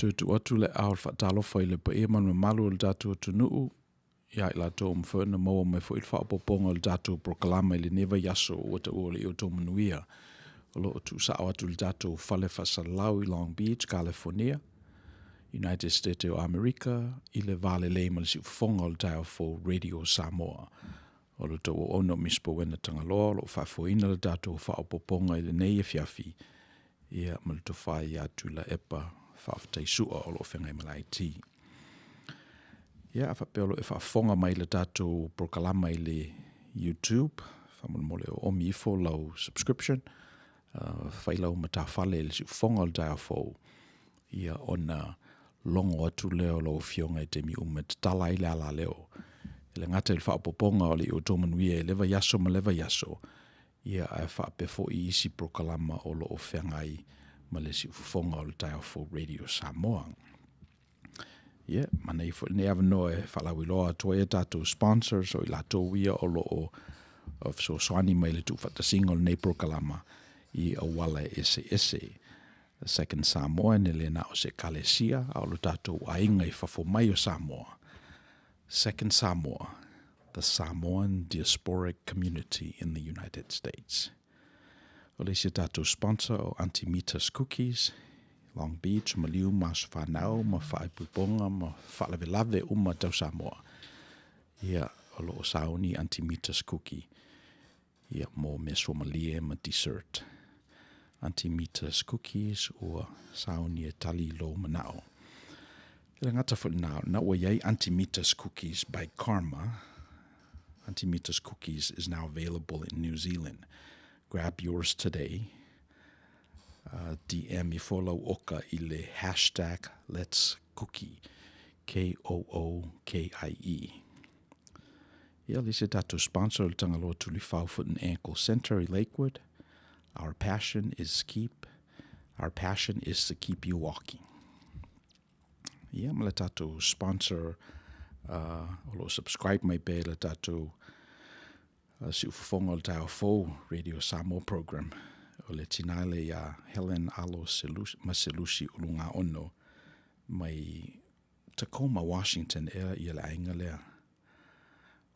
Toe tuu atu le aao o le faatalofa i le paia ma le mamalu o le tatou atunuu, ia i latou ua mafai ona maua mai foi le faaopoopoga o le tatou polokalame i lenei vaiaso ua taua o le outou manuia. O lo o tuusao atu i le tatou fale faasalalau i Long Beach, Kalifonia, United States o Amerika, i le va lelei ma le siufofoga o le taeao fou Radio Samoa. O lo outou auauna o Miss Powena Tagaloa o lo o faafoeina le tatou faaopoopoga i lenei afiafi, ia ma le tofa ia Tuilaepa Faafetai Sua o lo o feagai ma le IT. Ia, a faapea o lo o e faafofoga mai i le tatou polokalama i le YouTube, faamolemole o omi ifo lau subscription, fai lau matafale i le siufofoga o le taeao fou, ia ona logo atu lea o lau Afioga i taimi uma e tatala ai le alaleo. E le gata i le faaopoopoga o le i outou manuia i le vaiaso ma le vaiaso, ia ae faapea foi i isi polokalama o lo o feagai ma le siufofoga o le Taeao Fou Radio Samoa. Ia, manaia foi lenei avanoa e faalauiloa atu ai a tatou sponsors o i latou ia o lo o fesoasoani mai i le tuufaatasiga o lenei polokalama i auala eseese. Second Samoa e le na o se ekalesia a o lo tatou aiga i fafo mai o Samoa. Second Samoa, the Samoan Diasporic Community in the United States. O le isi a tatou sponsor o Aunty Mita's Cookies, Long Beach, maliu ma aso fanau ma faaipoipoga ma faalavelave uma tau Samoa. Ia, o lo o sauni Aunty Mita's Cookie ia mo mea suamalie ma dessert. Aunty Mita's Cookies ua sauni e tali i lou manao. E le gata foi lena, na ua iai Aunty Mita's Cookies by Karma. Aunty Mita's Cookies is now available in New Zealand. Grab yours today. DM ifo lau oka i le hashtag Let's Cookie. K-O-O-K-I-E. Ia, le isi a tatou sponsor o le Tagaloa Tulifau Foot and Ankle Centre i Lakewood. Our passion is keep, our passion is to keep you walking. Ia, ma le tatou sponsor o lo o subscribe mai pea i le tatou siufofoga o le taeao fou Radio Samoa Program o le tinā lea iā Helen Alo ma Selusi Ulugaono mai Tacoma, Washington ea ia le aiga lea.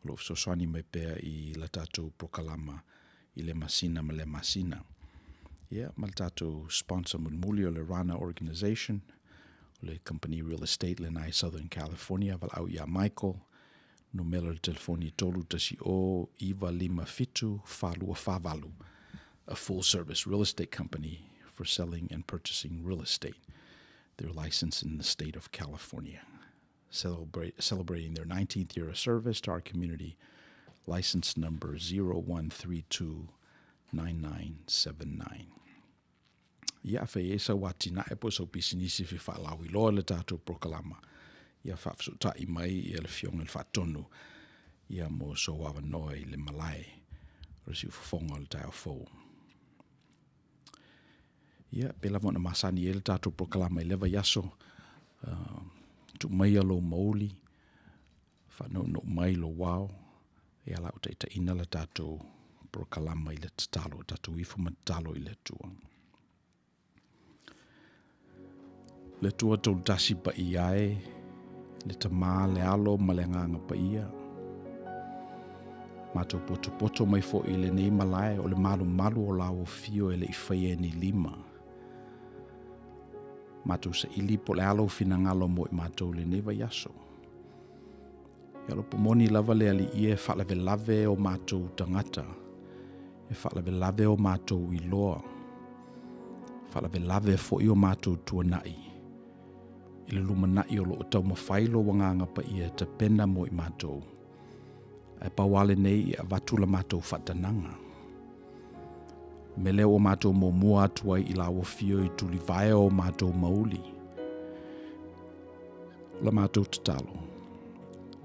O lo o fesoasoani mai pea i la tatou polokalama i le masina ma le masina. Ia, ma le tatou sponsor mulimuli o le Rana Organization, o le company real estate lena i Southern California, valaau iā Michael, numera o le telefoni 310 957 4248, a full service real estate company for selling and purchasing real estate. They're licensed in the state of California. Celebrate, celebrating their 19th year of service to our community, license number 01329979. Ia fai ai sau atinae po o sau pisinisi fi faalauiloa le tatou polokalama. Ia faafesootai mai ia le Afioga i le Faatonu ia mo sou avanoa i le malae o le siufofoga o le taeao fou. Ia, pei lava ona masani ai le tatou polokalama i lea vaiaso, tuu maia lou mauli, faanounou mai lou ao, ia la ua taitaiina le tatou polokalama i le tatalo, tatou ifo ma tatalo i le Atua. Le Atua tolutasi paia e, le Tama, le Alo ma le Agaga Paia. Matou potopoto mai foi i lenei malae o le malumalu o la ua fio e le i faia e ni lima. Matou saili po o le a lou finagalo mo i matou i lenei vaiaso. Ia lopo moni lava le Alii e faalavelave o matou tagata, e faalavelave o matou iloa, faalavelave foi o matou tuanai, i le lumanai o lo o taumafai lou Agaga Paia e tapena mo i matou. Ae pau lava lenei e avatu la matou faatanaga. O mea lea ua matou muamua atu ai i la ua fio i tulivae o matou mauli. O la matou tatalo,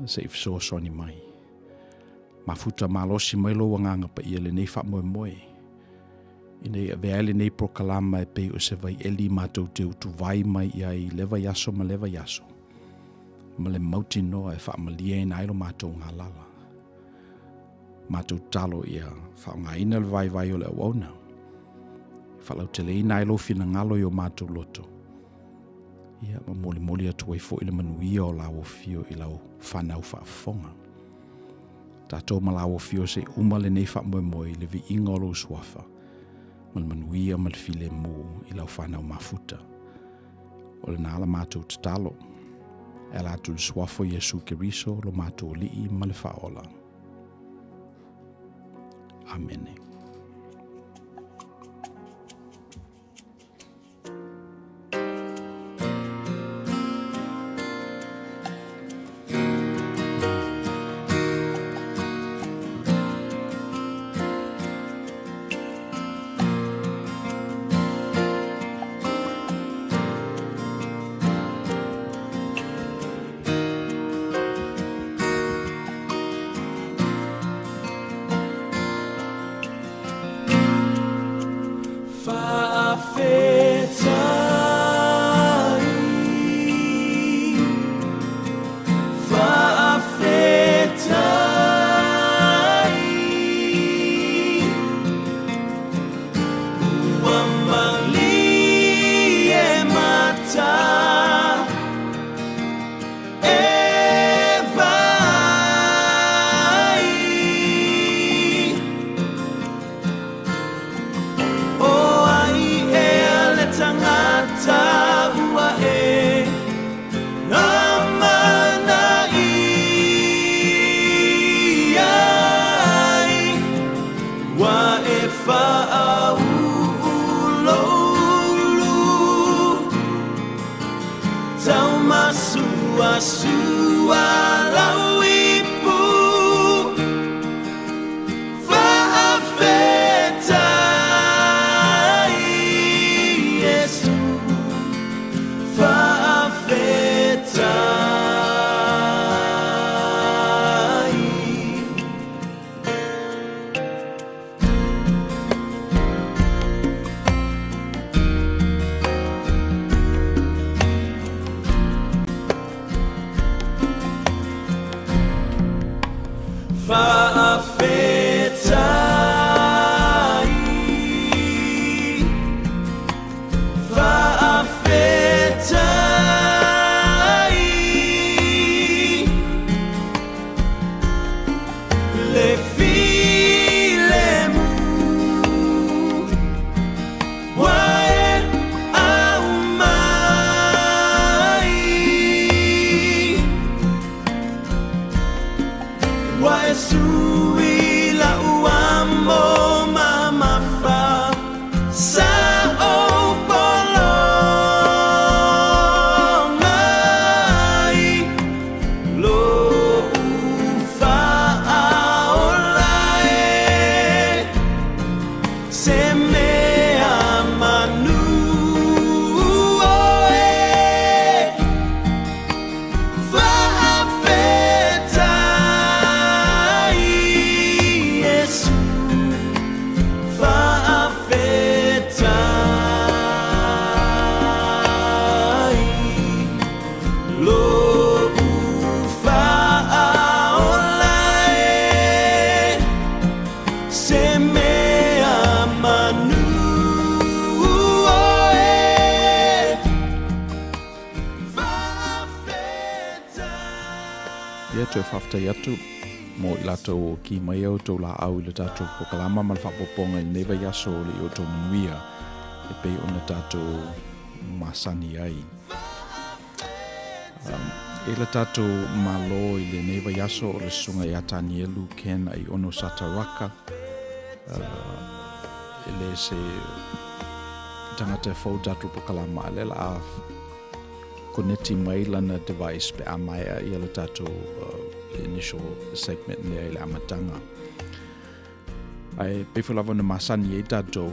se i fesoasoani mai. Mafuta malosi mai lou Agaga Paia i lenei faamoemoe, ina ia avea ai lenei polokalama e pei o se vaieli matou te utuvai mai i ai i le vaiaso ma le vaiaso, ma le mautinoa e faamalieina ai lo matou galala. Matou tatalo ia faaaogaina le vaivai o le auauna, e faalauteleina ai lou finagalo i o matou loto. Ia, ma molimoli atu ai foi le manuia o lau afio i lau fanau faafofoga. Tatou ma lau afio se i uma lenei faamoemoe i le viiga o lou suafa, ma le manuia ma le filemu i lau fanau mafuta. O lena la matou tatalo. E ala atu i le suafa o Iesu Keriso lo matou Alii ma le Faaola. Amene. Ia, toe faafetai atu mo i latou o ki mai a outou laau i le tatou polokalama ma le faaopoopoga i lenei vaiaso o le i outou manuia e pei ona tatou masani ai. E la tatou malo i lenei vaiaso o le susuga ia Tanielu Ken Aiono Sataraka, e le se tagata e fou tatou polokalama, a lea la a koneti mai lana device pe a maea ia le tatou initial segment lea i le amataga. Ae pei foi lava ona masani ai tatou,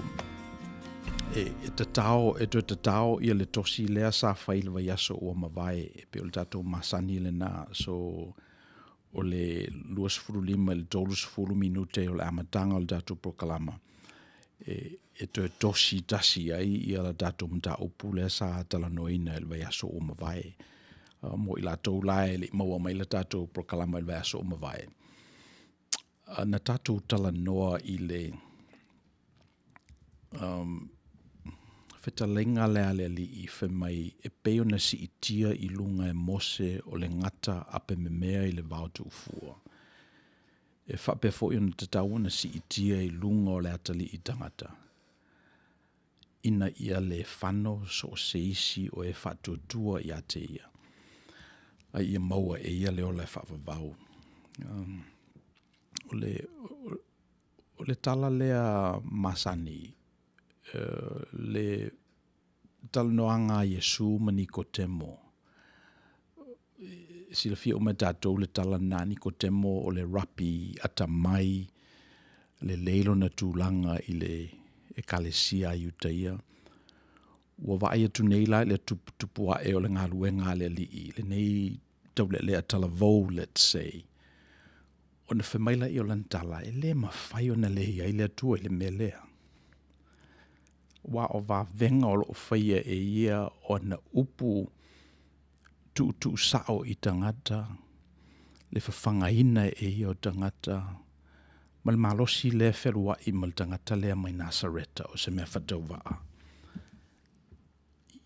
e, e tatao, e toe tatao ia le tosi lea sa fai i le vaiaso ua mavae, e pei o le tatou masani lena. So, o le 25 i le 30 minute o le amataga o le tatou polokalama, e, e toe tosi tasi ai ia le tatou mataupu lea sa talanoaina i le vaiaso ua mavae. Uh, mo i latou la e le i maua mai le tatou polokalama i le vaiaso ua mavae. Uh, na tatou talanoa i le um, fetalaiga lea a le Alii fai mai e pei ona siitia i luga e Mose o le gata apememea i le vao tuufua, e faapea foi ona tatau ona siitia i luga o le atalii tagata, ina ia le fano so o se isi o e faatuatua ia te ia, a ia maua e ia le ola e faavavau. O le tala lea masani, le talanoaga a Iesu ma Nikotemo. E silafia uma e tatou le tala lena a Nikotemo o le rapi atamai, lelei lona tulaga i le ekalesia a Iutaia. Ua vaai atu nei la i le tuputupu ae o le galuega a le Alii, lenei taulealea talavou let's say, ona fai mai lea o lana tala, e le mafai ona leai le Atua i le mea lea. Aua o vavega o lo o faia e Ia o ana upu tuutuusao i tagata, le fafagaina e ia o tagata, ma le malosi lea e fealuai ma le tagata lea mai Nasareta o se mea faatauvaa.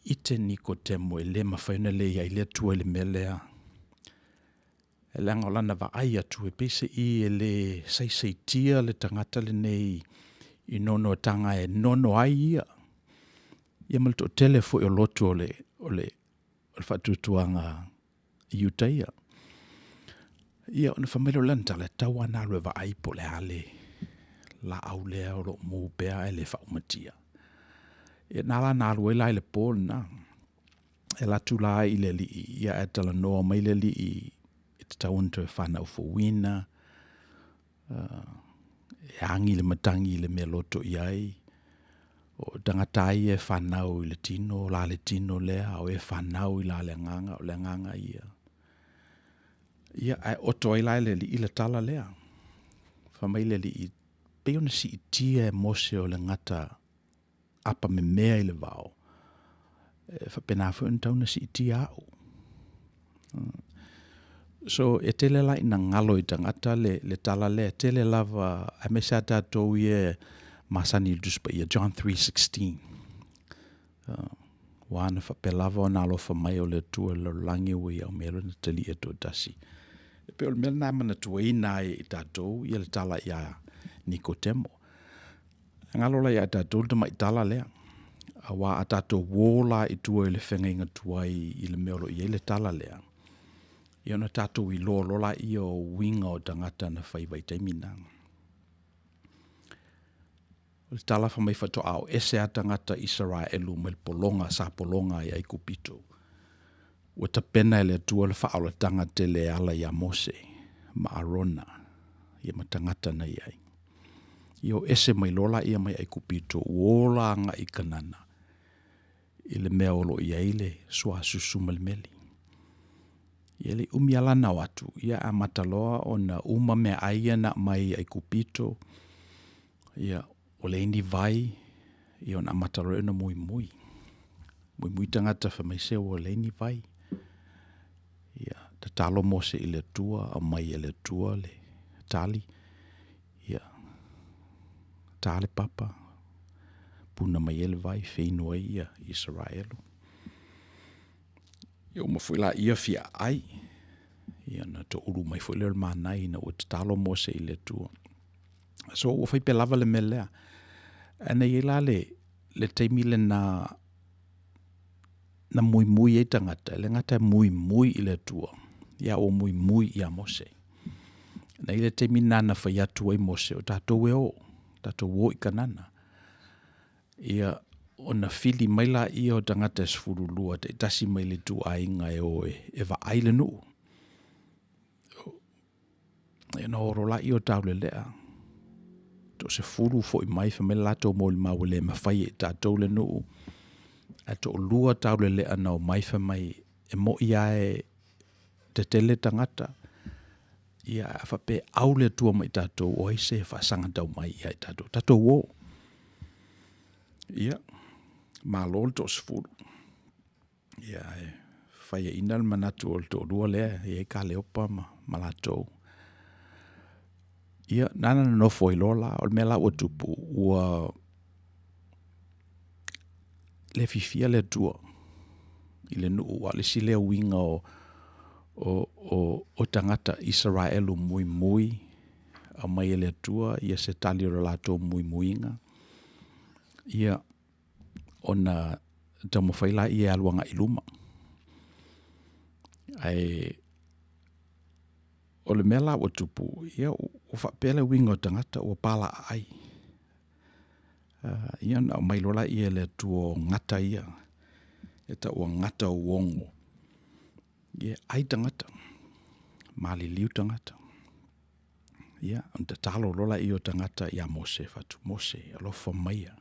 Ite Nikotemo e le mafai ona leai le Atua i le mea lea, leaga o lana vaai atu e peiseai e le saisaitia le tagata lenei i nonoataga e nono ai ia, ia ma le toatele foi o lotu o le Faatuatuaga Iutaia. Ia ona fai mai lea o lana tala, e tatau lava ona alu e vaai po o le a le laau lea o lo o mu pea ae le faaumatia. Ia na ala ona alu ai la i le po lena, e alu atu la i le alii, ae talanoa mai le alii e tatau ona toe fanau fouina, e agi le matagi i le mea e loto i ai, o tagata lava ia e fanau i le tino o la le tino lea, a o e fanau i la le Agaga o le agaga ia. Ia, ae oto ai la e le Alii le tala lea. Fai mai le Alii, pei ona siitia e Mose o le gata apamemea i le vao, e faapena foi ona tatau ona siitia au. So, e tele la ina galo i tagata le tala lea, e tele lava, aemaise lava tatou ia e masani i le Tusi Paia, John 3:16. Aua na faapea lava ona alofa mai o le Atua i le lalolagi ua ia aumaia Lona Atalii e toatasi. E pei o le mea lena e manatuaina ai e tatou le tala ia Nikotemo. E galo la ia tatou le tamai tala lea, aua a tatou o la i tua i le feagaiga tuai i le mea o lo o i ai le tala lea, ia ona tatou iloa loa lea o uiga o tagata na fai i vaitaimi na. O le tala fai mai faatoa o ese lava tagata Isaraelu mai le pologa sa pologa ai i Aikupito, ua tapena e le Atua le faaolataga tele e ala ia Mose ma Arona ia ma tagata na i ai. Ia o ese mai loa laia mai Aikupito ua o la agai i Kanana i le mea o lo o i ai le suasusu ma le meli. Ia e le i umi lava la ona o atu, ia amata loa ona uma meaai ia na aumai i Aikupito, ia ua leai ni vai, ia ona amata loa lea ona muimui. Muimui tagata fai mai, se ua leai ni vai. Ia tatalo Mose i le Atua, aumai e le Atua le tali, ia ta le papa, puna mai ai le vai, feinu ai ia Isaraelu. Ia uma foi laia fia aai, ia ona toulu mai foi lea o le mana ina ua tatalo Mose i le Atua. So ua fai pea lava le mea lea. Ae na i ai la le, le taimi lena na muimui ai tagata, e le gata e muimui i le Atua, ia ua muimui ia Mose. Na i ai le taimi lena na fai atu ai Mose, o tatou e o, tatou o i Kanana. Ia, ona fili mai lea o tagata e 12 taitasi mai le ituaiga e o e vaai le nuu. Ia ona o loa lea o taulelea, toasefulu foi mai fai mai le latou molimau e le mafai e tatou le nuu, ae toalua taulelea na omai fai mai e moi lava e tetele tagata, ia a faapea e au le Atua ma i tatou, o ai se e faasaga tau mai ia i tatou? Tatou o. Ia, malo le toasefulu. Ia ae faiaina le manatu o le toalua lea e i ai Kaleopa ma latou. Ia, na ala ona nonofo ai loa la, o le mea la ua tupu, ua le fiafia le Atua i le nuu, a o le isi lea uiga o, o, o, o tagata Isaraelu muimui, aumai e le Atua ia se tali o le latou muimuiga, ia ona taumafai laia e alu agai i luma. Ae o le mea la ua tupu, ia ua faapea le uiga o tagata ua palaaai. Ia ona aumai loa lea e le Atua o gata ia, e tau o gata uogo, ia e ai tagata, maliliu tagata. Ia ona tatalo loa lea o tagata ia Mose, fai atu, Mose alofa maia,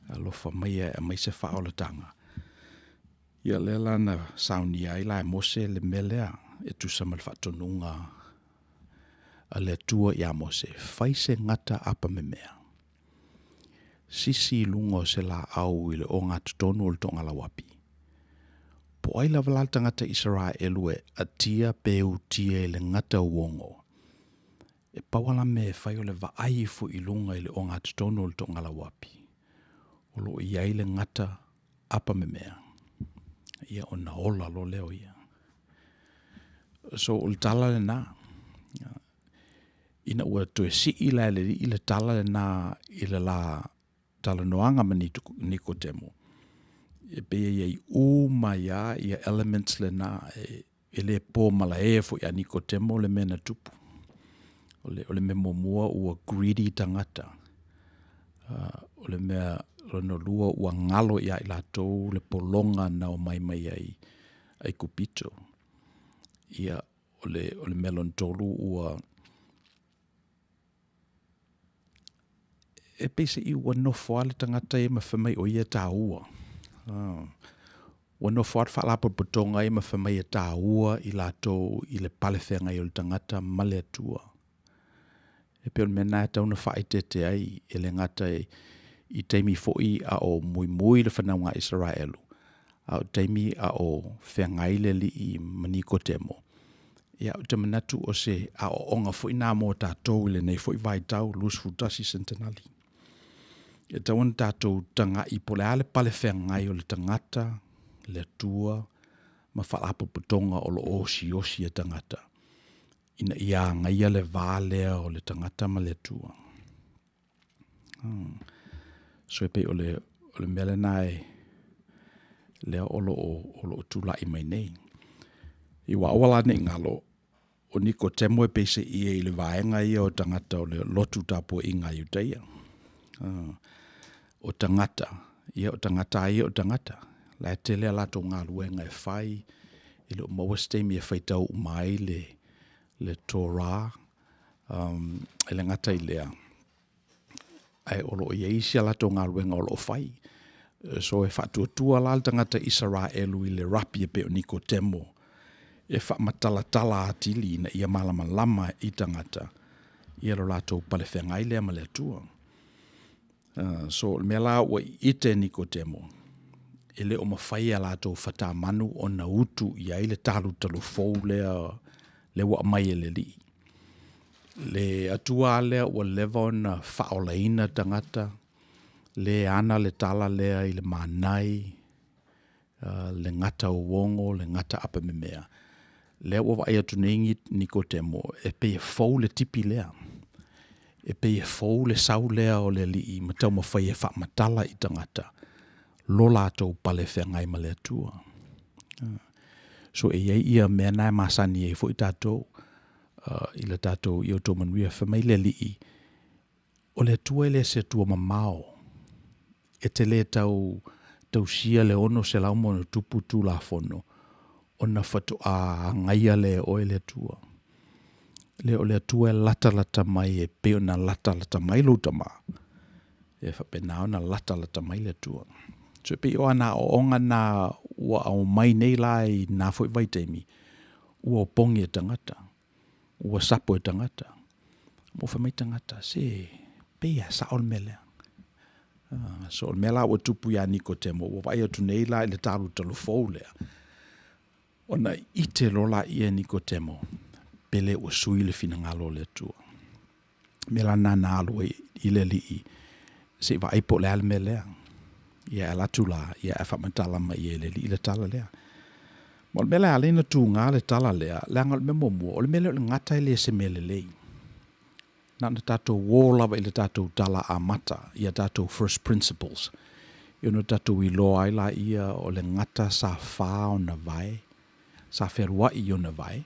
alofa maia e aumai se faaolataga. Ia lea la na saunia ai la e Mose le mea lea e tusa ma le faatonuga a le Atua ia Mose, fai se gata apamemea, sisi i luga o se laau i le ogatotonu o le togalauapi. Po o ai lava la le tagata Isaraelu e atia pe utia i le gata uogo, e pau lava la mea e fai o le vaai ifo i luga i le ogatotonu o le togalauapi, o lo o i ai le gata apamemea, ia ona ola loa lea o ia. So o le tala lena, ina ua toe sii la e le Alii le tala lena i le la talanoaga ma Nikotemo, e pei e i ai uma ai lava ia elements lena, e le po malae foi ia Nikotemo le mea na tupu. O le mea muamua ua greedy tagata, o le mea lona lua ua galo ia i latou le pologa na omai mai ai Aikupito. Ia, o le mea lona tolu ua e peiseai ua nofo lava le tagata ia ma fai mai o ia e taua. Ua nofo lava le Faalapotopotoga ia ma fai mai e taua i latou i le pale feagai o le tagata ma le Atua. E pei o le mea lena e tatau ona faaeteete ai, e le gata i taimi foi a o muimui le fanauga a Isaraelu, a o taimi a o feagai le Alii ma Nikotemo. Ia, ou te manatu o se aoaoga foi lena mo tatou i lenei foi vaitau 21 senitanali. E tatau ona tatou tagai po o le a le pale feagai o le tagata, le Atua ma Faalapotopotoga o lo o osiosi e tagata ina ia agaia le va lea o le tagata ma le Atua. So e pei o le mea lena lea o lo o tulai mai nei. Aua aua la ne i galo, o Nikotemo e peiseai e i le vaega lea o tagata o le lotu tapuaiga a Iutaia. O tagata, ia o tagata lava ia o tagata, o la e tele a latou galuega e fai, e le o maua se taimi e faitau uma ai le Torah, e le gata i lea, ae o lo o i ai isi a latou galuega o lo o fai. So e faatuatua la le tagata Isaraelu i le rapi e pei o Nikotemo e faamatalatala atili ina ia malamalama i tagata ia lo latou pale feagai lea ma le Atua. So o le mea la ua ite e Nikotemo, e le o mafai e a latou fatamanu ona utu i ai le talutalufou lea ua aumai e le Alii. Le Atua lava lea ua leva ona faaolaina tagata, lea e ana le tala lea i le manai, le gata uogo, le gata apamemea, lea ua vaai atu nei Nikotemo, e pei e fou le tipi lea, e pei e fou le sau lea o le Alii ma taumafai e faamatala i tagata lo latou pale feagai ma le Atua. So e i ai ia mea na e masani ai foi tatou i le tatou, ia outou manuia. Fai mai le Alii, o le Atua e le o se Atua mamao, e te le tau tausia le 600+ Tulafono ona faatoa agaia lea e oe le Atua. Le o le Atua e latalata mai e pei ona latalata mai lou tama, e faapena ona latalata mai le Atua. So e pei o ana aoaoga na ua aumai nei la i na foi vaitaimi, ua opogi e tagata, ua sapo e tagata, ua fai mai tagata, se pei lava e sao le mea lea. So o le mea la ua tupu ia Nikotemo, ua vaai atu nei la i le talutalufou lea, ona ite loa lea e Nikotemo, pe le ua sui le finagalo o le Atua. O le mea la lena na alu ai i le Alii, se i vaai po o le a le mea lea. Ia e ala atu la, ia ae faamatala mai i ai e le Alii le tala lea. Ma o le mea la e ala ai ona tuga le tala lea, leaga o le mea muamua, o le mea lea o le gata e le o se mea lelei. Na ona tatou o lava i le tatou tala amata, i a tatou first principles, ia ona tatou iloa ai laia o le gata sa fa ona vae, sa fealuai i ona vae,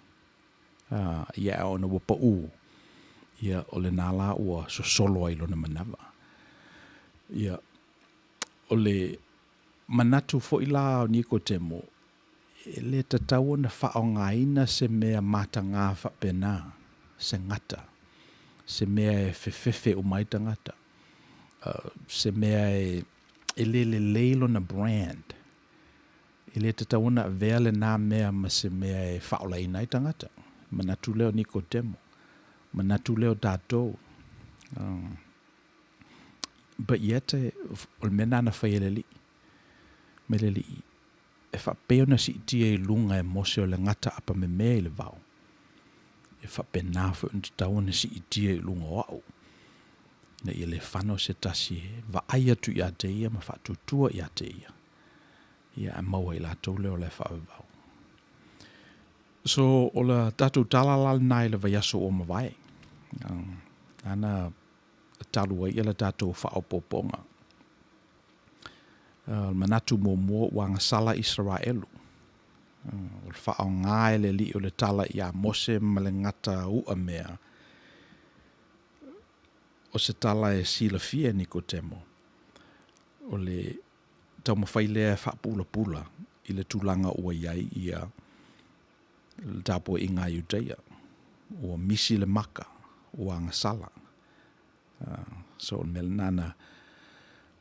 ia ae ona ua pau, ia o lena la ua sosolo ai i lona manava. Ia, o le manatu foi la o Nikotemo, e le tatau ona faaaogaina se mea mataga faapena, se gata, se mea e fefefe uma ai tagata, se mea e le lelei lona brand. E le tatau ona avea lena mea ma se mea e faaolaina ai tagata. Manatu lea o Nikotemo, manatu lea o tatou. But yet, o le mea lena na fai e le Alii, mai le Alii, e faapea ona siitia i luga e Mose o le gata apamemea i le vao, e faapena foi ona tatau ona siitia i luga o au, ina ia le fano se tasi e vaai atu ia te ia ma faatuatua ia te ia, ia ae maua e i latou le ola e faavavau. So, o le tatou tala la lena i le vaiaso ua mavae, lana talu ai le tatou faaopoopoga. O le manatu muamua ua agasala Isaraelu. O le faaaoga e le Alii o le tala iā Mose ma le gata uamea, o se tala e silafia e Nikotemo, o le taumafai lea e faapulapula i le tulaga ua i ai ia le tapuaiga a Iuteia. Ua misi le maka, ua agasala. So o le mea lena na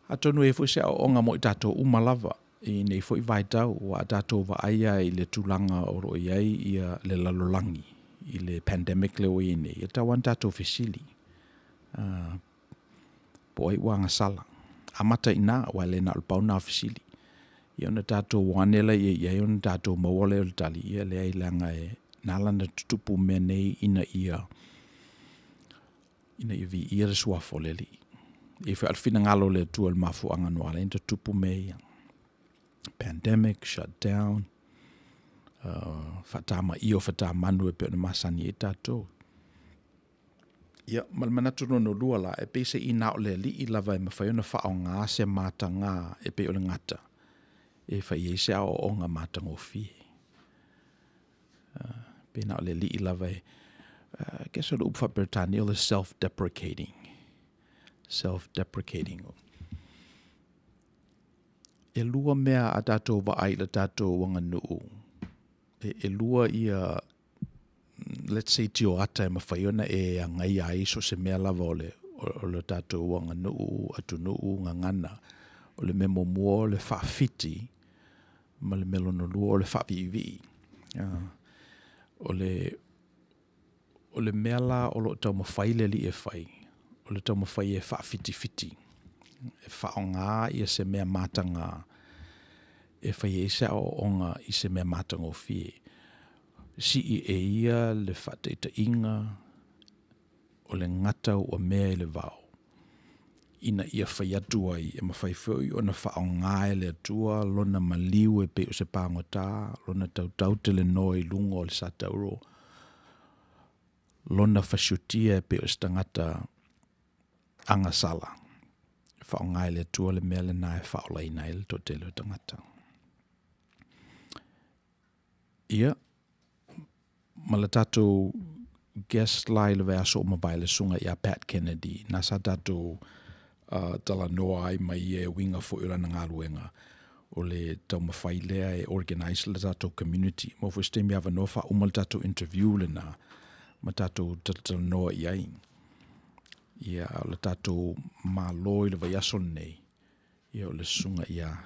atonu e i ai foi se aoaoga mo i tatou uma lava i nei foi vaitau, ua a tatou vaai lava i le tulaga o lo o i ai ia le lalolagi i le pandemic lea ua i ai nei, e tatau lava ona tatou fesili, po o ai ua agasala. Amata i ina, aua e le na o le pau lena o fesili. Ia ona tatou o ane laia i ai ona tatou maua lea o le tali, ia leai leaga e na ala ona tutupu mea nei ina ia ina ia viia le Suafa o le Alii. E i ai foi lava le finagalo o le Atua i le mafuaaga na ala ai ona tutupu mea ia. Pandemic, shutdown, faatamaia o fatamanu e pei ona masani ai tatou. Ia, ma le manatu lona lua la, e pei se i na o le Alii lava e mafai ona faaaoga se mataga e pei o le gata e fai ai se aoaoga matagofie. Pei na o le Alii lava e, I guess o le upu faa-Peretania o le self-deprecating. Self-deprecating. E lua mea a tatou vaai i le tatou aganuu, e, e lua ia let's say tioata e mafai ona e agaia ai so o se mea lava o le, o le tatou aganuu, atunuu, gagana. O le mea muamua o le faafiti ma le mea lona lua o le faaviivii. O le, o le mea la o lo o taumafai le Alii e fai, o le taumafai e faafitifiti, e faaaoga ia se mea mataga e fai ai se aoaoga i se mea matagofie. Sii e ia le faataitaiga o le gata ua mea i le vao, ina ia fai atu ai e mafai foi ona faaaoga e le Atua lona maliu e pei o se pagota, lona tautautelenoa i luga o le satauro, lona fasiotia e pei o se tagata agasala. E faaaoga e le Atua le mea lena e faaolaina ai le toatele o tagata. Ia, ma le tatou guest la i le vaiaso ua mavae le susuga ia Pat Kennedy, na sa tatou talanoa ai ma ia e uiga foi o lana galuega o le taumafai lea e organise le tatou community. Maua foi se taimi avanoa faauma le tatou interview lena ma tatou talatalanoa i ai. Ia, o le tatou Malo i le vaiaso lenei, Ia o le susuga ia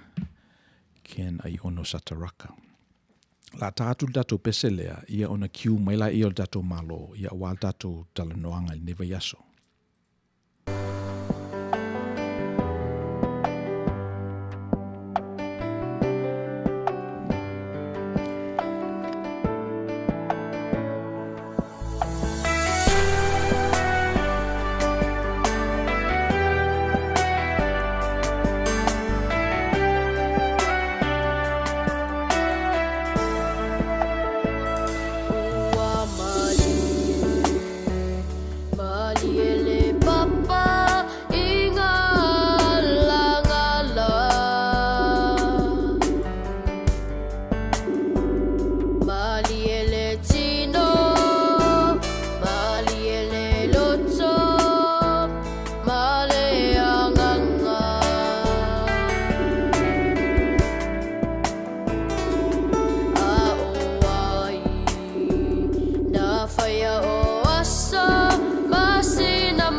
Ken Aiono Sataraka. La ta atu le tatou pese lea, ia ona kiu mai la ia o le tatou Malo, ia aua le tatou talanoaga i lenei vaiaso. Malie le papa i galagala. Malie le tino, malie le loto, ma le agaga. A ʻo ai na faia o aso masina.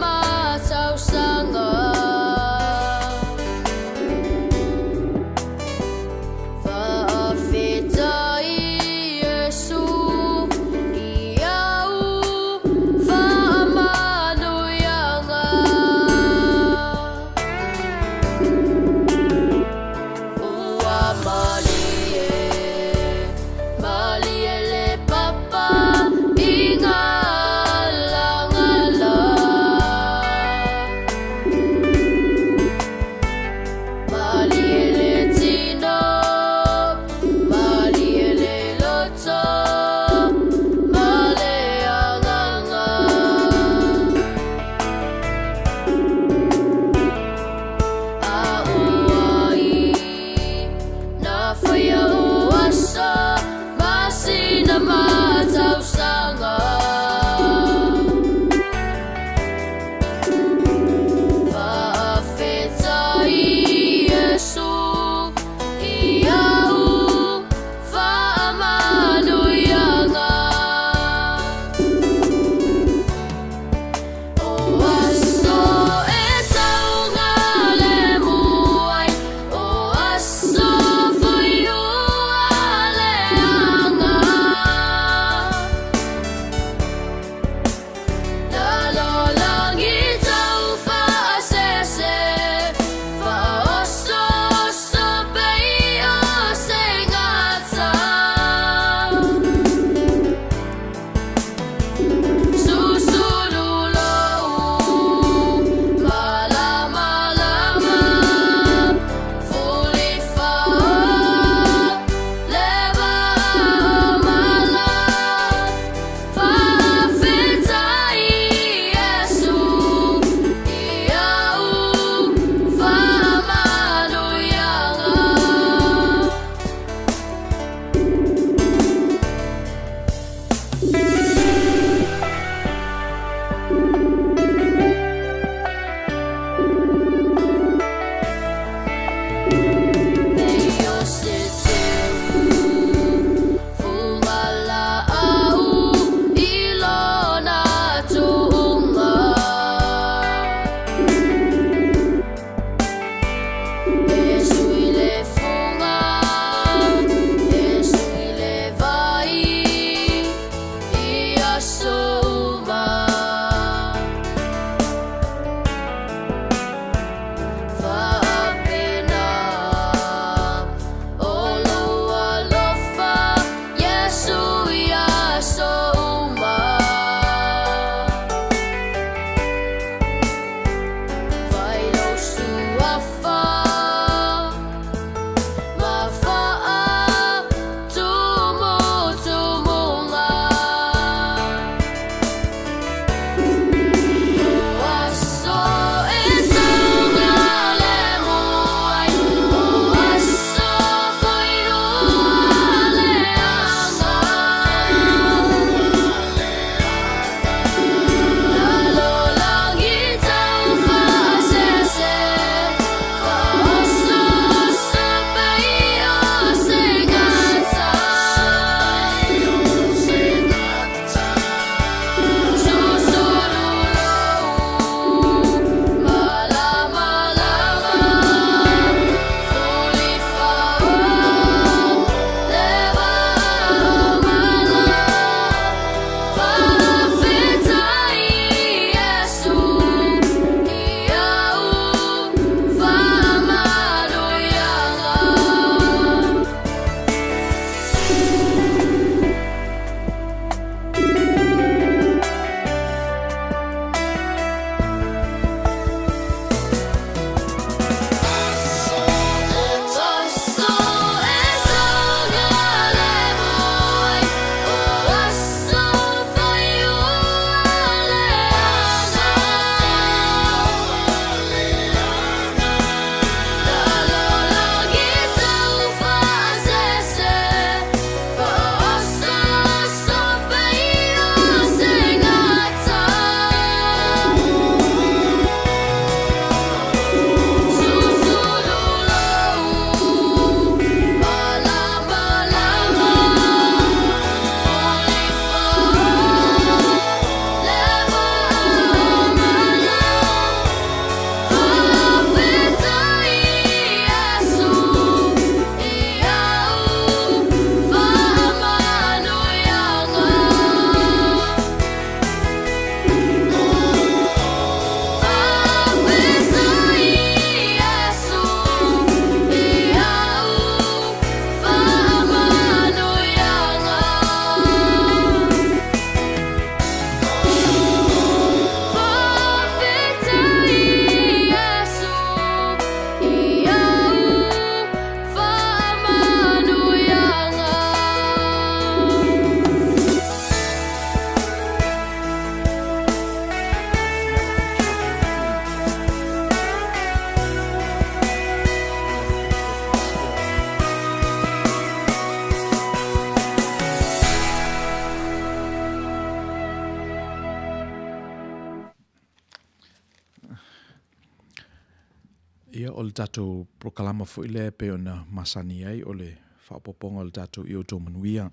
Ia, o le tatou polokalama foi lea e pei ona masani ai, o le faaopoopoga o le tatou i outou manuia.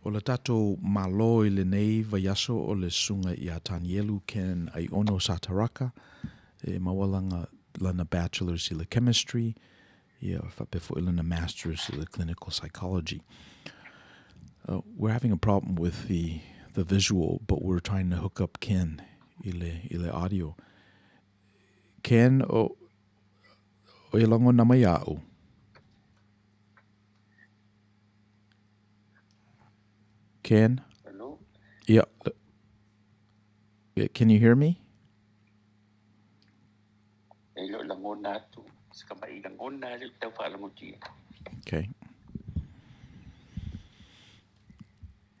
O le tatou Malo i lenei vaiaso o le Susuga ia Tanielu Ken Aiono Sataraka, e maua lana, lana Bachelor's i le Chemistry, ia faapea foi lana Master's i le Clinical Psychology. We're having a problem with the, the visual, but we're trying to hook up Ken i le, i le audio. Ken, o, o e lagona mai a'u. Ken? Hello? Yeah. Can you hear me? E le o lagona atu. Se ka mai lagona le tau faalagotia. Okay.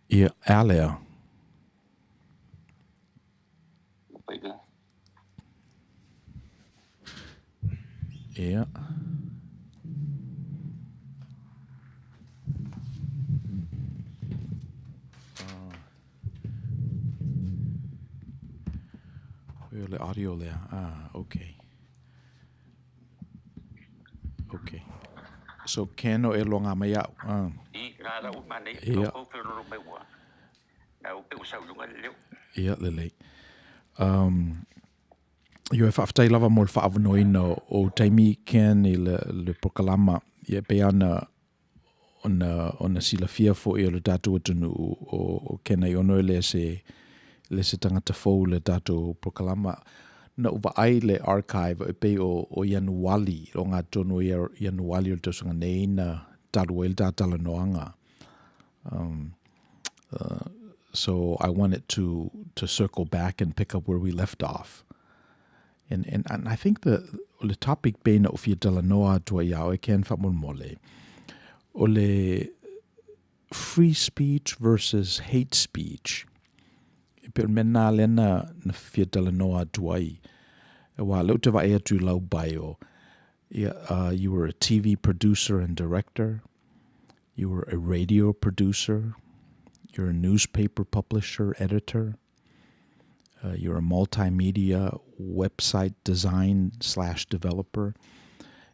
Ia, e a lea? Ia. Oi o le audio lea. Ah, okay. Okay. So, Ken o e loga mai au. Ah. I, nā la uma nei, Ia. kou whenoro mai ua. Nā upe u sau lunga le leo. Ia, lelei. Um, Ioe, faafetai lava mo le faaavanoaina o taimi Ken i le, le polokalama. Ia, e pei lava ona, ona silafia foi e le tatou atunuu o, o Ken Aiono e le se, le se tagata fou i le tatou polokalama. Na ou vaai i le archive e pei o, o Ianuali, o ogatotonu o Ianuali o le tausaga nei na talu ai le ta talanoaga. So I wanted to to circle back and pick up where we left off. And, and, and I think the, o le topic pei na ou fia talanoa atu ai iā oe Ken faamolemole, o le free speech versus hate speech. E pei o le mea lena lea na, na fia talanoa atu ai. Aua o lea ou te vaai atu i lau bio, ia, you were a TV producer and director, You were a radio producer, you're a newspaper publisher, editor, you're a multimedia website design slash developer.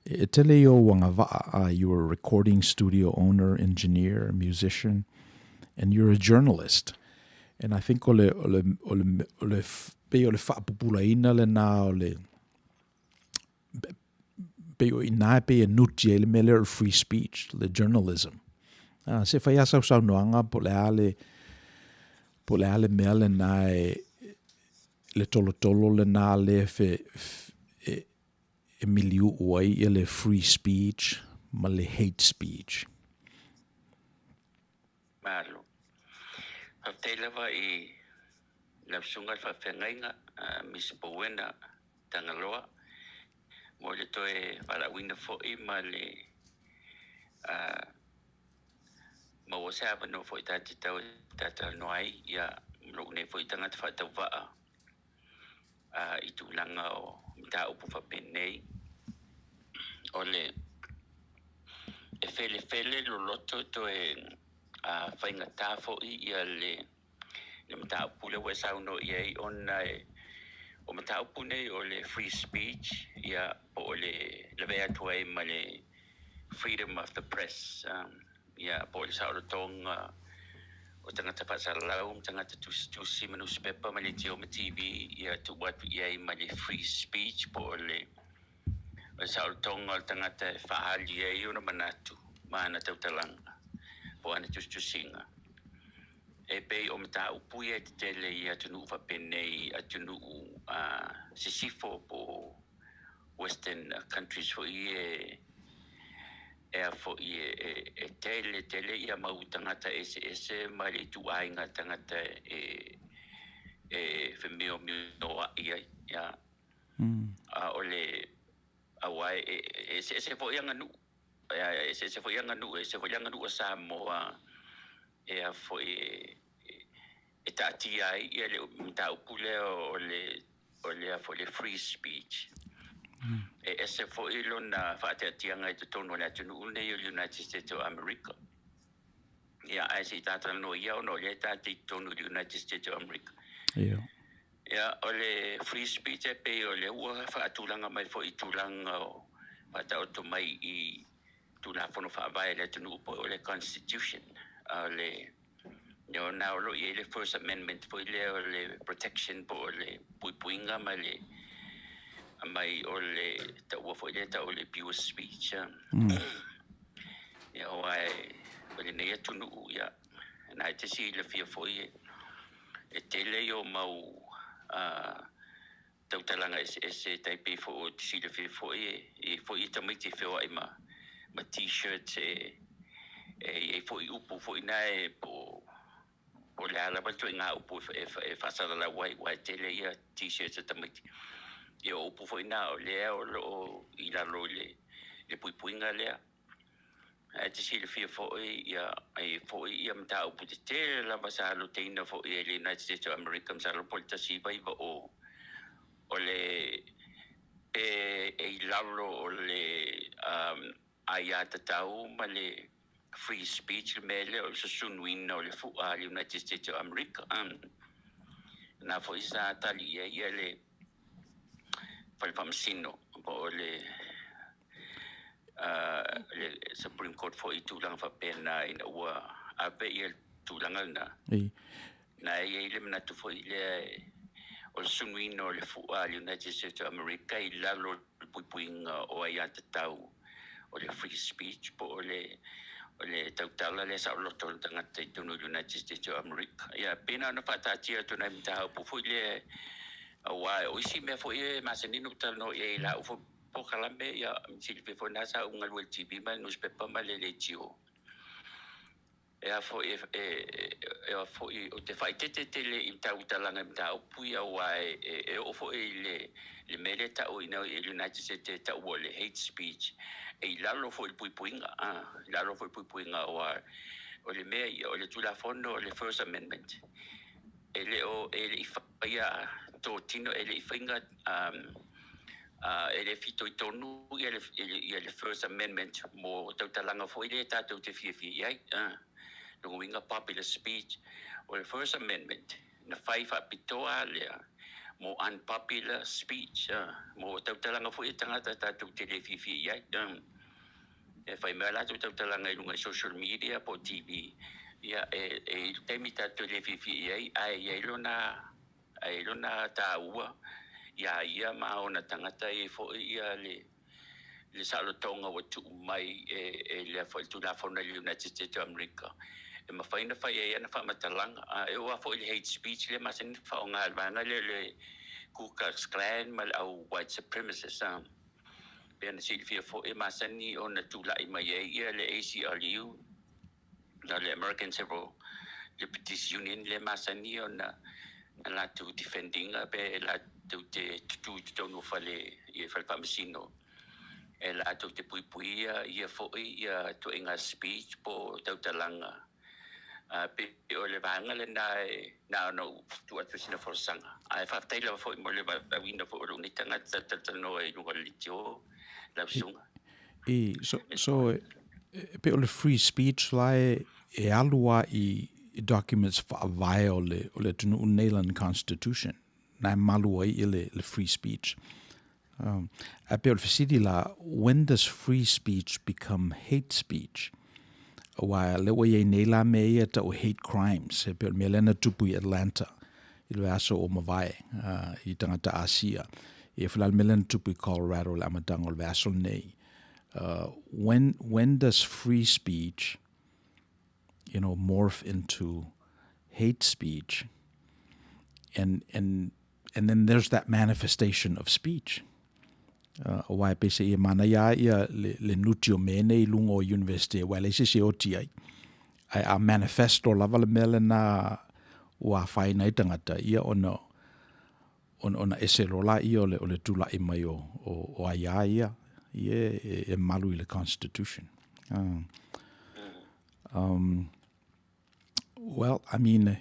E tele i ou agavaa, you were a recording studio owner, engineer, musician, and you're a journalist. And I think o le, o le, o le, o le, pei o le faapupulaina lena o le, pei o i ina e pei e nuti ai le mea lea o le free speech, le journalism. Ah, se fai lava sau saunoaga po o le a le, po o le a le mea lena e, le tolotolo lena lea fe, e, e miliu'u ai ia le free speech ma le hate speech. Malo. Faafetai lava i lau susuga le faafeagaiga Miss Bowena Tagaloa mo le toe valaauina foi ma le maua se avanoa foi ta te tau e talanoa ai ia lou nei foi tagata faatauvaa i tulaga o mataupu faapenei. O le e felefele loloto toe faigata foi ia le le mataupu lea ua e saunoa i ai ona e o mataupu nei o le free speech ia po o le lavea atu ai ma le freedom of the press ia po o le saolotoga o tagata faasalalau ma tagata tusitusi ma nusipepa ma leitio ma TV ia tuu atu i ai ma le free speech po o le o le saolotoga o le tagata e faaali ai ona manatu ma ana tautalaga po o ana tusitusiga. E pei o mataupu ia e tetele i atunuu faapenei, atunuu sisifo po o western countries foi e e a foi e e tele tele ia mau tagata eseese ma le ituaiga tagata e e femiomioa'i ai ia. A o le aua e eseese foi aganuu e eseese foi aganuu e ese foi le aganuu a Samoa e a foi e taatia ai ia le mataupu lea o le o lea foi le free speech. E ese foi lona faateatiaga i totonu o le atunuu lenei o le United States o Amerika. Ia, ae se i ta talanoa ia ona o lea e ta te i totonu i le United States o Amerika. Ia. Ia, o le free speech e pei o lea ua faatulaga mai foi i tulaga o faataoto mai i Tulafono Faavae a le atunuu po o le Constitution. O le ia o na o lo o i ai le First Amendment foi lea o le protection po o le puipuiga ma le mai o le taua foi lea tau o le abuse speech. Ia aua o lenei atunuu ia na e te silafia foi e tele ia o mau tautalaga eseese e tai pei foi o te silafia foi e i ai foi tamaiti e feoai ma ma t-shirts e e i ai foi upu foi na e po o le a lava le ituaiga upu e e faasalalau ai aua e tele ia t-shirts a tamaiti. Ia o upu foi na o lea o lo o i lalo i le le puipuiga lea. Ae te silafia foi ia e i ai foi ia mataupu tetele lava sa loteina foi e le United States of America masalo po o le 1990 o le pe e i lalo o le aiatatau ma le free speech le mea lea o le susunuina o le fua a le United States of America. Na foi sa tali i ai ia le Fale Faamasino po o le le Supreme Court foi i tulaga faapena ina ua ave ia le tulaga lena. Na e i ai le manatu foi lea o le sunuina o le fua a le United States of America i lalo o le puipuiga o aiatatau o le free speech po o le o le tautala lea saoloto o le tagata i totonu o le United States of America. Ia, pei na ona faataatia atu nai mataupu foi lea aua o isi mea foi e masani ona ou talanoa i ai i lau foi polokalame, ia, silafia foi na sa ou galue i le TV ma le nusipepa ma le leitio. E a foi e, e a foi, ou te faaeteete tele i tautalaga i mataupu ia aua e, e, e oo foi i le, le mea lea e tauina i le United States e taua o le hate speech, e i lalo foi i le puipuiga, a, i lalo foi i le puipuiga aua o le mea ia, o le Tulafono o le First Amendment, e le o, e le i faia totino, e le i faiga, e le fitoitonu ia le, ia le First Amendment mo tautalaga foi lea tatou te fiafia i ai. Lona uiga popular speech. O le First Amendment na fai faapitoa lea mo unpopular speech, mo tautalaga foi e tagata tatou te le fiafia i ai. E fai mai a latou tautalaga i luga i social media po o TV, ia e, e i le taimi tatou te le fiafia i ai, ae i ai lona Ai lona taua iā ia ma ona tagata e i ai foi ia le le saolotoga ua tuu mai e e lea foi le Tulafono a le United States of America e mafai ona fai ai ana faamatalaga. A e oo lava foi i le hate speech lea e masani ona faaaoga e le vaega lea o le Ku Klux Klan ma le au white supremacists a. Pei ona silafia foi e masani ona tulai mai ai ia le ACLU na le American Civil Liberties Union lea masani ona na latou defend ina pe latou te tutū i totonu o fale i fale faamasino e latou te puipuia ia foi ia ituaiga speech po o tautalaga a pei o le vaega lena e na ona ou tuu atu sina folasaga ae faafetai lava foi mo le valaauina foi o lou nei tagata talatalanoa i luga o le leitio lau susuga. I, so, so e pei o le free speech la e, e alu a i, i documents faavae o le, o le atunuu nei lana constitution. Na e malu ai i le, le free speech. A pei o le fesili la, when does free speech become hate speech? Aua lea ua i ai nei la mea ia tau hate crimes, e pei o le mea lea na tupu i Atlanta i le vaiaso ua mavae i tagata Asia. Ia foi la le mea lea na tupu i Colorado i le amataga o le vaiaso lenei. When, when does free speech, you know, morph into hate speech? And, and, and then there's that manifestation of speech. Aua e pei se ia manaia a ia le, le nuti o mea nei i luga o university aua e leai se isi e oti ai. Ae a manifesto lava le mea lena ua afaina ai tagata, ia ona, ona, ona ese loa laia o le, o le tula'i mai o, o, o aiā ia, ia e, e malu i le Constitution. Well, I mean,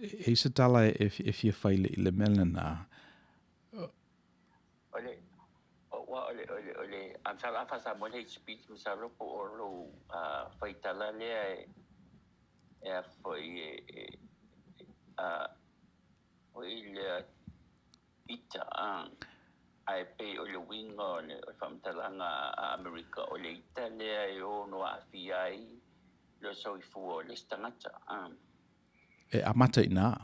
E i se tala e, e fia fai le, i le mea lena. O le, ua o le, o le, o le A masalo a faa-Samoa le hate speech, masalo po o lou faitala lea e a foi e foi lea ita ae pei o le uiga o le faamatalaga a Amerika, o le ita lea e ono aafia ai le soifua o le isi tagata. E amata i ina.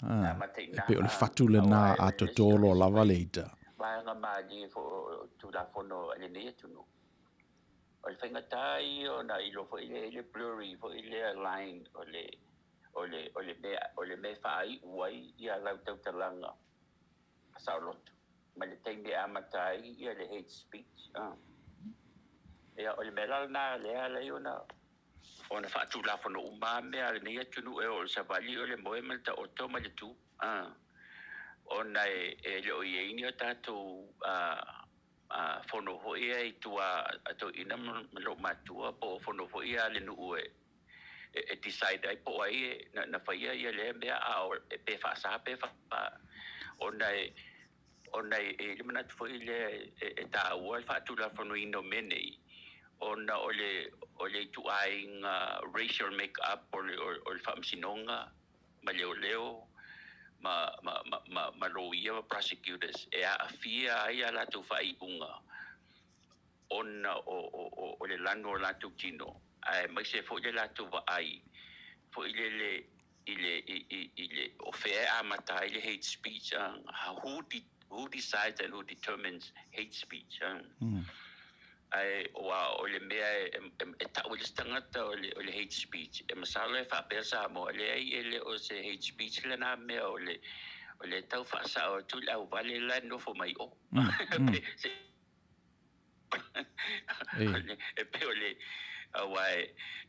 E pei o le fatu lena a toto loa lava le ita. Vaega malie foi o Tulafono a lenei atunuu. O le faigata ia ona iloa foi lea i le blurry foi lea line o le o le o le mea o le mea e faaiu ai ia lau tautalaga saoloto ma le taimi e amata ai ia le hate speech. Ia o le mea la lena lea e ala ai ona ona faatulafono uma lava mea a lenei atunuu e oo i le savali o le moe ma le taoto ma le tu ona e le o i ai ni o tatou fono foi ia i tua a toeaiina ma loomatua po o fono foi ia a le nuu e decide ai po o ai na faia ia lea mea a o pe faasa pe faa ona e ona e i ai le manatu foi lea e taua le faatulafonoina o mea nei ona o le o le ituaiga racial make up o le o le faamasinoga ma leoleo ma ma ma ma loia ma prosecutors e aafia ai a latou faaiuga ona o o o le lanu o latou tino aemaise foi le latou vaai foi lele i le i le o fea e amata ai le hate speech who who decides and who determines hate speech. Ae aua o le mea e tau ai le isi tagata o le o le hate speech, e masalo e faapea Samoa, leai e le o se hate speech lena mea o le o le tau faasao atu le auvale la e nofo mai o. E pei o le aua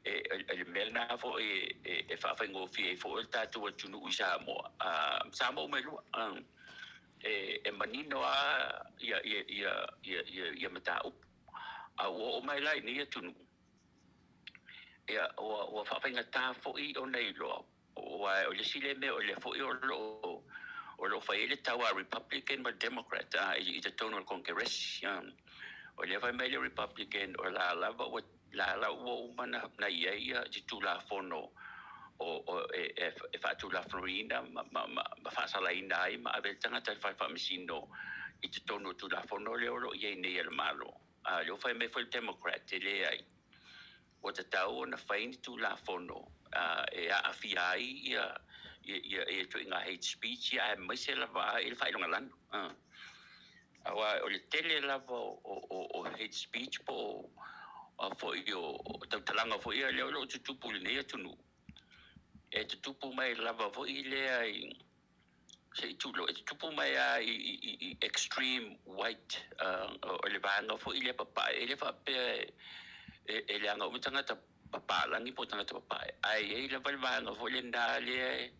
e o le mea lena foi e faafaigofie ai foi le tatou atunuu i Samoa, Samoa uma e lua, e manino lava ia mataupu. A ua oo mai la i nei atunuu, ia ua faafaigata foi ona iloa, aua o le isi lea mea o lea foi o lo o fai ai le taua a Republican ma le Democrat i totonu o le Konekeresi. O lea fai mai le Republican o la lava ua la la ua uma ona i ai ia se Tulafono o e faatulafonoina ma faasalaina ai ma ave le tagata i le fale faamasino i totonu o Tulafono lea o lo o i ai nei a le Malo. A o lea ua fai mai foi le Democrat e leai, ua tatau ona fai ni Tulafono e aafia ai ia ituaiga hate speech aemaise lava i le faailoga lanu. Aua o le tele lava o hate speech po o foi o tautalaga foi ia lea o lo o tutupu i lenei atunuu, e tutupu mai lava foi lea i se i tulou, e tutupu mai lava i extreme white, o le vaega foi lea papae. E le faapea e leaga uma tagata papalagi po o tagata papae, ae i ai lava le vaega foi lena lea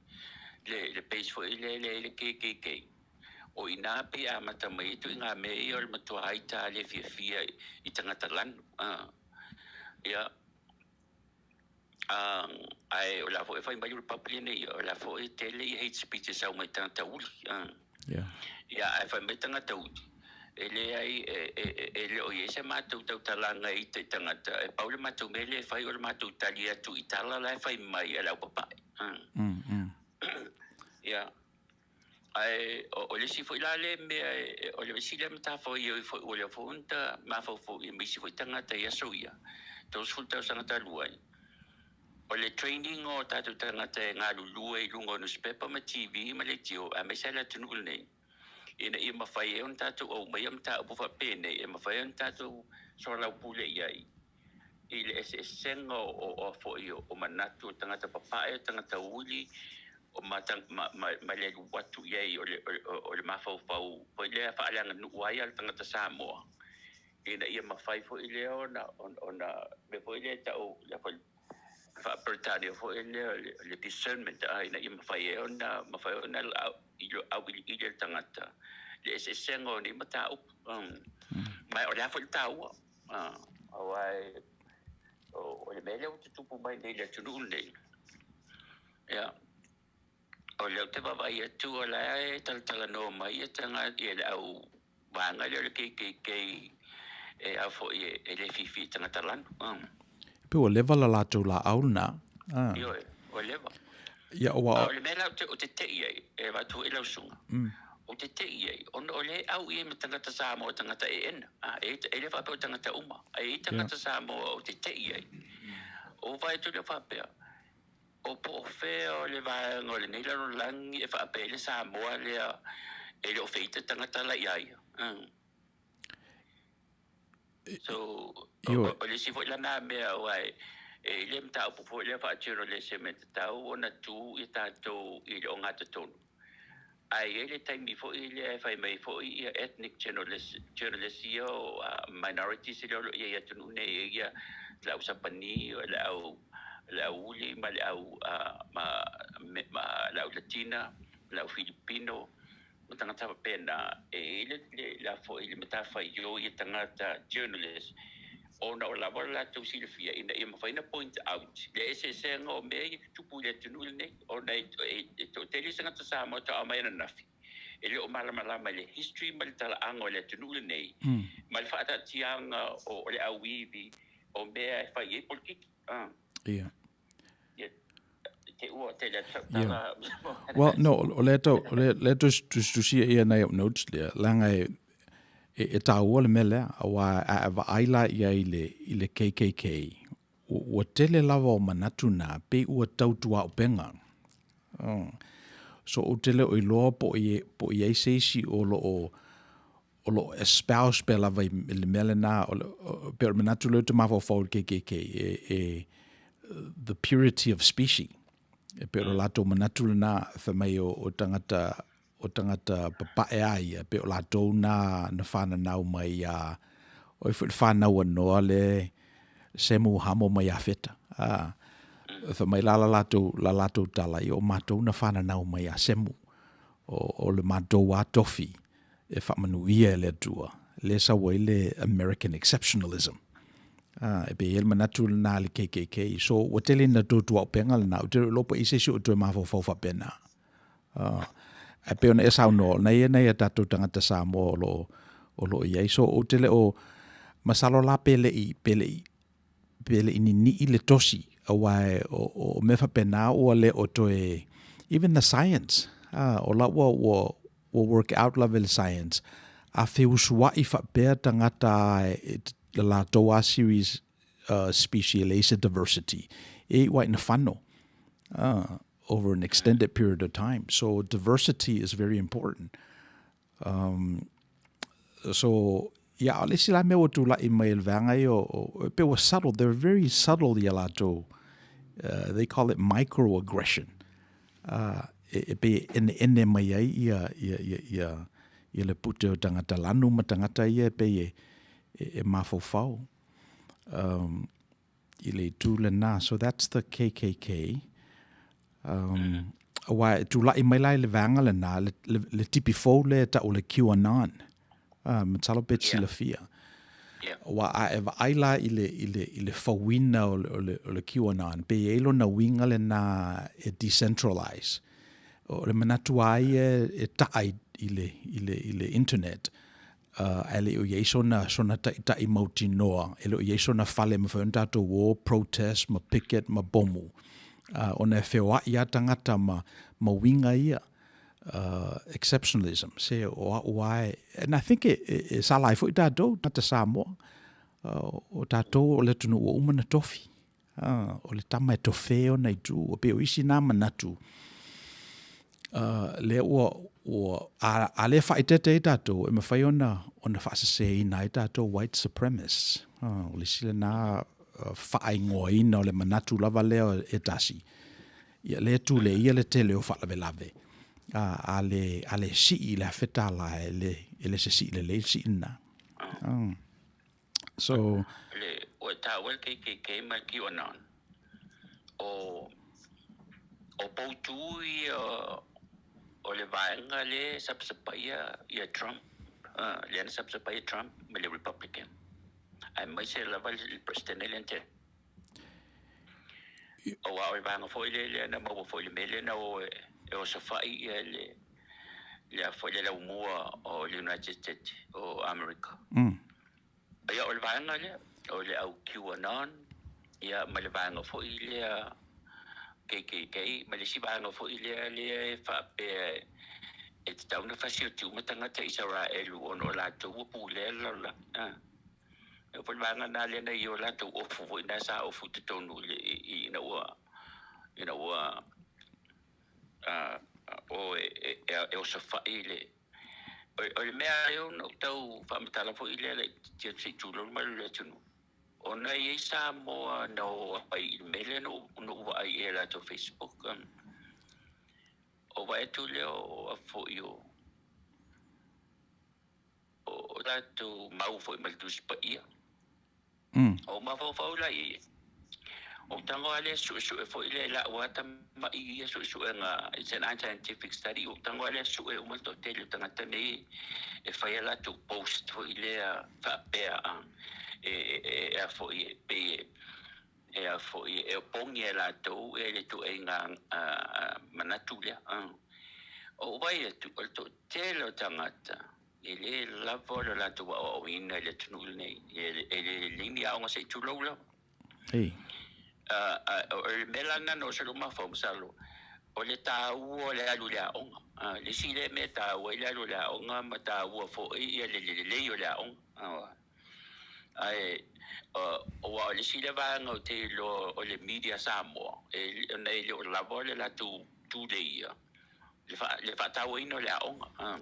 le base foi lea e le KKK. O i ina pei e amata mai ai ituaiga mea ia o le matua ita le fiafia i tagata lanu. Ia, ae o le a foi e fai mai le Republican ia, o le a foi e tele i hate speech e sau mai tagata uli. Ia, ae fai mai tagata uli, e leai e le o i ai se matou tautalaga i ita i tagata, e pau le matou mea lea e fai o le matou tali atu i tala la e fai mai a le aupapae. Ia, ae o le isi foi la lea mea, o le isi lea matafaioi foi ua leva foi ona mafaufau i ai ma isi foi tagata i aso ia, 30 tausaga talu ai, o le training o tatou tagata e galulue i luga o nusipepa ma TV ma leitio, aemaise lava le atunuu lenei, ina ia mafai ai ona tatou aumaia mataupu faapenei, e mafai ai ona tatou soalaupule i ai i le eseesega o foi o manatu o tagata papae, o tagata uli, o ma ma le alu atu i ai o le mafaufau foi lea faaleaganuu ai a le tagata Samoa, ina ia mafai foi lea ona mea foi lea e tau faa-Peretania foi lea o le discernment, ina ia mafai ai ona mafai ona auiliili e le tagata le eseesega o nei mataupu. Ma o le a foi le taua, aua o le mea lea ua tutupu mai nei i le atunuu lenei, ia, o lea ou te vaavaai atu o la e talatalanoa mai ia tagata, ia le au vaega lea o le KKK. E a foi e le fifi tagata lanu. Pe ua leva la latou laau lena. Ioe, ua leva. Ia, ua. A o le mea la ou te te'i ai, e avatu foi lau susuga, ou te te'i ai, ona o lea e au i ai ma tagata Samoa, tagata eena, e e le faapea o tagata uma, ae i ai tagata Samoa ou te te'i ai. Ua vaai atu lea faapea, o po o fea o le vaega o lenei lalolagi e faapea ai le Samoa lea e le o feita tagata la ia ia. So, o le isi foi la na mea aua e i le mataupu foi lea faa-journalism e tatau ona tu ia tatou i le ogatotonu. Ae i ai le taimi foi lea e fai mai foi ia ethnic journalists ia o minorities lea o lo o i ai i atunuu nei, e i ai ia le au Sapani, o le au le au uli ma le au ma le au Latina, le au Filipino, O tagata faapena, e i ai le, le, le, foi, le matafaioi a tagata journalist ona o lava le latou silafia ina ia mafai ona point out le eseesega o mea ia tutupu i le atunuu lenei ona e, e, e toatele tagata Samoa faatoa mai ananafi e le o malamalama i le history ma le talaaga o le atunuu lenei ma le faataatiaga o, o le auivi o mea e fai ai polokiki. Ah. Ia. Well, no, o lea tau, o lea, lea tusi ia nai au notes lea, leaga e, e, e tāua le mea lea, aua a e vaai la ia i le, i le KKK, ua tele lava o manatu na, pei ua tautuaupega. Oh. So, ou te le o iloa po i, po i ai se isi o lo o, o lo o espouse pea lava i le mea lena, o le, pei o le manatu lea ou te mafaufau i le KKK, e, e, the purity of species. E pei o le latou manatu lena, fai mai o, o tagata, o tagata papae a ia, pei o latou na, na whananau mai a, o ai foi le whanau a Noa le Semu, Hamo ma Iafeta. A, fai mai la la latou, la latou tala, ia o matou na whananau mai a Semu, o, o le matou a tofi, e faamanuia e le Atua, lea e sau ai le American exceptionalism. Ah, e pei e i ai le manatu lena a le KKK. So, ua tele ina tou tuaupega lena, ou te le o iloa po o i ai se isi o toe mafaufau faapena. Ah, ae pei ona e saunoa, o na ia nai a tatou tagata Samoa o lo o, o lo o i ai. So, ou te le o masalo la pe le i, pe le i, pe le i ninii le tosi, aua e, o, o mea faapena ua le o toe, even the science, ah, o la ua, ua, ua work out lava e le science, a feusuaʻi faapea tagata e la latou a series species e leai se diversity, e iu ai ina fano over an extended period of time. So diversity is very important. So ia, o le isi la mea ua tulaʻi mai e le vaega ia o, e pei ua subtle, they're very subtle ia latou, they call it microaggression. E, e pei e eneene mai ai ia, ia, ia, ia, ia le pute o tagata lanu ma tagata ia e pei e, e, e mafaufau i le itu lena. So that's the KKK. Aua e tulaʻi mai la i le vaega lena, le, le, le tipi fou lea e taʻu o le QAnon. Masalo pe silafia. Aua a e vaai la i le, i le, i le fauina o le, o le, o le QAnon, pe i ai lona uiga lena e decentralize. O le manatu lava ia e taʻa i, i le, i le, i le internet, ae le o i ai sona, sona taʻitaʻi mautinoa, e le o i ai sona fale e mafai ona tatou o protest ma picket ma pomu, ona e feoaʻi lava tagata ma, ma uiga ia. Exceptionalism, se o au lava e, and I think e, e, e sala ai foi tatou, tagata Samoa, o tatou o le atunuu ua uma ona tofi. O le tama e tofē ona itu, e pei o isi nā manatu, lea ua, ua, a, a le faaeteete ai tatou, e mafai ona, ona faasesēina ai tatou white supremacists. O le isi lena faaigoaina o le manatu lava lea e tasi, ia lea e tuleia le tele o faalavelave, a, a le, a le sii i le $1000 e le, e le se sii lelei le sii lena. So. Le, ua taua le KKK ma le QAnon. O, o poutu ia o le vaega lea e sapasapaia ia Trump, lea na sapasapaia Trump ma le Republican, aemaise lava le President lea na tea. Aua o le vaega foi lea lea na maua foi i le mea lea na o e osofai ia le le a foi le laumua o le United States o America. Ia, o le vaega lea, o le au QAnon, ia, ma le vaega foi lea KKK, ma le isi vaega foi lea lea e faapea e tatau ona fasioti uma tagata Isaraelu ona o latou ua pulea le lalolagi. A. E foi le vaega lena lea na i o latou ofu foi na sa ofu i totonu i le ina ua ina ua o e osofai le O le mea lea na ou tau faamatala foi lea laitiiti atu se i tulou le malu o le atunuu, ona e i ai Samoa na o ai i le mea lea na ou vaai i ai i latou Facebook. O vaai atu lea o foi o latou mau foi ma le Tusi Paia. O mafaufau la i ai, o tago lava lea suesue foi lea i lau lava tama'i ia suesuega, it's an unscientific study, o tago lava lea sue uma le toatele o tagata nei e fai a latou post foi lea faapea e a foi e pei e a foi e opogi e latou e le ituaiga manatu lea. Ou vaai atu o le toatele o tagata E le lava lo latou aoaoina i le atunuu lenei. E le lelei ni aoga se i tulou lava. Ei. O le mea la lena na oso i lou mafaufau, masalo, o le taua o le alu i le aoga. Le isi lea mea e taua ai le alu i le aoga ma taua foi ia le lelei o le aoga. Ae aua o le isi lea vaega ou te iloa o le media Samoa, ona e le o lava le latou tuleia le faatauaina o le aoga.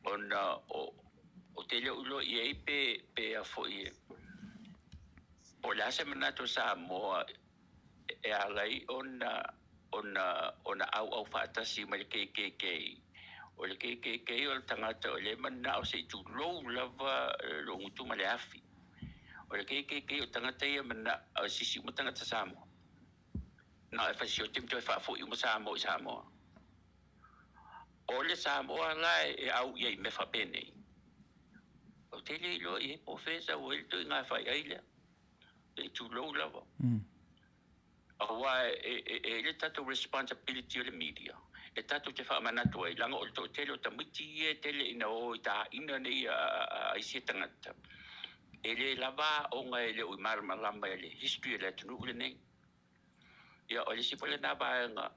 Ona ou te le o iloa i ai pe a foi po o le a se manatu o Samoa e ala ai ona auau faatasi ma le KKK. O le KKK o le tagata o lea e manao se i tulou lava lou gutu ma le afi. O le KKK o tagata ia e manao e sisi uma tagata Samoa. Na o e fasioti ma toe faafoi uma Samoa i Samoa. O le Samoa la e au i ai i mea faapenei, ou te le iloa i ai po o fea e sau ai le ituaiga faiai lea, se i tulou lava. Aua e i ai le tatou responsibility o le media e tatou te faamanatu ai, leaga o le toatele o tamaiti ia e tele ina o i taina nei a isi tagata, e le lava aoga e le o i malamalama i le history o le atunuu lenei. Ia, o le isi foi lena vaega,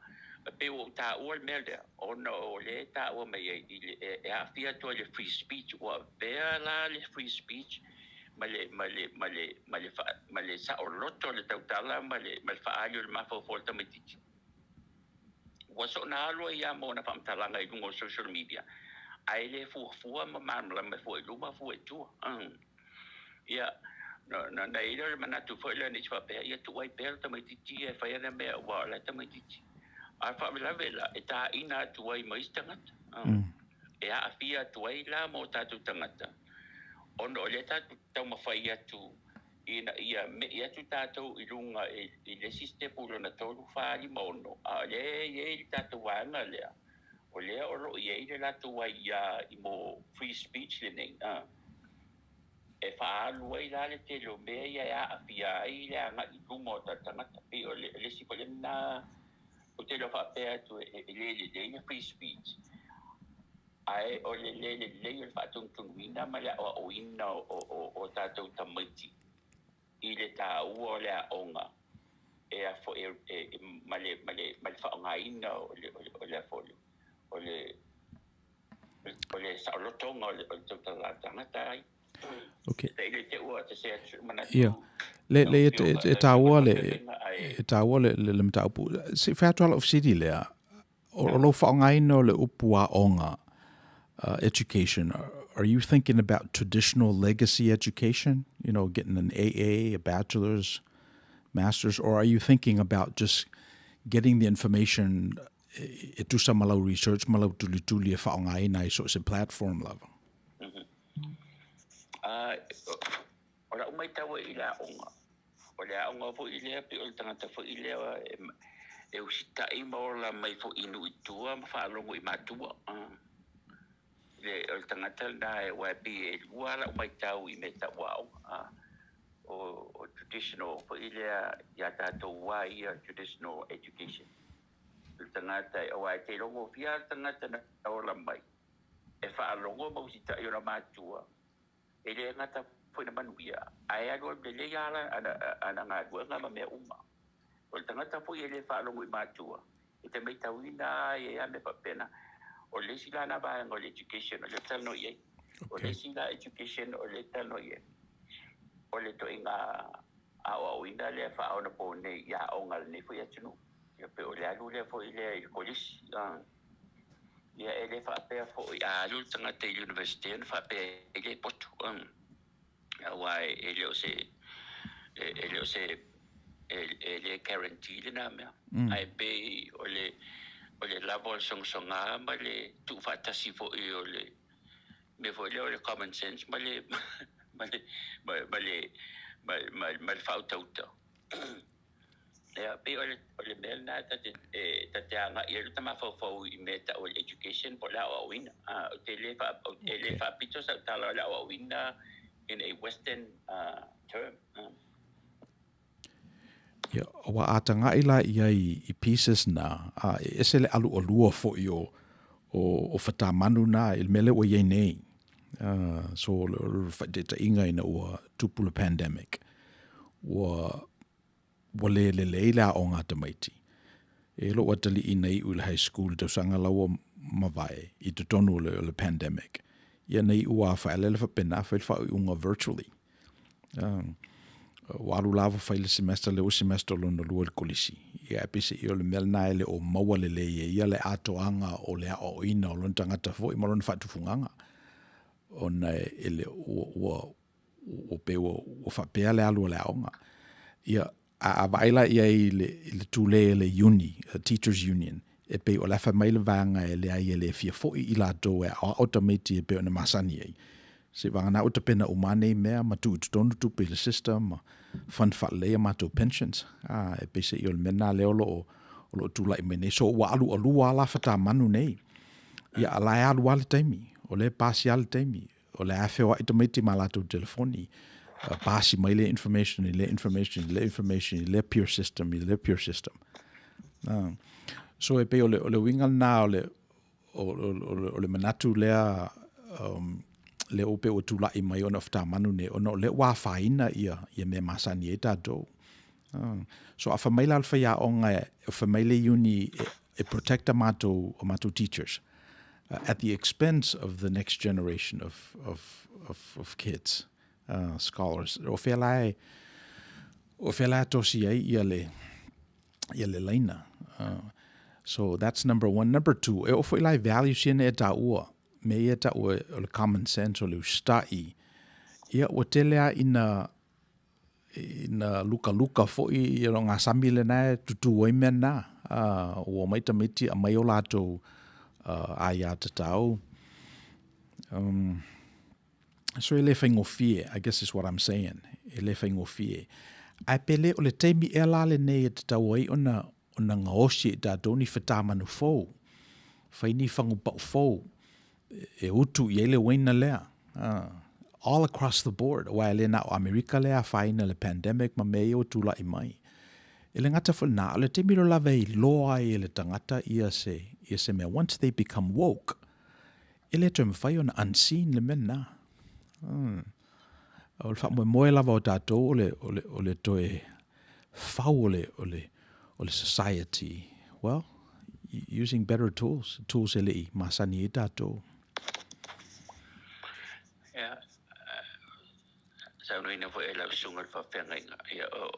e pei ua ou taua le mea lea, ona o lea e taua mai ai i le, e aafia atu ai le free speech, ua avea la le free speech ma le, ma le, ma le, ma le, ma le saoloto o le tautala ma le, ma le faaali o le mafaufau o le tamaitiiti. Ua soona alu ai lava ma ona faamatalaga i luga o social media, ae le fuafua ma malamalama e fua i luma fua i tua. Ia, na, na i ai lea o le manatu foi lea, ne i faapea, ia tuu ai pea le tamaitiiti ia e fai ana mea aua o la e tamaitiiti. A o le faalavelave la, e taina atu ai ma isi tagata. E aafia atu ai la ma o tatou tagata, ona o lea tatou te taumafai atu ina ia me'i atu tatou i luga i le isi sitepu lona 3, 4, 5, 6, a o lea e i ai le tatou vaega lea, o lea o lo o i ai le latou aia i mo free speech lenei, e faaalu ai la le tele o mea ia e aafia ai le agai i luma o tatou tagata. Pei o le isi foi lena ou te iloa faapea atu e le lelei le free speech, ae o le le lelei o le faatonutonuina ma le aoaoina o tatou tamaiti i le taua o le aoga e ma le faaaogaina o le o le o le saolotoga o le tautala tagata ai. Okay. Ia. Le le e taua le e taua le le mataupu. Se i fai atu lava lau fesili lea, o lou faaaogaina o le upu aoga, education, are you thinking about traditional legacy education, you know, getting an AA, a bachelor's, master's, or are you thinking about just getting the information e tusa ma lau research ma lau tulituli e faaaogaina ai so o se platform lava? O lau matau i le aoga, o le aoga foi lea pei o le tagata foi lea e usitai ma ola mai foi i nuu i tua ma faalogo i matua. O le tagata lena aua e pei e lua lau matau i mea tau aoga. O traditional foi lea ia tatou lava ia traditional education. O le tagata, aua e te iloa gofie lava le tagata na ola mai e faalogo ma usitai ona matua, e le gata foi na manuia, ae alualu lelei lava ana galuega ma mea uma. O le tagata foi e le faalogo i matua, e te matauina lava e a mea faapena. O le isi la na vaega o le education o lea ou te talanoa i ai. O le isi la education o lea e talanoa i ai, o le ituaiga aoaoina lea faaonaponei i aoga a lenei foi atunuu. Ia pei o le alu lea foi lea i le kolisi. Ia e le faapea foi a alu le tagata i le Universite ona faapea e le poto, aua e le o se e le o se e le guarantee lena mea. Ae pei o le o le lava o le sogasoga ma le tuufaatasi foi o le mea foi lea o le common sense ma le ma le ma le ma le faautauta. Ia, pei o le, o le mea lena ta te, e, ta te agai ai lota mafaufau i mea e tau o le education po o le aoaoina. Ah, ou te le faa, ou te le faapito sau tala o le aoaoina in a western term. Ia, ua atagaʻi la i ai i pieces na, a e ese le ʻaluʻalua foi o, o, o fatamanu na i le mea lea ua i ai nei. So, o le faataitaiga ina ua tupu le pandemic, ua, ua le lelei le aoga a tamaiti. E lou atalii na iu i le high school i tausaga la ua mavae i totonu o le, o le pandemic. Ia na iu lava faelele faapena fai le faauiuga virtually. Ua alu lava fai le semester lea ua semester lona lua i le kolisi. Ia ae peiseai o le mea lena e le o maua lelei e ia le atoaga o le aoaoina o lona tagata foi ma lona faatufugaga. Ona e le ua, ua, ua pei ua, ua faapea le alu o le aoga. Ia, a, a vaai la i ai i le, i le tule a le uni, a Teachers Union, e pei o le a fai mai le vaega e leai e le fia foi i latou e aoao tamaiti e pei ona masani ai. Seiavagana ua tapena uma nei mea ma tuu i totonu tupe i le system ma fund faalelei a matou pensions. A, e peiseai o le mea lena lea o lo o, o lo o tulai mai nei. So ua alualua lava la fatamanu nei. Ia, a la e alu lava le taimi. O lea e pasi lava le taimi. O le a feoai tamaiti ma latou telefoni, pasi mai lea information i lea information i lea information i lea peer system i lea peer system. So e pei o le, o le uiga lena o le, o, o, o, o le manatu lea um, lea ua pei ua tulai mai ona o fatamanu nei, ona o lea ua afaina ia, ia mea masani ai tatou. So a fai mai la le faiaoga, e fai mai le uni e, e protect a matou, a matou teachers at the expense of the next generation of, of, of, of kids, scholars. O fea la e, o fea la e tosi ai ia le, ia le laina. So that's number one. Number two, e oo foi la i values ia na e taua, mea ia e taua o le common sense, o le usitai. Ia, ua tele lava ina ina lukaluka foi ia lo gasami lena e tutū ai mea na. Ua omai tamaiti aumai o latou aiatatau. So e le faigofie, I guess is what I'm saying, e le faigofie. Ae pe le o le taimi ea la lenei e tatau ai ona, ona gaosi e i tatou ni fatamanu fou, fai ni fagupau fou, e utu i ai le uaina lea. All across the board, aua e le na o Amerika lea e afaina i le pandemic ma mea ia ua tulai mai. E le gata foi i lena, o le taimi loa lava e iloa ai e le tagata ia se, ia se mea, once they become woke, e le toe mafai ona unseen le mea lena. O le faamoemoe lava o tatou o le, o le, o le toe fau o le, o le, o le society, well, using better tools, tools e le i masani ai tatou. Ia, saunoaina foi e lau susuga le faafeagaiga, ia, o,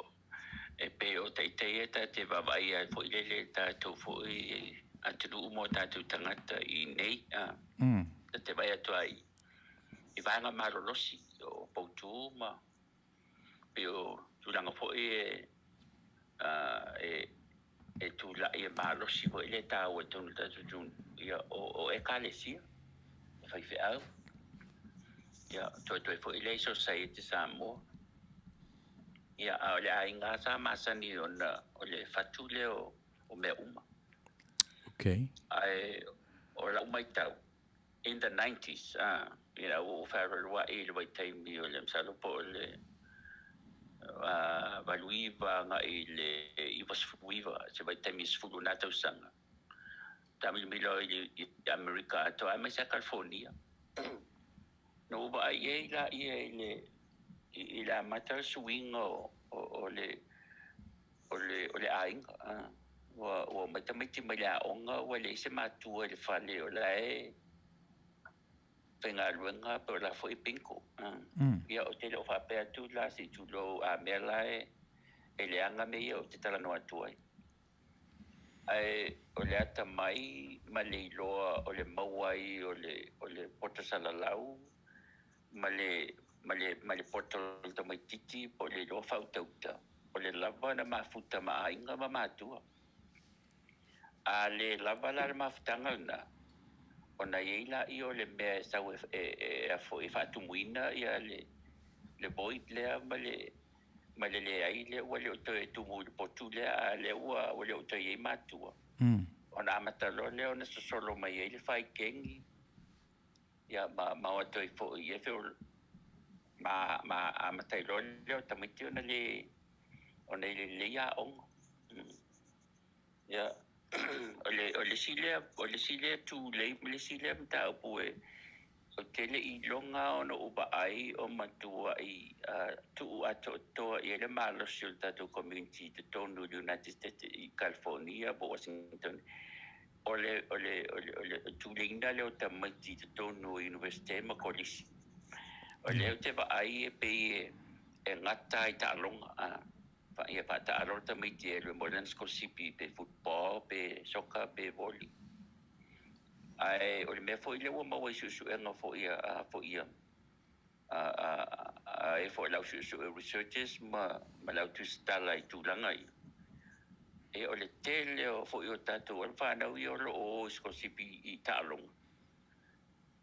e pei o taitai ia ta te vaavaai ai foi lele tatou foi atunuu mo tatou tagata i nei, a, ta te vaai atu ai i vaega malolosi o poutu ma Pei o tulaga foi e e tulai e malosi foi le taua i totonu o le tatou atunuu, ia o Ekalesia, o faifeau, ia toetoe foi lea i Society Samoa. Ia a o le aiga lava sa masani ona o le fatu lea o mea uma. Okay. Ae o lau matau, in the nineties ina ua ou fealualuai i le vaitaimi o le masalo po o le 89 agai i le 99 se vaitaimi e 10 na tausaga taamilomilo ai i Amerika atoa aemaise lava California. Na ou vaai ai laia i le i le amata o le suiga o le o le o le aiga. Ua ua omai tamaiti mai le aoga ua leai se matua i le fale o la e faigaluega pe o la foi e bingo. Ia ou te le o faapea atu la se i tulou a mea la e e leaga mea ia ou te talanoa atu ai. Ae o le atamai ma le iloa o le maua ai o le o le poto salalau ma le ma le ma le poto o le tamaitiiti po o le iloa faautauta, o le lava ona mafuta ma aiga ma matua. A le lava la le mafutaga lena, ona i ai lea o le mea e sau e e e faatumuina ia le le void lea ma le ma le leai lea ua le o toe tumu i le potu lea, a lea ua ua le o toe i ai matua. Ona amata loa lea ona sosolo mai ai le faikegi, ia ma ma o atu ai foi ia fe ma ma amata ai loa lea o tamaiti ona le ona i lelei aoga. Ia o le o le isi lea o le isi lea tulei ma le isi lea mataupu e Ou te le i iloga ona ou vaai o matuai tuu atoatoa i ai le malosi o le tatou community i totonu o le United States i California po o Washington. O le, o le, o le, o le tuleiina lea o tamaiti i totonu o Universite ma Kolisi. O lea ou te vaai e pei e gata i taaloga, ia faataalo le tamaiti e alu e moe lana sikolasipi pe football pe soccer pe volley. Ae o le mea foi lea ua maua i suesuega foi a foi a a e foi lau suesue researchers ma ma le au tusitala i tulaga ia, e o le tele o foi o tatou alo fanau ia o lo o o i sikolasipi i taaloga,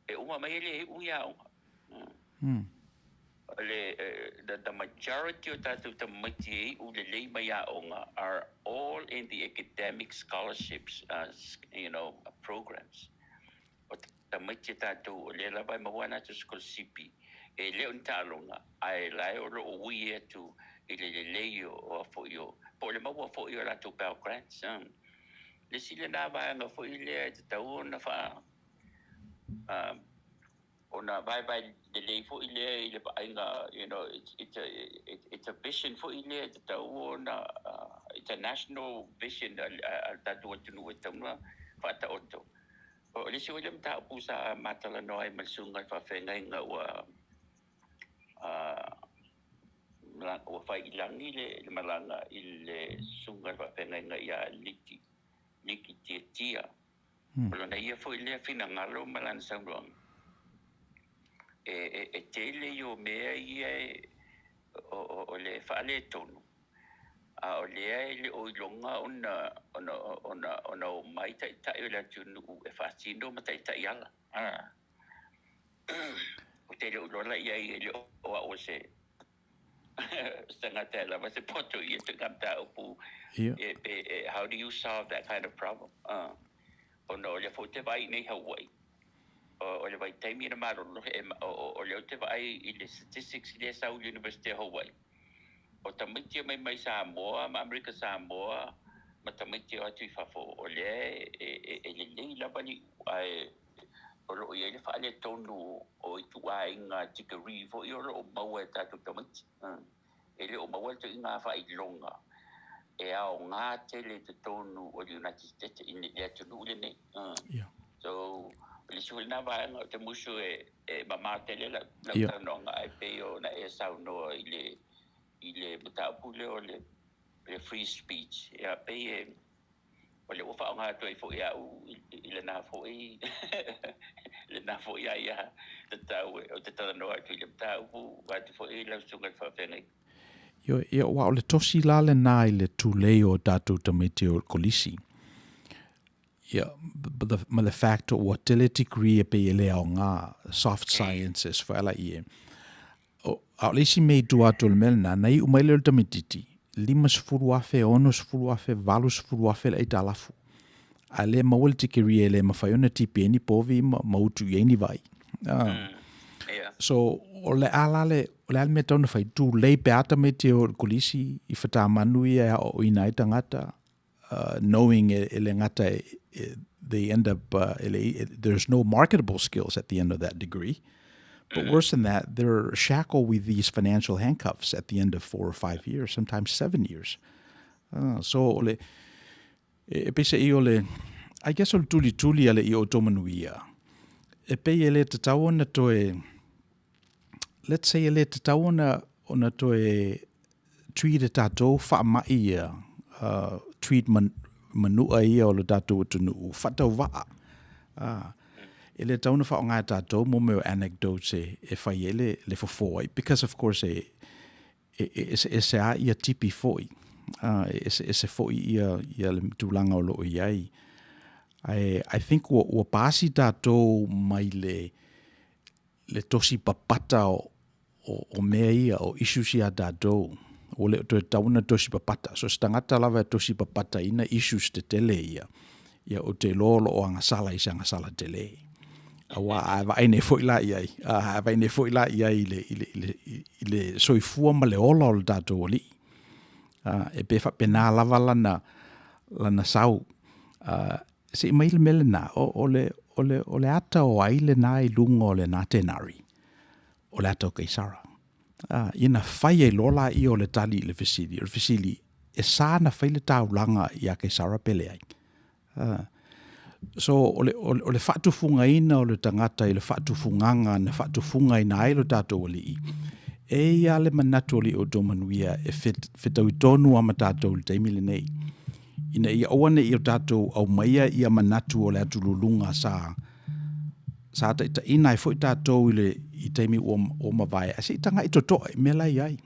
e uma mai e le iu ni aoga. O le the majority o tatou tamaiti e iu lelei mai aoga are all in the academic scholarships you know programs. O tamaiti a tatou o lea lava e maua a latou sikolasipi e le o ni taaloga ae la e o lo o ui atu i le lelei o foi o po o le maua foi o latou Pell Grants. Le isi lena vaega foi lea e tatau ona faa ona vaevae lelei foi lea i le vaaiga, you know, it's a, it's a vision foi lea e tatau ona, it's a national vision a le tatou atunuu e tatau ona faataoto. O le isi foi lea mataupu sa matalanoa ai ma le susuga i le faafeagaiga ua ua fai i lagi le malaga i le susuga i le faafeagaiga ia Liki, Liki Tiatia. O lona ia foi lea finagalo ma lana saunoaga, e, e tele i o mea ia e, o, o, o le faaletonu, a o lea e le o iloga ona, ona, ona, ona omai taitai o le atunuu e faatino ma taitai ala. Ou te le o iloa la i ai e le o au o se se tagata e lava se poto i ia ituaiga mataupu. E, e, e, how do you solve that kind of problem? Ona o lea foi ou te vaai i nei Hawaii, o le vaitaimi na malolo, e, o, o, o lea ou te vaai i le statistics lea e sau i le University o Hawaii, o tamaiti e omai mai Samoa ma Amerika Samoa ma tamaiti e o atu i fafo, o lea e, e, e lelei lava le iu, ae o lo o i ai le faaletonu o ituaiga degree foi o lo o maua e tatou tamaiti. E le o maua le ituaiga faailoga e aoga tele i totonu o le United States i le atunuu lenei. So, o le isi foi lena vaega ou te musu e, e mamao tele lau, lau talanoaga, ae pei ona e saunoa i le, i le mataupu lea o le, le free speech. Ia, pei e, O lea ua faaaoga atu ai foi au i lena foi lena foi aia tatau ou te talanoa atu i le mataupu atu foi i lau susuga i le faafeagaiga. Ioe, ia, aua o le tosi la lena i le tulei o tatou tamaiti o le kolisi. Ia, ma le fact ua tele degree e pei e le aoga, soft sciences foi ala ie. A o le isi mea i tua atu o le mea lena, na iu mai lea o le tamaitiiti, $50,000, $60,000, $80,000 le aitalafu. A le maua le tikeri e le mawhai ona tipi ai ni povi ma, ma utu i ai ni vai. So, o le a la le, o le a le mea tau na whai, tū lei pe a tamaiti o le kolisi i whatamanu ia e o ina ai tangata, knowing e, e le ngata e, e, they end up, e le, there's no marketable skills at the end of that degree. But worse than that, they're shackled with these financial handcuffs at the end of 4 or 5 years, sometimes 7 years. So o le, e peiseai o le, I guess o le tulituli a le ia o outou manuia, e pei e le tatau ona toe, let's say e le tatau ona, ona toe treat e tatou faamai ia, treat manua ia o le tatou atunuu faatauvaa. E le tatau ona faaaoga e tatou mo mea o anecdotes e fai ai le fofo ai, because of course e eseese lava ia tipi foi, e eseese foi ia le tulaga o lo o i ai. Ae I think ua pasi tatou mai le tosi papata o mea ia, o issues ia a tatou, ua le o toe tatau ona tosi papata. So o se tagata lava e tosi papataina issues tetele ia, ia ou te iloa o lo o agasala i se agasala tele. Aua a e vaai nei foi la i ai, a e vaai nei foi la i ai i le soifua ma le ola o le tatou alii, e pei e faapena lava lana sau. Se i mai le mea lena, o le ata o ai lena i luga o lena tenari? O le ata o Kaisara. Ia na fai ai loa laia o le tali i le fesili. O le fesili, e sa na fai le taulaga iā Kaisara pe leai? So, o le faatufugaina o le tagata i le faatufugaga na faatufugaina ai lo tatou alii, e i ai lava le manatu o le outou manuia e fetaui tonu lava ma tatou i le taimi lenei, ina ia aua ne i o tatou aumaia ia manatu o le atululuga sa sa taitaiina ai foi tatou i le i taimi ua mavae, ae se i tagai totoa i mea la e i ai.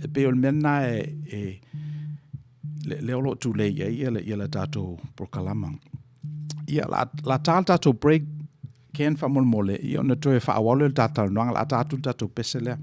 E pei o le mea lena e lea o lo o tulei i ai ia le tatou polokalama. Ia, la ta le tatou break, Ken, faamolemole, ia ona toe faaauau lea o le ta talanoaga, o le a ta atu le tatou pese lea.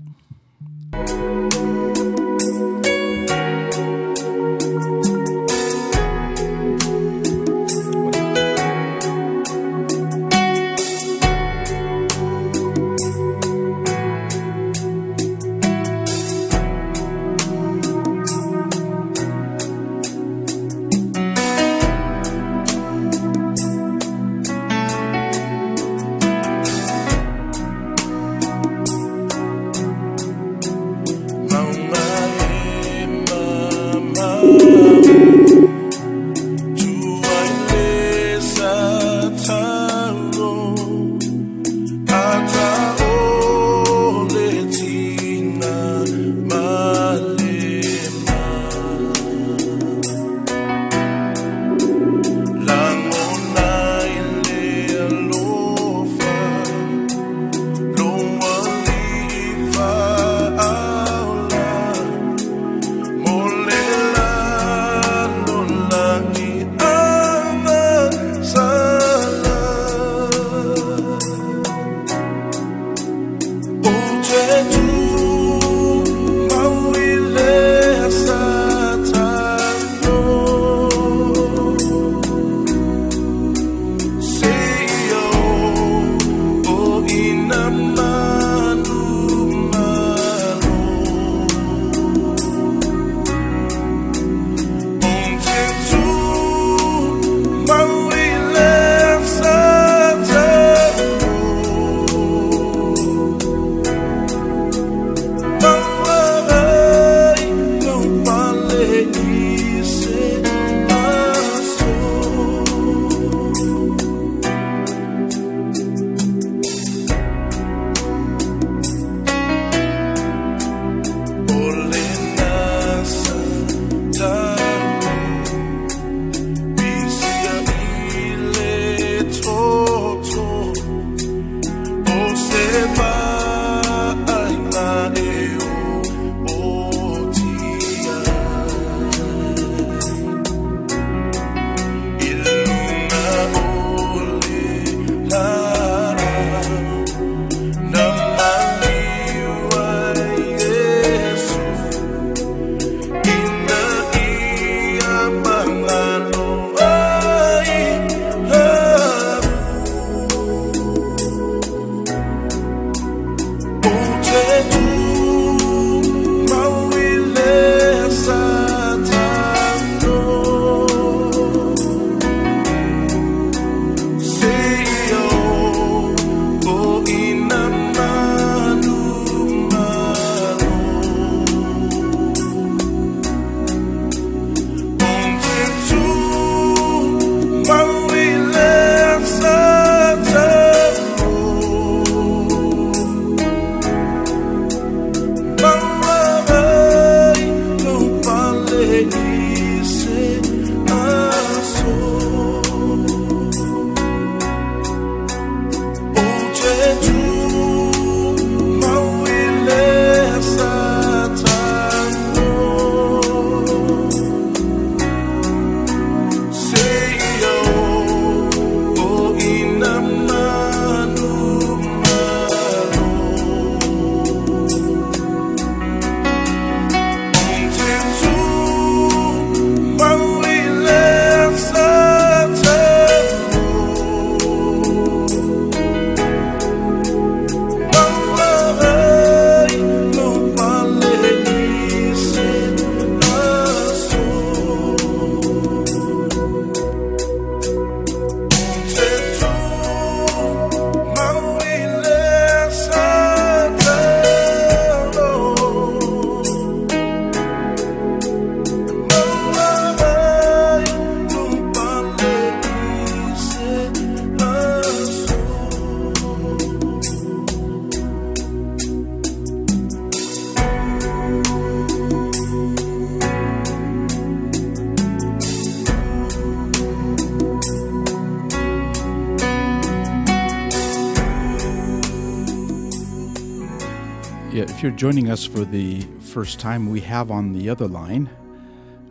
Yeah, if you're joining us for the first time, we have on the other line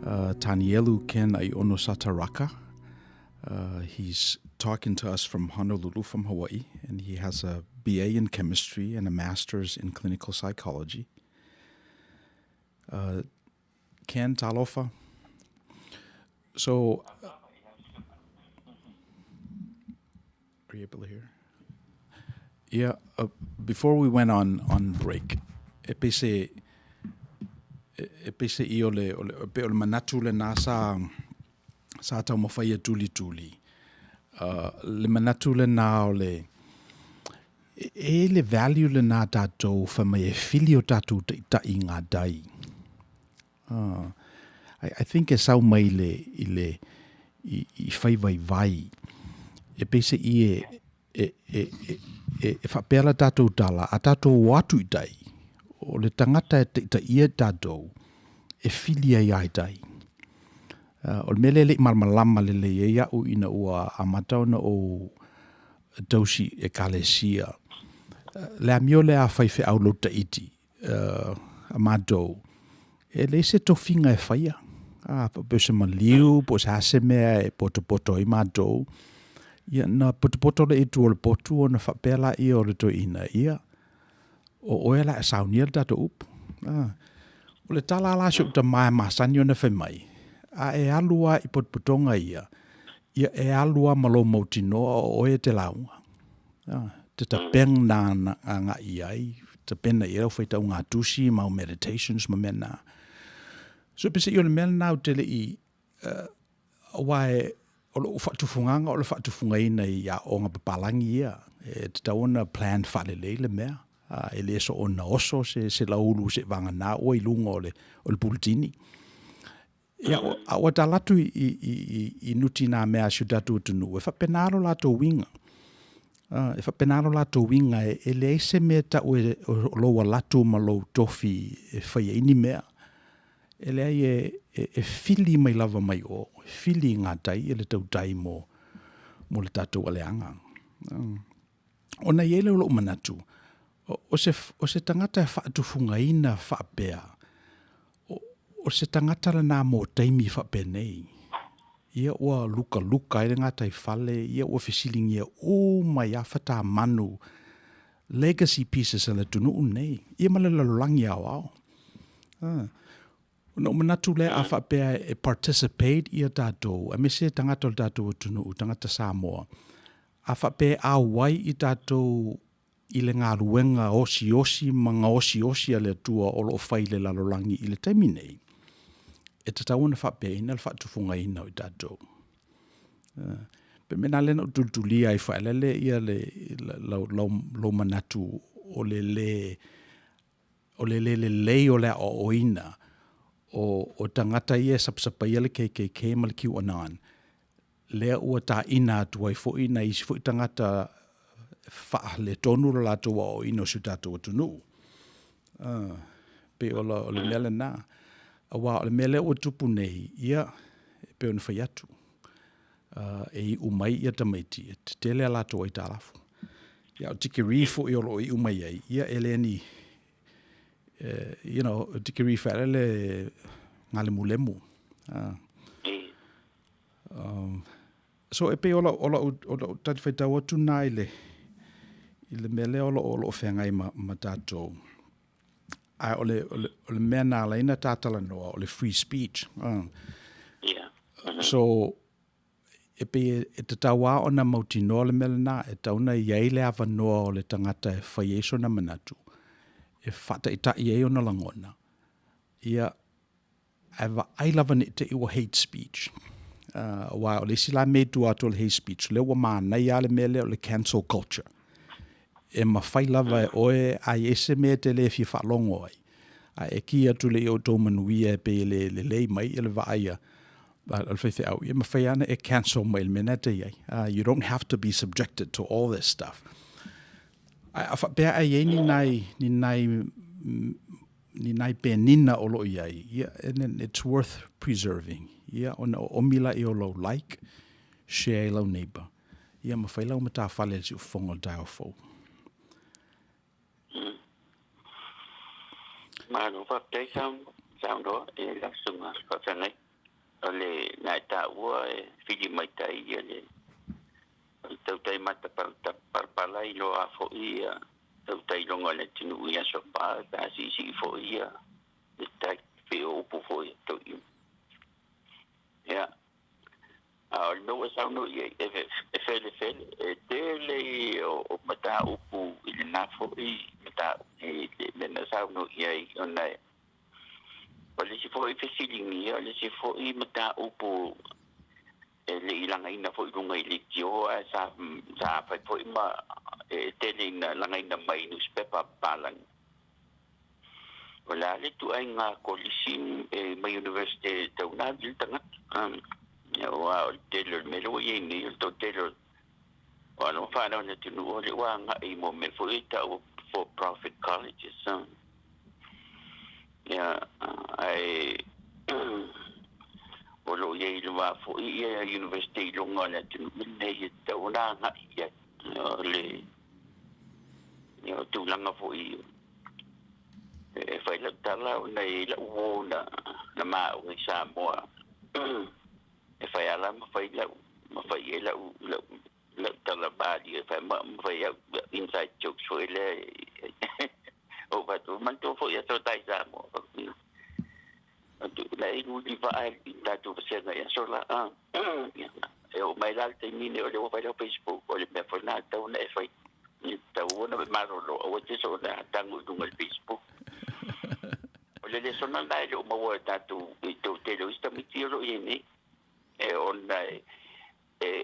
uh, Tanielu Ken Aiono Sataraka. Uh, he's talking to us from Honolulu, from Hawaii, and he has a BA in chemistry and a master's in clinical psychology. Uh, Ken Talofa. So, are you able to hear? Yeah, uh, before we went on, on break, e pei se, e pei se i o le, o le, pe o le manatu le nā sa, sa taumafai e tulituli. Uh, le manatu le nā o le, e, e le value le nā tātou wha mai e whili o tātou taʻitaʻi ngā dai. Uh, I, I think e sau mai le, i le, i, i whai vai vai. E pei se i e, e, e, e, e, e whapea la tātou tala, a tātou o atu i tai, o le tangata e taʻitaʻia tātou, e whili ai ai tai. Uh, o le mea lea e leʻi malamalama lelei ai iaʻu ina ua amata ona ou tausi ekalesia. Uh, le amio lea a faifeau lou taiti, uh, a matou, e leai se tofiga e faia. A, po o se maliu, po o se a se mea e potopoto ai matou. Ia, na potopoto lea i tua o le potu ona faapea laia o le toeaina, ia, o oe la e saunia le tatou upu. A, o le tala la a si ou tama e masani ona fai mai, a e alu lava i potopotoga ia, ia e alu lava ma lou mautinoa o oe e te lauga. A, te tapena agai i ai, tapena i ai lau faitauga tusi ma au meditations ma mea na. So peiseai o le mea lena ou te le i, uh, aua e, o lou faatufugaga o le faatufugaina i aoga papalagi ia, e tatau ona plan faalelei le mea. Uh, e le soona oso se, se laulu seʻivāganā ua i luga o le, o le puletini. Ia, a ua tala atu i, i, i, i nuti nā mea a si o tatou atunuu, e faapena lo latou uiga. Uh, e faapena lo latou uiga e, e leai se mea tau e, o, o lou alatu ma lou tofi e fai ai ni mea. E leai e, e, e fili mai lava mai o, e fili i ngā tai e le tautai mo, mo le tatou aleaga. Ona i ai lea o lou manatu, o se, o se tagata e faatufugaina faapea, o, o se tagata lena mo taimi faapenei. Ia ua lukaluka ai le gataifale, ia ua fesiligia uma i afatamanu legacy pieces a le atunuu lenei, ia ma le lalolagi aoao. Ah. Ona ou manatu lea a faapea e participate ia tatou, aemaise tagata o le tatou atunuu, tagata Samoa, a faapea e auai i tatou i le galuega osiosi ma gaosiosi a le Atua o lo o fai i le lalolagi i le taimi nei, e tatau ona faapeaina le faatufugaina o i tatou. Pe mea na lea na ou tulitulia ai faelele ia le, lau, lau, lou manatu o le lē o le lē lelei o le aoaoina o, o tagata ia e sapasapaia le KKK ma le QAnon, lea ua taina atu ai foi nai isi foi tagata faaletonu lo latou aoaoina o si o tatou atunuu. Uh, pei o, la, o le mea lena. Aua o le mea lea ua tupu nei, ia, e pei ona fai atu. Uh, e iu mai ia tamaiti, e tetele a latou aitalafu. Ia, o tikeri foi o lo o iu mai ai, ia e le ni, eh, you know, tikeri whaelele ngā lemulemu. Uh, um, so e pei o lau, o lau, o lau taliwhaitau atu nā i le, i le mea lea o lo o, lo o wheangai ma, ma tātou. A o le, o le, o le mea nā laina tātalanoa, o le free speech. Yeah. So, e pei e, e tatau lava ona mautinoa le mea lenā, e tatau ona i ai le avanoa o le tagata e fai ai sona manatu, e faataʻitaʻi ai ona lagona, ia, ae vaai lava ne i te i ua hate speech. Uh, aua o le isi la mea i tua atu o le hate speech, lea ua manaia lava le mea lea o le cancel culture. E mafai lava e oe a i ai se mea e te le fia faalogo ai, a e kī atu lea i outou manuia e pei e le lelei mai i le vaai a le faifeau, ia mafai lava ona e cancel mai le mea lena e te i ai. You don't have to be subjected to all this stuff. Ae a faapea ae i ai ni nai, ni nai, ni nai penina o lo o i ai, ia, and then it's worth preserving. Ia, ona oomi laia o lou like, share i lau neighbour. Ia, ma fai lau matafale i le siufofoga o le taeao fou. Malo faafetai saunoa i lau susuga faafeagai. O le na e taua e fili mai tai ia le tautai matapalapala i loa foi ia tautai loga o le atunuu i aso pa pe a siisii foi ia le tai pei o upu foi a toeaiina. Ia, a o le mea ua saunoa i ai, e felefele, e tele ia o mataupu i lena foi mataupu i le mea na saunoa i ai, ona o le isi foi fesiligia, o le isi foi mataupu e le i lagaina foi i luga i leitio, ae sa fai foi ma e tele ina lagaina mai i nusipepa a papalagi. O le a le ituaiga kolisi mai Universite e tau na le tagata? Aua o le tele o le mea lea ua i ai nei, o le toatele o alo ma fanau a le atunuu o lea ua agai mo mea foi ia e tau for profit colleges. Ia, ae o lo o i ai lava foi ia Universite i luga o le atunuu lenei e tatau ona agai i ai. O le tulaga foi e fai lau tala ona e i ai lau uo na maauga i Samoa e fai ala ma fai lau ma fai ai lau lau lau tala malie e fai ma fai au inside jokes foi lea o fatu manatua foi aso tai Samoa atu na e luli vaa i tatou vasega i aso la e oo mai la le taimi nei o lea ua fai lau Facebook o le mea foi lena e tatau ona e fai e tatau ona e malolo aua te soona tago i luga i le Facebook. O le lesona lena e le o maua e tatou i tou tele o isi tamaiti o lo o i ai nei e ona e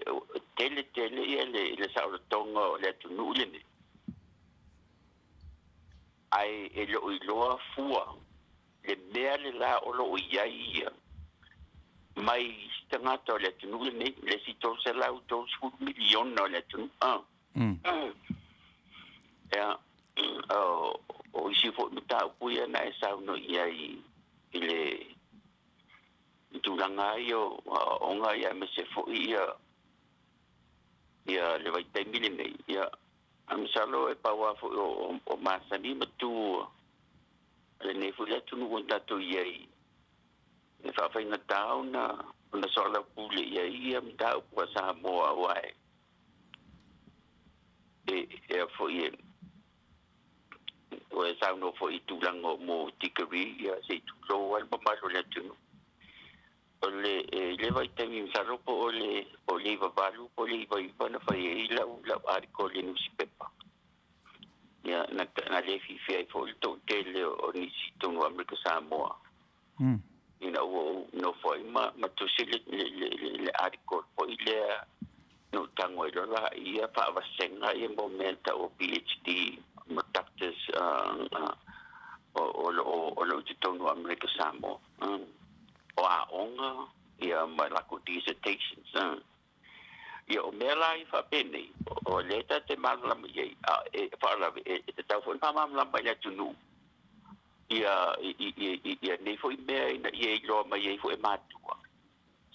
tele tele ia le saolotoga o le atunuu lenei ae e le o iloa fua le mea le la o lo o i ai ia mai isi tagata o le atunuu lenei, le isi 330 miliona o le atunuu. Ia, o isi foi mataupu ia na e saunoa i ai i le tulaga ai o aoaoga ia aemaise foi ia le vaitaimi lenei. Ia, a masalo e pau lava foi o masani ma tu lenei foi atunuu ua tatou i ai e faafaigata ona soalaupule i ai ia mataupu a Samoa aua e e foi e ua e saunoa foi i tulaga o mo tikeri ia se i tulou ai le mamalu o le atunuu. O le i le vaitaimi masalo po o le 98 po o le 99 na fai ai lau article i le nusipepa. Ia na le fiafia ai foi le toatele o nisi i totonu o Amerika Samoa. Ina ua ou nofo ai ma tusi le article foi lea na ou tago ai loa la ia faavasega ia mo mea e tau o PhD ma doctors o lo o i totonu o Amerika Samoa. O aoga ia ma latou dissertations. Ia o mea la ia faapenei, o lea e tatou te malamalama i ai, a e faalavelave e tatau foi ona faamalamalama i le atunuu ia ia nei foi mea ina ia iloa mai ai foi e matua,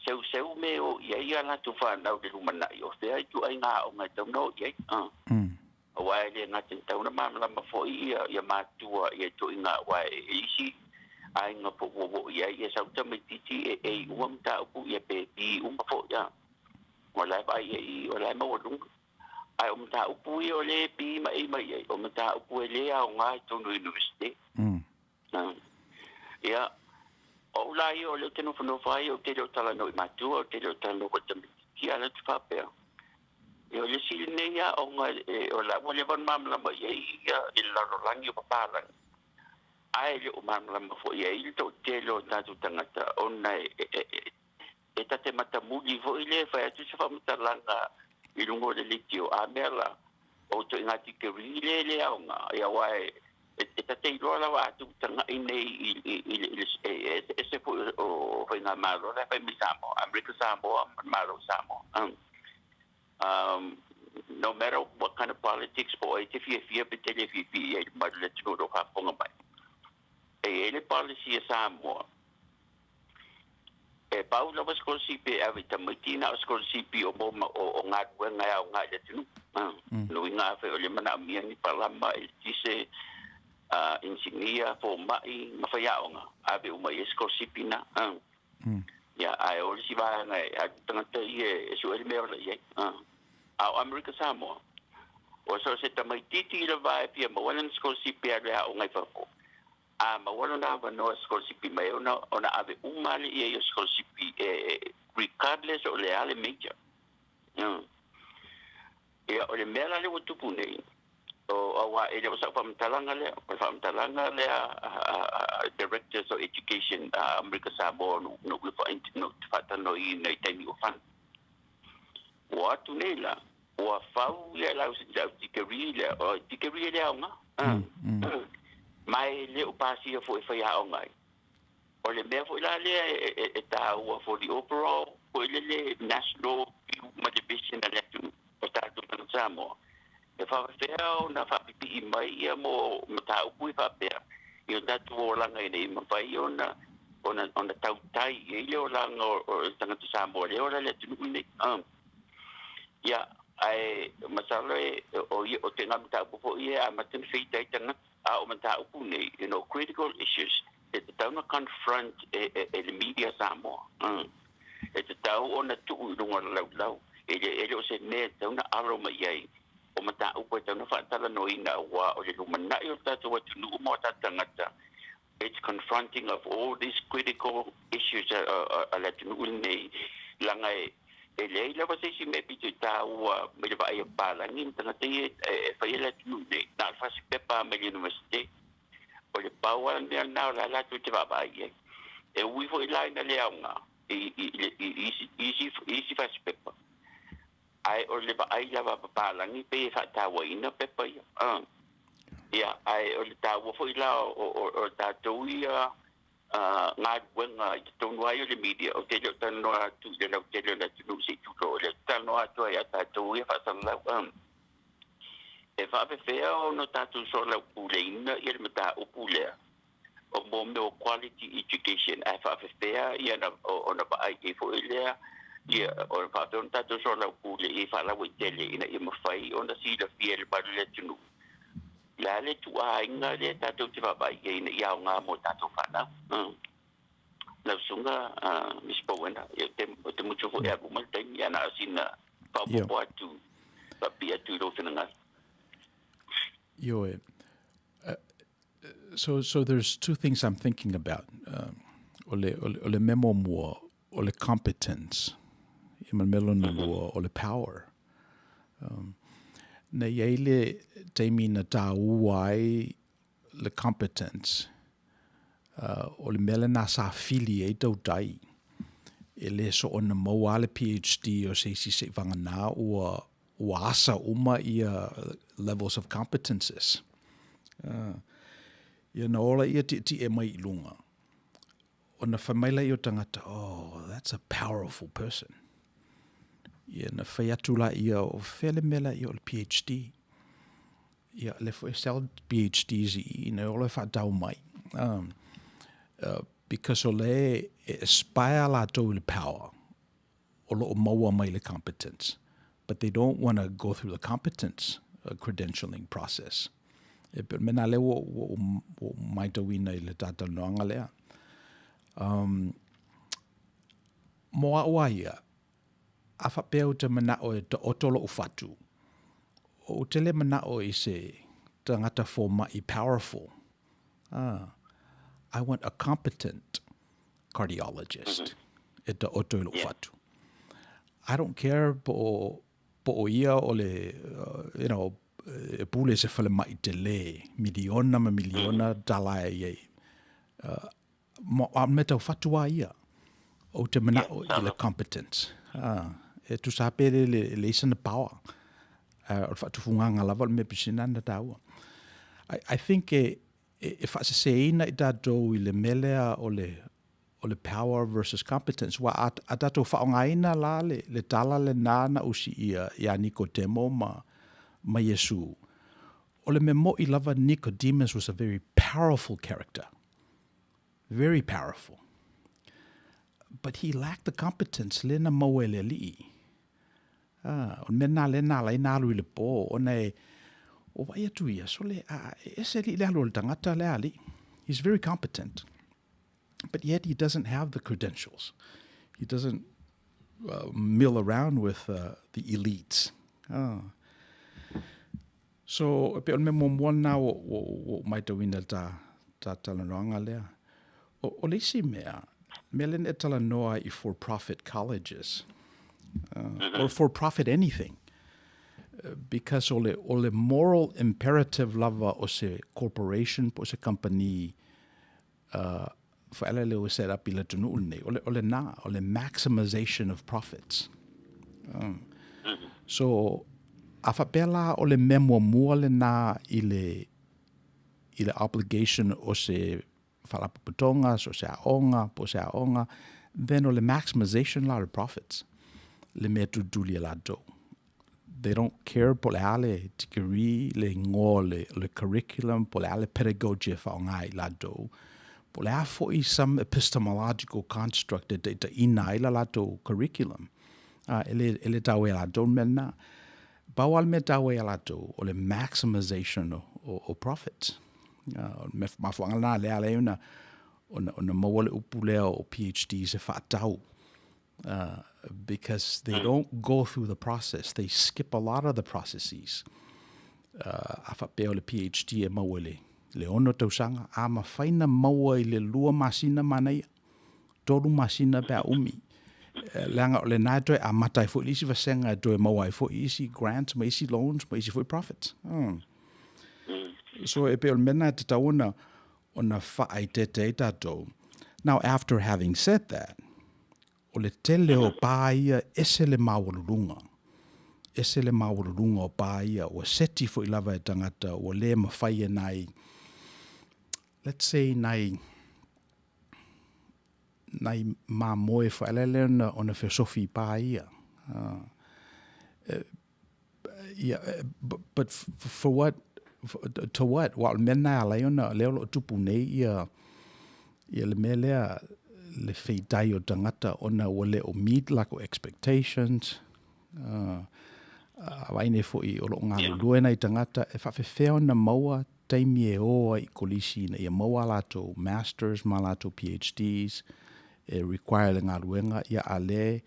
seuseu me o i ai a latou fanau i le lumanai, o fea ituaiga aoga e tatau ona o i ai. Aua e le gata e tatau ona malamalama foi ia matua ia ituaiga aua e isi aiga po ua oo i ai ia sau tamaititi e A uma mataupu ia pe B uma foi a. O la e vaai ai o la e maualuga. Ae o mataupu ia o lea e B ma A mai ai, o mataupu e le aoga i totonu o Universite. Ia, o au la ia o lea ou te nofonofo ai, ou te le o talanoa i matua, ou te le o talanoa foi i tamaititi, a o lea ou te faapea, ia o le isi lenei aoga o la ua leva ona malamalama i ai ia le lalolagi o papalagi, ae le o malamalama foi i ai le toatele o tatou tagata ona e ta te matamuli foi lea e fai atu se faamatalaga i luga o le leitio, a mea la, o ituaiga tikeri lea e le aoga, ia aua e ta te iloa lava a tutagai nei i le e ese foi o faigamalo la e fai mai Samoa, Amerika Samoa ma le Malo o Samoa. No matter what kind of politics po o ai te fiafia pe te le fiafia i ai le mamalu o le atunuu o lo o faafofoga mai, e i ai le policy a Samoa E pau lava sikolasipi e ave i tamaiti, na o sikolasipi o mo o galuega e aoga i le atunuu. Lona uiga afai o lea e manaomia ni palama, eletise, Inisinia, fomai ma faiaoga, ave uma i ai sikolasipi na. Ia, ae o le isi vaega e alu tagata ia e sue le mea ola i ai. A o Amerika Samoa, ua so o se tamaitiiti lava e fia maua lana sikolasipi e alu e aoga i fafo, a maua lona avanoa e sikolasipi mai ai, ona ave uma lea i ai o sikolasipi e regardless o le a le major. Ia, o le mea la lea ua tupu nei, o, aua e le o sau faamatalaga lea, o le faamatalaga lea a Directors of Education a Amerika Samoa na ou faatalanoaina i taimi ua fano. Ua atu nei la, ua fau ia lau degree lea, o degree e le aoga, ma e le o pasia foi e faiaoga ai. O le mea foi la lea e taua for the overall foi lele national view ma le vision a le atunuu o tatou tagata Samoa, e faapefea ona faapipii mai ia mo mataupu i faapea i o tatou olaga ina ia mafai ona ona tautai i ai le olaga o le tagata Samoa lea e ola i le atunuu lenei. Ia, ae masalo e o ia o tēnā mataupu foi e amata ona feita ai tagata. A o mataupu nei, you know, critical issues, e tatau ona confront e, e, e le media Samoa. E tatau ona tuu i luga o le laulau. E le, e le o se mea e tatau ona alo mai i ai. O mataupu e tatau ona faatalanoaina aua o le lumanai o le tatou atunuu ma o tatou tagata. It's confronting of all these critical issues a le atunuu lenei, leaga e leai lava se isi mea pito i tāua mai le vaai a papalagi ma tagata ia e faia le atunuu nei, na o le fasipepa mai le Universite. O le pau lava le mea lena o la latou te vaavaai i ai. E ui foi la ina le aoga i isi fasipepa, ae o le vaai lava a papalagi pei e faatauaina pepa ia. Ia, ae o le taua foi la o tatou ia galuega i totonu ai o le media, ou te le o talanoa atu i le lautele o le atunuu se i tulou, o lea ou te talanoa atu ai ia tatou ia faasalalau. E faapefea ona tatou soalaupuleina ia le mataupu lea o mo mea o quality education ae faapefea ia ona vaai i ai foi lea ia ona faapea ona tatou soalaupule i faalauaitele ina ia mafai ona silafia e le mamalu o le atunuu le a le ituaiga lea tatou te vaavaai i ai ina ia aoga mo tatou fanau. Lau susuga Miss Bowena, ia ou te mutu foi e alu uma le taimi, ae na o sina faaopoopo atu, faapipii atu i lou finagalo. Ioe. So there's two things I'm thinking about. O le, o le, o le mea muamua, o le competence. Ia ma le mea lona lua, o le power. Na i ai le taimi na tāua ai le competence, o le mea lena sa fili ai tautai. E le soona maua lava le PhD o se isi seivagana ua ua asa uma ia levels of competences. Ia na ola ia tietie mai i luga, ona fai mai laia o tagata, oh, that's a powerful person. Ia na fai atu laia, o fea le mea laia o le PhD. Ia, le foi e sell PhDs i i, na ola e whaatau mai. Because o le e aspire latou i le power, o lo o maua mai le competence but they don't want to go through the competence credentialing process. E pei o le mea lena lea ua ou matauina i le talatalanoaga lea. Um, mo a'u a ia, a faapea ou te mana'o e taoto lo'u fatu, ou te le mana'o i se tagata fomai powerful. Ah, I want a competent cardiologist e taoto i lou fatu. I don't care po o, po o ia o le, you know, e pule i se falemai tele, miliona ma miliona tala e i ai. A o le mea tau fatu a ia, ou te manao i le competence. E tusa pe le, le, leai sana power. O le faatufugaga lava o le mea pisina na taua. I think e, e faaseseina i tatou i le mea lea o le, o le power versus competence. Ua a, a tatou faaaogaina la le, le tala lenā na usiia iā Nikodemo ma, ma Iesu, o le mea moʻi lava Nicodemus was a very powerful character. Very powerful. But he lacked the competence lea na maua e le Alii. Ah, o le mea lena lea na ala ai na alu i le pō, ona e, Ua vaai atu ia, sole, a, e ese alii le alu a le tagata lea alii. He's very competent, but yet he doesn't have the credentials. He doesn't uh, mill around with uh, the elites. Ah. So, e pei o le mea muamua lena ua, ua, ua ou matauina i le ta, ta talanoaga lea. O, o le isi mea, mea lea na e talanoa ai i for-profit colleges, uh, or for-profit anything, because o le, o le moral imperative lava o se corporation po o se company uh, whaele le ua set up i le atunuu lenei, o le, o le nā, o le maximization of profits. Um, so, a whapea la o le mea muamua le nā i le, i le obligation o se faalapotopotoga, so o se aoga, po o se aoga, then o le maximization la o le profits, le mea tulituli e latou. They don't care po o le a le degree, le igoa o le, le curriculum, po o le a le pedagogy e faaaoga ai latou, po o le a foi some epistemological construct e taitaiina ai la latou curriculum. Uh, e le, e le taua ia latou le mea lena. Pau lava le mea taua ia latou, o le maximization o, o, o profits. Uh, o le mafuaaga lena lea ala ai ona, ona, ona maua le upu lea o PhDs e faatau. Uh, because they don't go through the process. They skip a lot of the processes. Uh, a faapea o le PhD e maua i le, le ono tausaga, a mafai na maua i le lua masina manaia, tolu masina pe a umi. Leaga o lena e toe amata ai foi le isi vasega e toe maua ai foi isi grants ma isi loans ma isi foi profits. Mm. So e pei o le mea lena e tatau ona, ona faaeteete ai tatou. Now after having said that, o le tele o pa ia ese le maualuluga, ese le maualuluga o pa ia, ua seti foi lava e tagata ua le mafai e nai, let's say nai, nai mamoe whaelele ona, ona feosofi i pā ia. Uh, yeah, but, but for what, for, to what? Wa o le mea lena e ala ai ona, lea o lo o tupu nei ia, ia le mea lea, le feitai o tagata ona ua le o meet lakou expectations, uh, a vaai nei foi o lo o galulue nai tagata e faafefea ona maua taimi e o ai i kolisi ina ia maua a latou masters ma a latou PhDs e require le galuega, ia a lea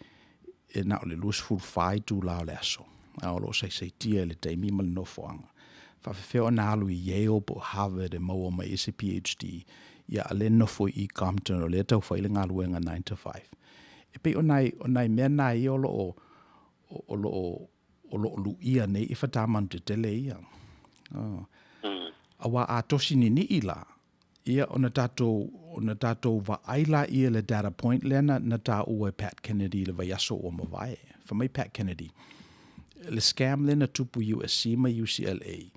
e na o le 24 itulā o le aso, a o lo o saisaitia i le taimi ma le nofoaga. Faafefea ona alu i Yale po o Harvard e maua mai ai se PhD, ia a lea nofo i Compton o lea tau fai le galuega 9 to 5. E pei o nai, o nai mea na ia o lo o, o lo o, o lo o luʻia nei i whatamanu tetele ia. Oh. Auā a tosi niniʻi la, ia ona tatou, ona tatou vaai laia i le data point lea na, na taua e Pat Kennedy i le vaiaso ua mavae. Fai mai Pat Kennedy, le scam lea na tupu i USC ma UCLA,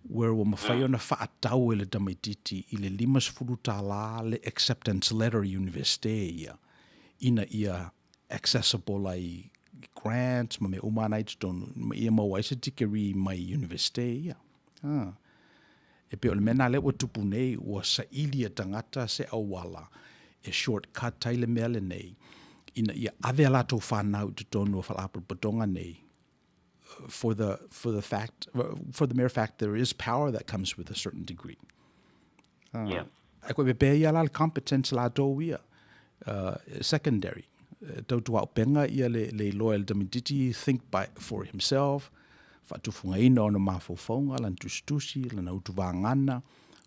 where ua mafai ona faatau e le tamaititi i le $50 le acceptance letter i Universite ia, ina ia accessible ai grants ma mea uma ana i totonu, ma ia maua ai se degree mai Universite ia. Ah. E pei o le mea nā lea ua tupu nei, ua saili e tagata se auala e shortcut ai le mea lenei, ina ia ave a latou whanau i totonu o faalapotopotoga nei, for the, for the fact, for the mere fact there is power that comes with a certain degree. Uh, yeah. Ai koe pepea ia la le competence latou ia, uh, secondary. Tautuaʻupenga ia le, le iloa e le tamaititi think by, for himself, faatufugaina ona mafaufauga, lana tusitusi, lana utuvagana,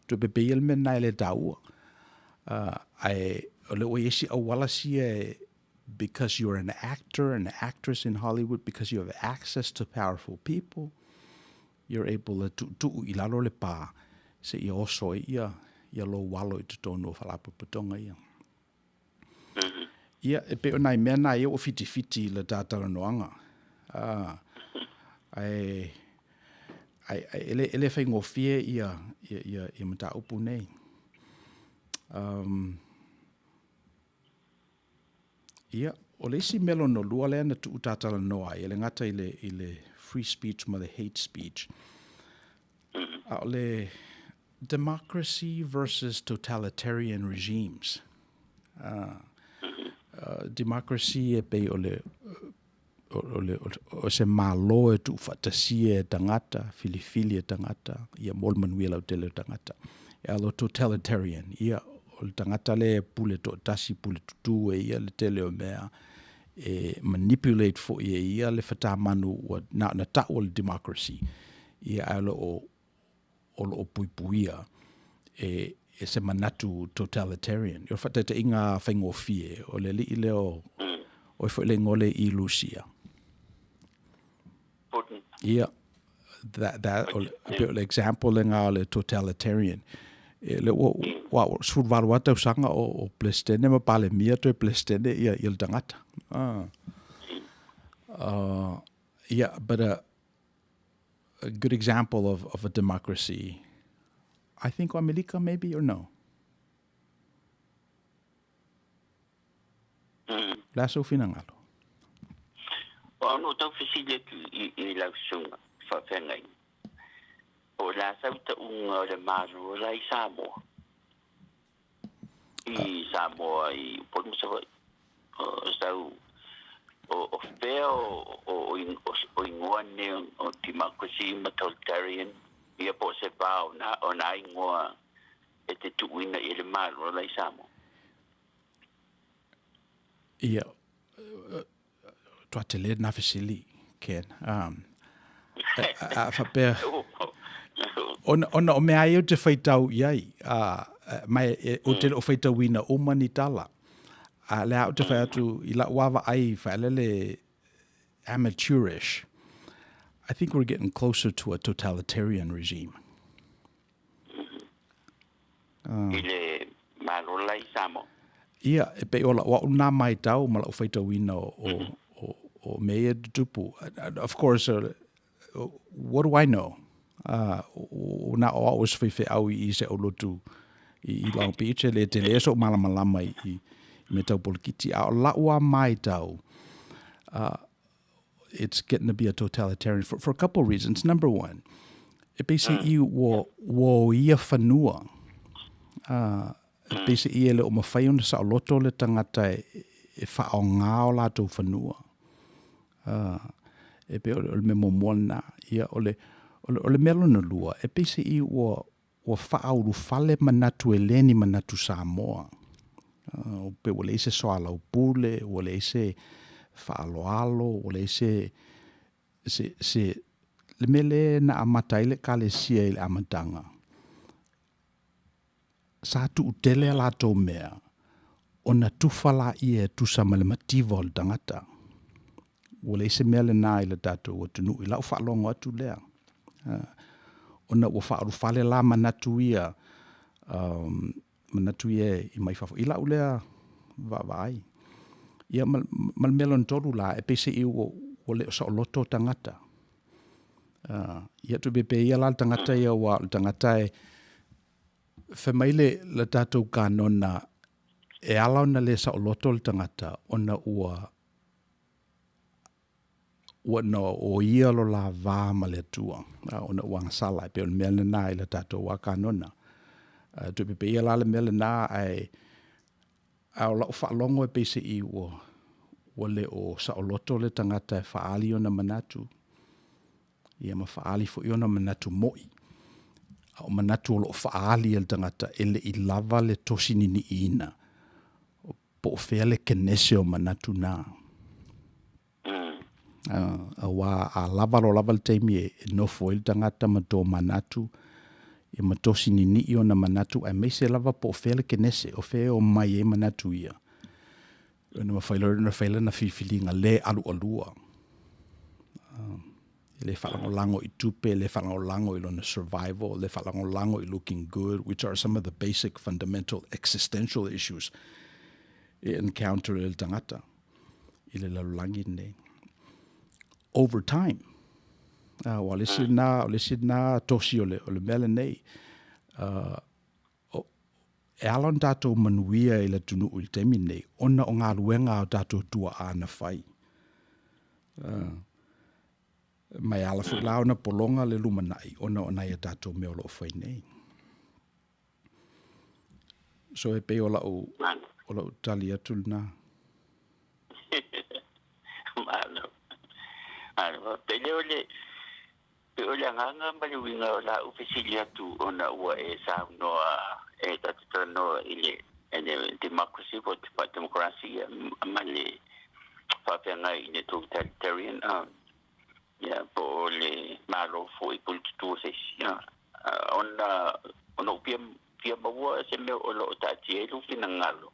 toe pepeia le mea lena e le taua. Uh, ae o le ua i ai si auala sia e, because you're an actor, an actress in Hollywood, because you have access to powerful people, you're able to tuutuu i lalo le pa seia oso ai ia, ia lou alo i totonu o faalapotopotoga ia. Ia, e pei o nai mea nā ia ua whitiwhiti i le tā talanoaga. Uh, ae, ae, ae e le, e le whaingofie ia, ia, ia, ia mataupu nei. Um, ia, o le isi mea lona lua lea na tuu tātalanoa ai, e le gata i le, i le free speech ma le hate speech, a o le democracy versus totalitarian regimes. Uh, uh, democracy e pei o le, o le, o se Malo e tuufaatasia e tagata, filifili e tagata, ia mo le manuia lautele o tagata. E ala o totalitarian, ia, o le tagata lea e pule toatasi, pule tutū e ia le tele o mea, e manipulate foi e ia le fatamanu ua na ona tau o le democracy, ia ae o lo o o lo o puipuia e, e se manatu totalitarian. O le faataitaiga faigofie, o le alii lea o, o foi le igoa lea i Lusia. Putin. Ia, that, that, o le, pei o le example lena o le totalitarian. E, le ua, ua, ua 18 lava tausaga o, o Peresetene ma Palemia toe Peresetene ia, ia le tagata. Ah. Yeah, but a good example of, of a democracy. I think o Amerika maybe or no? Le a sou finagalo? O au no tau fesili atu i, i lau susuga faafeagai, o le a sau tauga o le Malo la i Samoa? I Samoa i Upolu ma Savaii. O sau o, o fea o, o, o, o ingoa nei o democracy ma totalitarian, ia po o se va o nā, o nā ingoa e te tuuina i le Malo la i Samoa? Ia, toa tele na fesili, Ken. A, a faapea, ona, ona o mea ai ou te faitau i ai, a, mai e, ou te le o faitauina uma ni tala. A lea ou te fai atu i lau vaavaai faelele amateurish. I think we're getting closer to a totalitarian regime. I le Malo la i Samoa. Ia, e pei o lau au nā maitau ma lau faitauina o, o, o, o mea ia tutupu. Of course, what do I know? O na o au o se faifeau i i se aulotu i, i Long Beach, e le tele so'u malamalama i, i, i mea tau polokiti. A o lau a maitau, it's getting to be a totalitarian for, for a couple of reasons. Number one, e pei se i ua, ua o ia fanua. E pei se i e le o mawhai ona saoloto le tangata e, e whaonga o latou fanua. E pei o le mea muamua lena. Ia, o le, o le, o le mea lona lua, e pei se i ua, ua faaulufale manatu e le ni manatu Samoa. Pe ua leai se soalaupule, ua leai se faaaloalo, ua leai se, se, se, le mea lea na amata ai le Ekalesia i le amataga, sa tuutele a latou mea ona tufa laia e tusa ma le mativa o le tagata. Ua leai se mea lena i le tatou atunuu i lau faalogo atu lea. Ona ua faaulufale la manatu ia, manatu ia i mai fafo i lau lea vaavaai. Ia ma, ma le mea lona tolu la, e peiseai ua, ua le o saoloto tagata. Ia tuupepe ia la le tagata ia aua o le tagata e fai mai le, le tatou kanona e ala ona le saoloto le tagata ona ua ua na o ia lo la va ma le Atua, ona ua agasala, e pei o le mea lena i le tatou a kanona. Tuupepe ia la le mea lena ae A o lau faalogo e peiseai ua, ua le o saoloto le tagata e faaali ona manatu, ia ma faaali foi ona manatu mo'i. A o manatu o lo o faaali e le tagata e le i lava le tosi niniiina, po o fea le kenese o manatu na. Aua a lava loa lava le taimi e nofo ai le tagata ma tomanatu, ia ma tosi ninii ona manatu, aemaise lava po o fea le kenese, o fea e omai ai manatu ia. Ona mafai loa lea ona fai lana filifiliga le alualua. E le faalagolago i tupe, e le faalagolago i lona survival, e le faalagolago i looking good, which are some of the basic fundamental existential issues e encounter e le tagata i le lalolagi lenei. Over time, aua o le isi lena, o le isi lena tosi o le, o le mea lenei, o, e ala ona tatou manuia i le atunuu i le taimi lenei, ona o galuega a o tatou tuaa na fai. Ma e ala foi la ona pologa le lumanai, ona o nai a tatou mea o lo o fai nei. So e pei o lau, o lau tali atu lena. Malo. Pe le o le pe o le agaga ma le uiga o la'u fesili atu ona ua e saunoa e tatou talanoa i le le democracy po o democracy ma le faafeagai i le totalitarian ia po o le malo fo'i puletutu o se isi ona ou fia fia maua se mea o lo'o taatia ai lou finagalo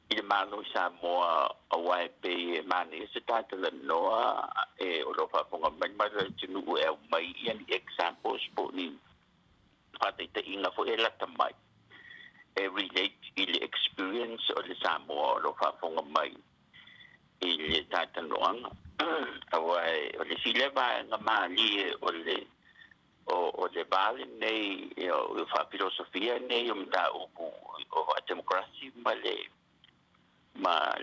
i le Malo i Samoa auā e pei e manaia se tatalanoa e o loo faafofoga mai le malo atunuu e aumai ia ni examples po o ni faataitaiga foi e lata mai e relate i le experience o le Samoa o loo faafofoga mai i le talanoaga auā o le isi lea vaega malie o le o le va lenei o faafilosofia nei o mataupu o faatemokarasi ma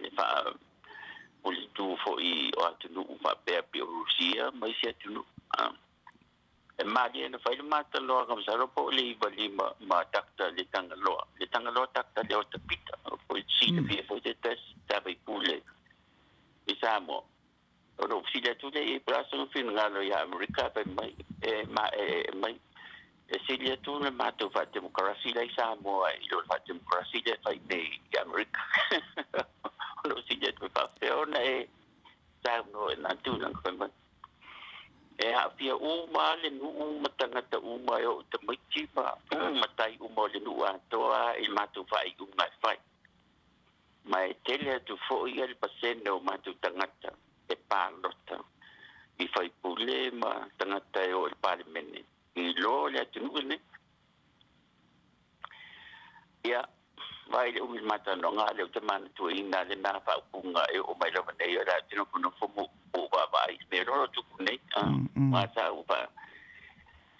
le faa puletu fo'i o atunuu faapea pei o Rusia ma isi atunuu. E malie na fai le mataloaga masalo po o le 95 ma Dr. Le Tagaloa, Le Tagaloa Dr. Leota Pita po i silafia foi se tasi sa faipule i Samoa. O lou fesili atu lea i ai po o le a sona finagalo iā Amerika fai mai e ma e mai e sili atu le matou faatemokarasi la i Samoa i lo le faatemokarasi lea e fai nei i Amerika. O lou fesili atu e faapefea ona e saunoa i lena tulaga fai mai e aafia uma le nuu ma tagata uma e oo i tamaiti ma matai uma o le nuu atoa i le matou faaiuga e fai. Ma e tele atu foi le pasene o matou tagata e palota i faipule ma tagata e oo i le Palemene i lo le atunuu lenei. Ia, vaai i le umi o le matalanoaga, a o lea ou te manatuaina lena faaupuga e oo mai lava nei o le a te nofonofo ma ou vaavaai i le mea loa o tupu nei. Ma sa ou fa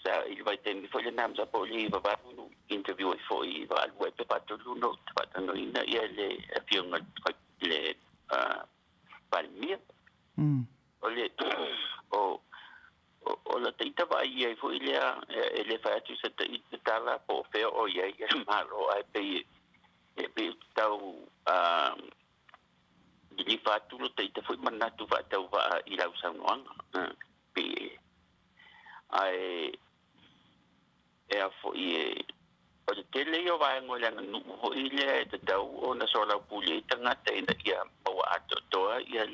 sa i le vaitaimi foi lena masalo po o le 98 na interview ai foi faalua ai pe faatolu ona ou faatalanoaina ia le afioga i le Palemia. O le o o lata ita vaai ai foi lea e le fai atu se ita tala po o fea o i ai le Malo ae pei e pei e tau lilifa atu lata ita foi manatu faatauvaa i lau saunoaga pei ae e a foi e o le tele ia o vaega o le aganuu foi lea e tatau ona soalaupule ai tagata ina ia maua atoatoa ia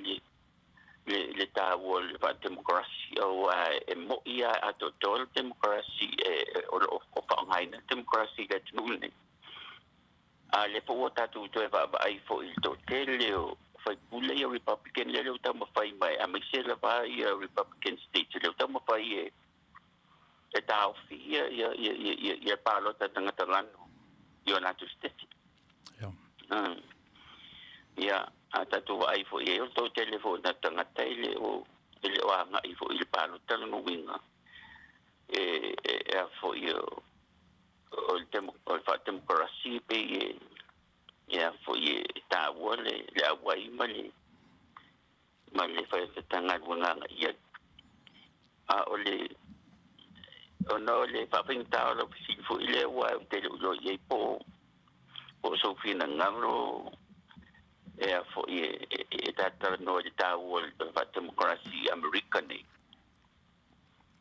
le taua o le faatemokarasi auā e mo'i lava e atoatoa le temokarasi e o loo faaaogaina le temokarasi i le atunuu lenei. A o lea foi ua tatou toe vaavaai foi i le toatele o faipule ia Republican lea ua taumafai mai aemaise lava ia Republican states lea ua taumafai e taofi ia palota a tagata lanu i o latou siteti. Ia, a tatou vaai foi i ai, o le toatele foi o tagata e le o agai foi i le palota lona uiga e a foi o le faatemokarasi e pei e a foi e taua le auai ma le fai galuega agai ai. A o le ona o le faafaigata o lau fesili foi lea aua ou te le o iloa i ai po o sou finagalo e a foi e talatalanoa i le taua o le faatemokarasi i Amerika nei.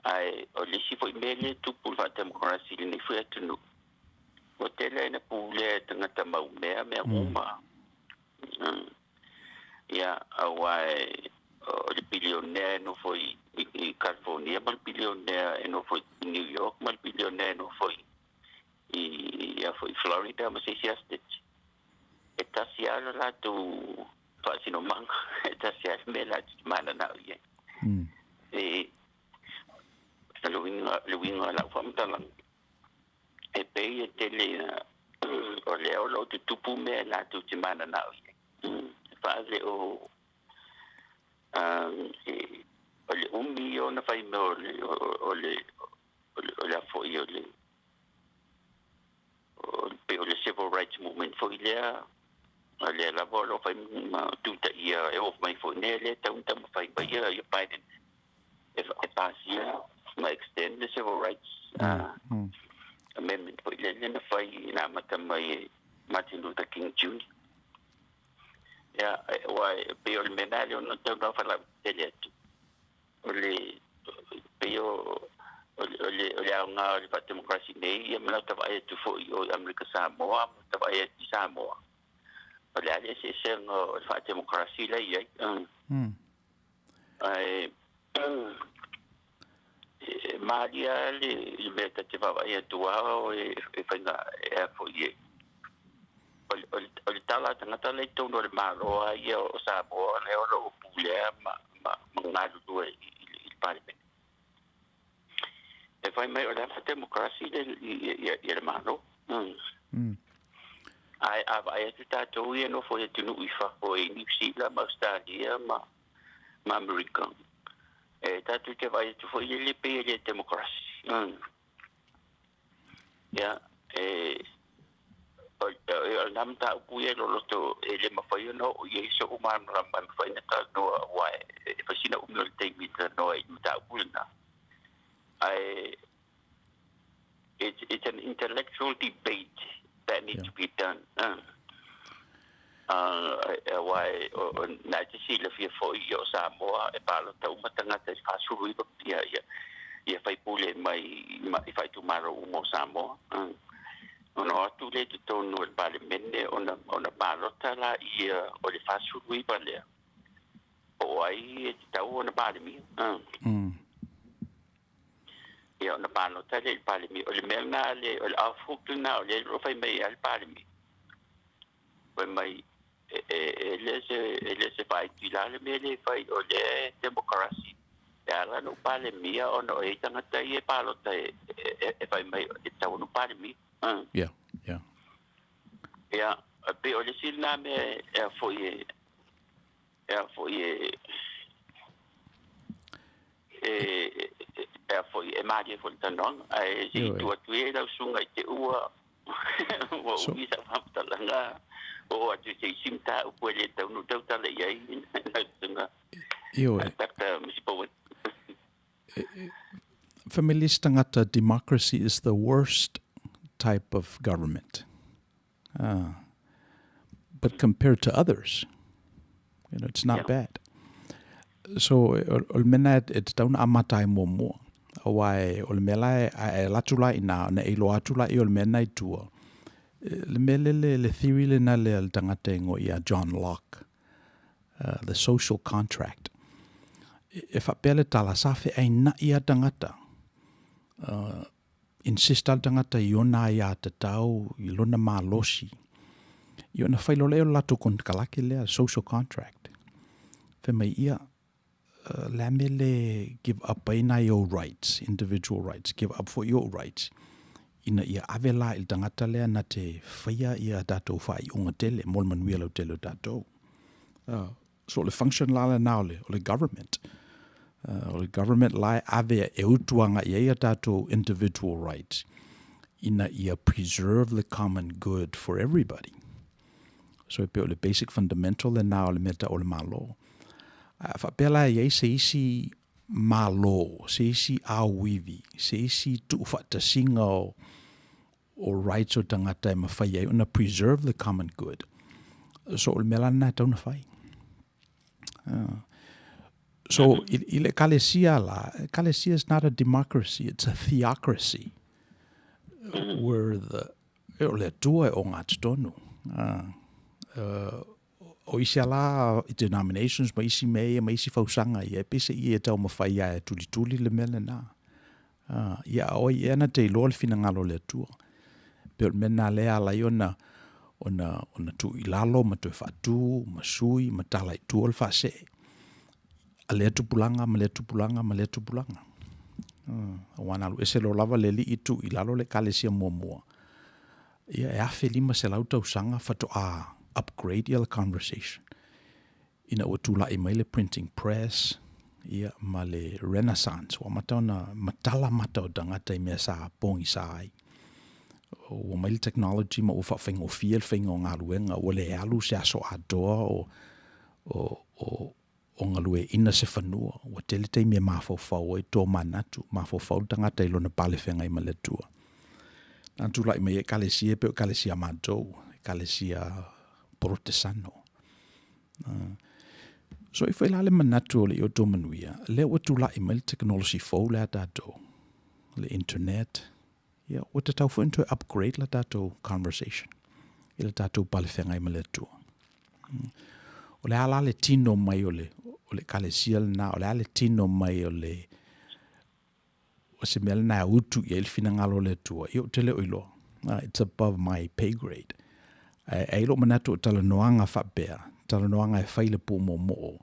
Ae o le isi foi mea lea e tupu i le faatemokarasi i lenei foi atunuu, ua tele ai na pulea e tagata maumea mea uma. Ia, auā o le bilionea e nofo i California ma le bilionea e nofo i New York ma le bilionea e nofo i a foi Florida ma se isi lava state. E tasi lava le latou faasinomaga, e tasi lava le mea latou te mananao i ai. E le uiga o lau faamatalaga, e pei e tele o lea o loo tutupu mea latou te mananao i ai. Faale o o le umi ona fai mea o le o le o le a foi o le o le civil rights movement foi lea o lea lava o loo fai ma tutaia e oo mai foi nei lea tau taumafai mai ia Biden e pasia ma extend the civil rights amendment foi lea na fai na amata mai e Martin Luther King Jr. Ia, ua e pei o le mea lena lea ona tau na faalautele atu. tulaga o le faatemokarasi nei, ia ma lau vaai atu foi i o i Amerika Samoa ma lau vaai atu i Samoa. O le a le eseesega o le faatemokarasi la i ai. Ae e malie lava le mea ta te vaavaai atu lava o e faiga e a foi e o le tala a tagata la i totonu o le Malo lava ia o Samoa lea o lo o pulea ma galulue i le Palemene. E fai mai o le a faatemokarasi le Malo. Ae a vaai atu tatou ia e nofo i atunuu i fafo i Niu Sila ma Ausetalia ma Amerika, e tatou te vaai atu foi lele pei e le temokarasi. Ia, e o lena mataupu ia e loloto e le mafai ona oo i ai so'u malamalama e mafai ona talanoa aua e fai sina umi o le taimi e talanoa ai i le mataupu lena. Ae it's an intellectual debate that needs to be done. Aua na e te silafia foi o Samoa e palota uma tagata i le 49 ia faipule mai i faaitumalo uma o Samoa. Ona o atu lea i totonu o le Palemene ona palota laia o le 49 lea po o ai e tatau ona Palemia. Ia ona palota lea i le Palemia. O le mea lena o le off-hook lena o lea o lo o fai mai ai le Palemia. Fai mai e le se faaitila le mea lea e fai o lea e temokarasi e ala ona ou Palemia ona o i ai tagata ia e palota e fai mai e tatau ona ou Palemia. Yeah, yeah. Ia, pei o le isi lena mea e a foi e e a foi e e a foi e malie foi le talanoaga ae se i tuu atu ia i lau susuga i te ua ua umi sau faamatalaga oo atu i se isi mataupu e le tatau ona ou tautala i ai lau susuga Ioe. Dr. Misipowen. Families tagata democracy is the worst type of government. But compared to others, you know, it's not bad. So, o le mea lena e tatau ona amata ai muamua. Aua o le mea la e, a e alu atu la i ina, ona e iloa atu lea o le mea lena i tua. Le mea lele, le theory lena lea le tagata e igoa ia John Locke, the social contract. E faapea le tala, sa feaina'i lava tagata. Insist lava le tagata i ona aiatatau, i lona malosi. Ia ona fai loa lea o le latou konekarate lea, social contract. Fai mai, ia, o le a mea le give up ai nai ou rights, individual rights, give up foi ou rights, ina ia ave la i le tagata lea na te faia ia tatou faaiuga tele mo le manuia lautele o tatou. So o le function la lena o le, o le government. O le government la e ave e utu agai ai a tatou individual rights ina ia preserve the common good for everybody. So e pei o le basic fundamental lena o le mea tau o le Malo. A faapea la e i ai se isi Malo, se isi auivi, se isi tuufaatasiga o, o rights o tagata e mafai ai ona preserve the common good. So o le mea la lena e tatau ona fai. So i le ekalesia la, ekalesia is not a democracy, it's a theocracy. Where the, o le Atua e ogatotonu. O isi ala denominations ma isi mea ia ma isi fausaga ia, e pei se i e taumafai lava e tulituli le mea lena. Ia a o ai ea na te iloa le finagalo o le Atua. Pei o le mea lena lea e ala ai ona, ona, ona tuu i lalo ma toe faatu ma sui ma tala i tua le faasee a lea tupulaga ma lea tupulaga ma lea tupulaga. Aua na alu ese loa lava le alii tuu i lalo le ekalesia muamua. Ia, e 1500 tausaga faatoa upgrade ia le conversation ina ua tulai mai le printing press ia ma le renaissance ua amata ona matala mata o tagata i mea sa pogisa ai. Ua mai le technology ma ua faafaigofie le faiga o galuega, ua le alu se aso atoa o, o, o, o galueaiina se fanua. Ua tele taimi e mafaufau ai tomanatu, mafaufau le tagata i lona pale feagai ma le Atua. Na tulai mai ai ekalesia e pei o ekalesia a matou, ekalesia Porotesano. So e foi la le manatu o le i o tō manuia, lea ua tulai mai le technology fou lea a tatou. le internet, ia, ua tatau foi ona toe upgrade la tatou conversation i le tatou palefeagai ma le Atua. O le a la le tino mai o le, o le ekalesia lena, o le a le tino mai o le, o se mea lena e utu i ai le finagalo o le Atua, ia ou te le o iloa. It's above my pay grade. Ae ai lou manatu o talanoaga faapea, talanoaga e fai le pumoomoo,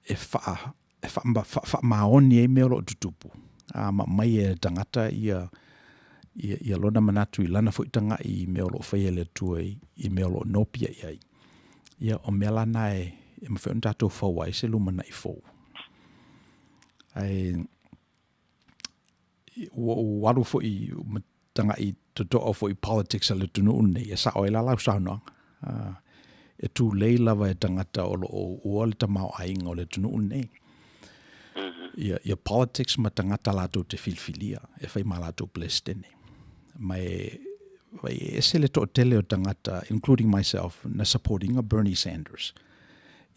e faa, e faamaoni ai mea o lo o tutupu, a ma aumai e le tagata ia, ia, ia lona manatu i lana foi tagai i mea o lo o faia e le Atua i, i mea o lo o nopia i ai. Ia, o mea la na e, e mafai ona tatou fau ai se lumanai fou. Ae, ua ou alu foi ma taga'i toto'a foi politics a le atunuu lenei, e sa'o ai la lau saunoaga. E tulei lava e tagata o lo o uua le tamaoaiga o le atunuu lenei. Ia, ia politics ma tagata latou te filifilia e fai ma latou Peresetene. Ma e, vai e ese le toatele o tagata, including myself, na supportinga Bernie Sanders.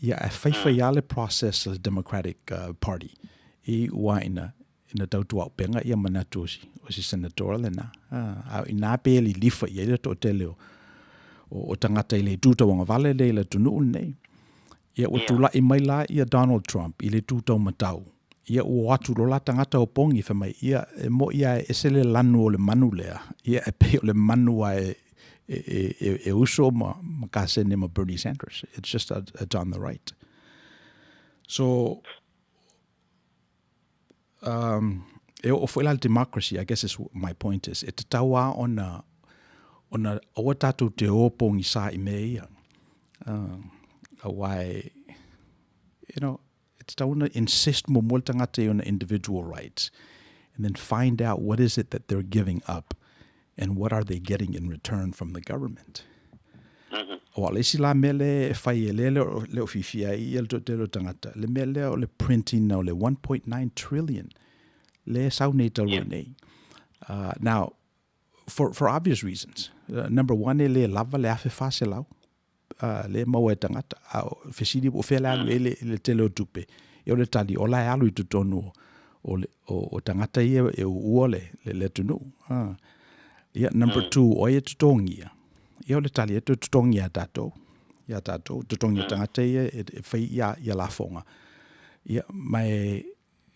Ia, ae faifai lava le process a le Democratic Party i ua ina ina tautuaupega ia manatu o si, o si senator lena. A inā pe e lilifa i ai le toatele o, o, o tagata i le itu tauagavale lea i le atunuu lenei. Ia ua tula'i mai la ia Donald Trump i le itu taumatau. Ia ua o atu loa la tagata o pogi fai mai, ia e mo'i lava e ese le lanu o le manu lea, ia e pei o le manu lava e, e, e, e, e uso ma, ma kasene ma Bernie Sanders. It's just a, it's on the right. So, um, e oo foi la le democracy, I guess is my point is, e tatau lava ona, ona aua tatou te o pogisa i mea ia. Aua e, you know, e tatau ona insist muamua le tagata i ona individual rights and then find out what is it that they're giving up and what are they getting in return from the government. Aua o le isi la mea lea e fai e lea le o fiafia ai ia le toatele o tagata, le mea lea o le print ina o le 1.9 trillion lea e sau nei talu ai nei. Now, for obvious reasons. Number one, e le lava le 1400 lea e maua e tagata. A o fesili po o fea le alu i ai le tele o tupe, ia o le tali, o la e alu i totonu o, le, o, o tagata ia e uua le, le, le atunuu. Ia, number two, o ai e totogia? Ia o le tali, e toe totogi ia tatou. Ia tatou, totogi e tagata ia e, e fai ia, ia lafoga. Ia, ma e,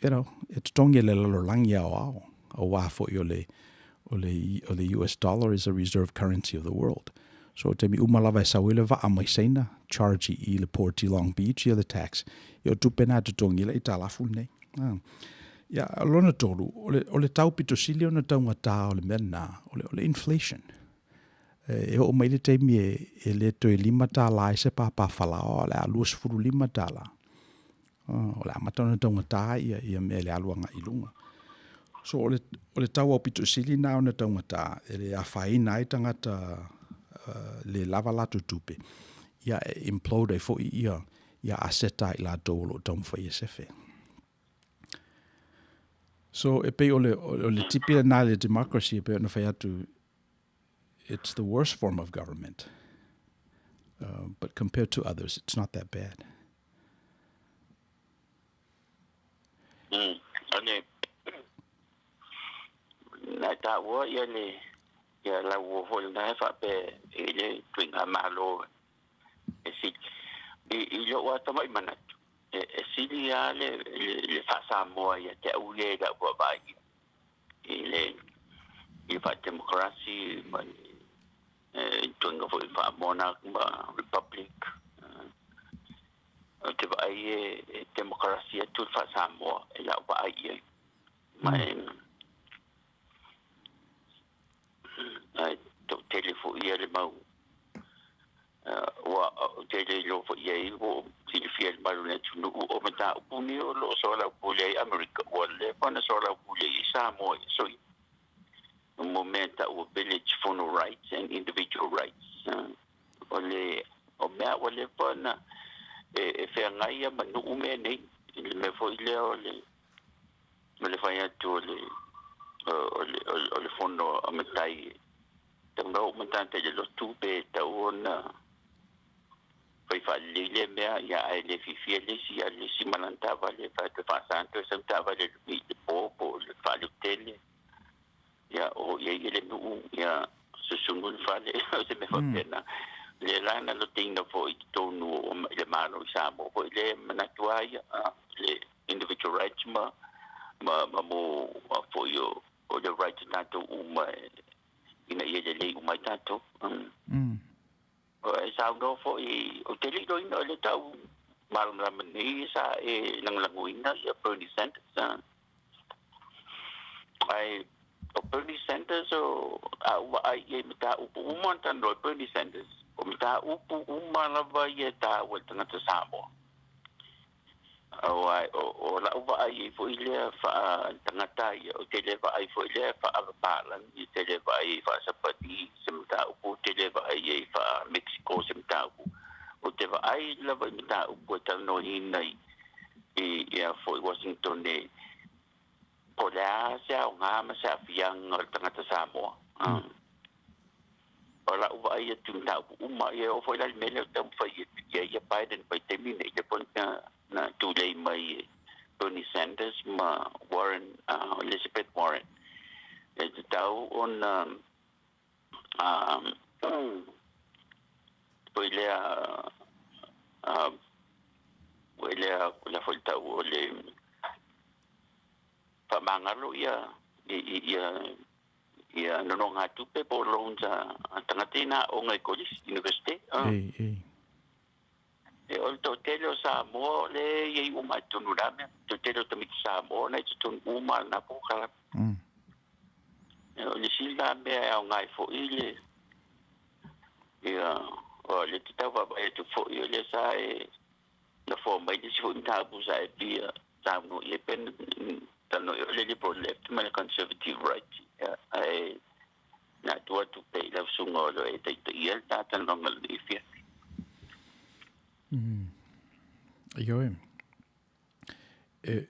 you know, e totogi e le lalolagi aoao, aua foi o le, o le, o le US dollar is a reserve currency of the world. So, taimi uma lava e sau ai le vaa mai Saina, charge i le port i Long Beach ia le tax. Ia o tupe na totogi i le aitalafu lenei. Ia, lona tolu, o le, o le tau pito sili ona taugata o le mea lena, o le, o le inflation. E oo mai le taimi e, e le toe $5 ai se pāpā falaoa, o le a $25. O le amata ona taugata ia, ia mea i le alu agai i luga. So o le, o le tau aupito sili na ona taugata, e le afaina ai tagata le lava latou tupe, ia e implode ai foi ia, ia aseta a i latou o lo o taumafai e sefe. So e pei o le, o le tipi lena i le democracy e pei ona fai atu, it's the worst form of government. But compared to others, it's not that bad. Ane, na taua ia le ia lau uo foi lena e faapea i le tuiga malo e sili. I, i lou lava tamai manatu, e, e sili lava le, le, le faa-Samoa ia te au ia i lau vaavaai i le i le faa-democracy ma le e, tuiga foi faa-monarch ma republic. Ou te vaai e, e democracy atu le faa-Samoa i lau vaai i ai. Ma e, Ae toatele foi ia le mau ua ou te le iloa foi i ai ua ou silafia i le malu o le atunuu o mataupu nei o lo o soalaupule ai Amerika ua leva ona soalaupule ai Samoa i aso ia mo mea e taua Village Fono Rights and Individual Rights. O le o mea ua leva ona e feagai ia ma nuu mea nei i le mea foi lea o le ma le fai atu o le o le fono a matai e tau na oo matata i le lotu pe tau ona fai faalelei lea mea ia ae le fiafia le isi alu le isi ma lana taavale e fai atu e faasa toe sau taavale i le po po o le faaleutele. Ia, o i ai le nuu, ia, susunu le fale, o se mea faapena. Le la na loteina foi i totonu o le Malo i Samoa foi le manatu lava ia, le individual rights ma ma ma mo foi o o le right o tatou uma ina ia lelei uma ai tatou. E saunoa foi, ou te le iloaina o le tau malamalama nei sa e lagolagoina ia Bernie Sanders. Ae o Bernie Sanders o a ou vaai i ai mataupu uma ona talanoa e Bernie Sanders, o mataupu uma lava ia e taua i le tagata Samoa. Aua o lau vaai ai foi lea faa-tagata ia, ou te le vaai foi lea faa-Papalagi, ou te le vaai ai faa-Sapani se mataupu, ou te le vaai ai faa-Mexico se mataupu. Ou te vaai lava i mataupu e talanoaina i a foi Washington e po o le a se aoga ma se aafiaga o le tagata Samoa. O lau vaai atu i mataupu uma, ia e oo foi la i le mea lea o taumafai e pikia ai Biden i le vaitaimi lenei, lea foi na tulei mai e Bernie Sanders ma Warren, Elizabeth Warren. E tatau ona foi lea foi lea lea foi tau o le faamagalo ia ia ia nonogatupe po o loans a tagata ia na aoga i kolisi, university. Ei, ei. E o le toatele o Samoa o lea e i ai uma i totonu o la mea. Toatele o tamaiti Samoa na i totonu uma lena polokalame. E o le isi la mea e aoga ai foi le ia o le te tau vaavaai atu foi o lea sa e nofoa mai le isi foi mataupu sa e fia saunoa i ai pe talanoa i ai o le Liberal Left ma le Conservative Right. Ia, ae na tuu atu pea i lau susuga o lo o e taitaia le ta talanoaga i lenei afiafi. Ioe. E,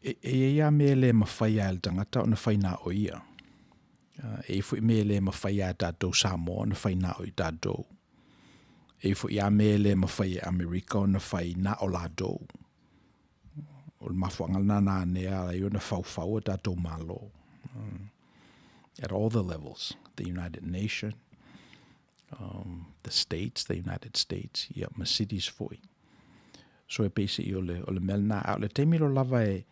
e, e i ai a mea e le mawhai a le tangata ona whai nā o ia. E i foi mea e le mawhai a tātou Samoa ona whai nā o i tātou. E i foi a mea e le mawhai e Amerika ona whai nā o lātou. O le mafuaga lena na anea ai ona faufau o tātou Malo. At all the levels, the United Nation, the States, the United States, ia, ma cities foi. So e pei seʻi o le, o le mea lena, a o le taimi loa lava e,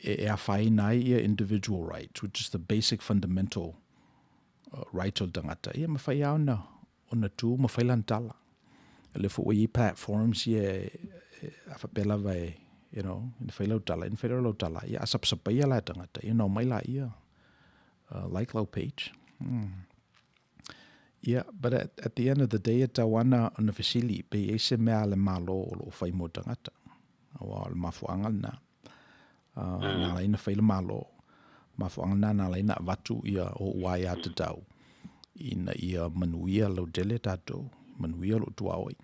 e, e afaina ai ia individual rights, which is the basic fundamental rights o le tagata, ia mafai lava ona, ona tu ma fai lana tala. O lea foi ua i ai platforms ia e, e, a faapea lava e, you know, ina fai lau tala, ina fai loa lau tala, ia a sapasapaia la e tagata, ia ona omai laia, like lau page. Ia, but at the end of the day e tau ana ona fesili pe i ai se mea a le Malo o lo o fai mo tagata. Aua o le mafuaaga lena. Na ala ai ona fai le Malo. Mafuaaga lena na ala ai ona avatu ia ou aiatatau ina ia manuia lautele tatou, manuia lou tuaoi.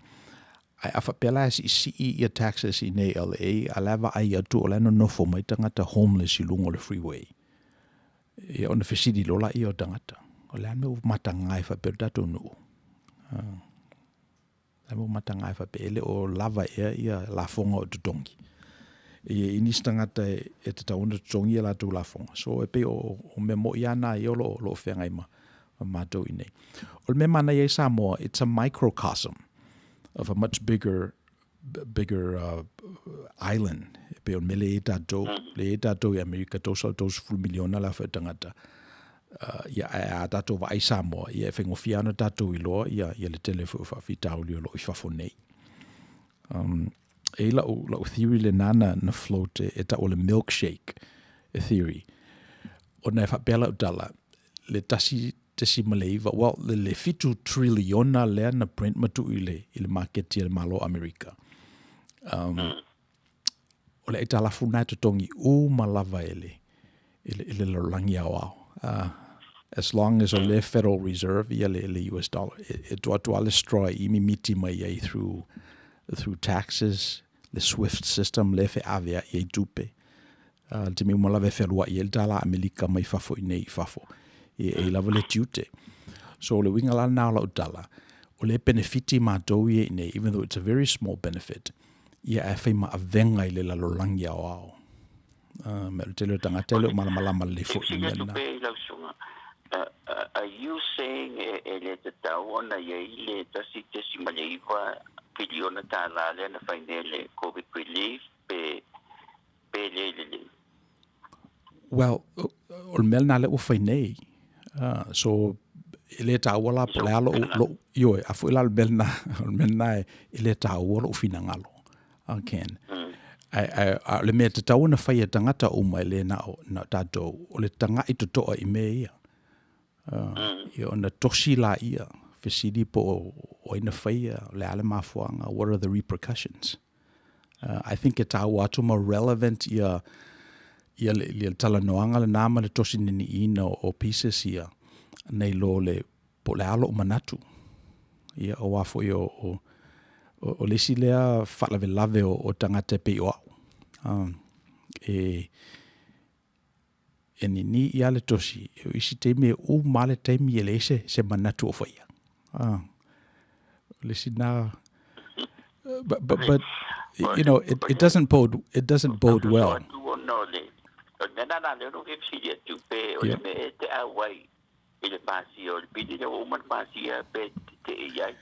Ae a faapea la e siisii ia taxes i nei LA, a la e vaai atu o la e nonofo mai tagata homeless i luga o le freeway. Ia ona fesili loa laia o tagata, o le a le mea ua mataga ai faapea le tatou nuu? O le a le mea ua mataga ai faapea e le o lava ea ia lafoga o totogi? E i nisi tagata e tatau ona totogi a latou lafoga. So e pei o mea moi lava na ia o lo o feagai ma matou i inei. O le mea manaia ai Samoa, it's a microcosm of a much bigger bigger island. E pei o le mea lea e i ai tatou, lea e i ai tatou i Amerika, 330 miliona le aofai o tagata. Ia, ae a tatou vaai Samoa, ia e faigofie lava ona tatou iloa ia, ia le tele foi o faafitauli o lo o i fafo nei. E i ai lau, lau theory lena na, na float e, e tau o le milkshake theory. Ona e faapea lau tala, le 1.9, well, le 7 triliona lea na print ma tuu i le, i le maketi a le Malo o Amerika. O le aitalafu lena e totogi uma lava e le, e le, e le lalolagi aoao. As long as o le Federal Reserve ia le, le US dollar, e, e tua atu lava le straw i mimiti mai ai through, through taxes, le SWIFT system lea e feaveai ai tupe. Le taimi uma lava e fealuai ai le tālā Amerika mai fafo i nei i fafo, e i ai lava le tiute. So o le uiga la lena o lau tala, o lea e penefiti matou ia i nei, even though it's a very small benefit, ia ae fai ma avega i le lalolagi aoao. Me o le tele o tagata e le o malamalama lelei foi i le mea lena. Pei lau susuga, are you saying e le tatau ona i ai le 1.9 piliona tala lea na fai nei le Covid relief pe pe le lelei? Well, o le mea lena lea ua fai nei. So, e le taua la po o le a lou, lou, ioe, a foi la o le mea lena, o le mea lena e le taua lou finagalo. Ken. Ae, ae, a o le mea tatau ona fai e tagata uma e le na o, na o tatou, o le taga'i toto'a i mea ia. Ia ona tosi laia, fesili po o, o ai na faia, o le a le mafuaaga, what are the repercussions? I think e taua atu ma relevant ia, ia le, le talanoaga lena ma le tosi nini'iina o, o pieces ia, nei lo le, po o le a lo'u manatu. Ia, auā foi o, o, o, o le isi lea faalavelave o, o tagata e pei o a'u. E, e nini ia le tosi, o isi taimi e uma lava le taimi e leai se, se manatu o faia. O le isi na, but, you know, it doesn't bode, it doesn't bode well. I le pasia o le pili lea ua uma ona pasia pe tetee i ai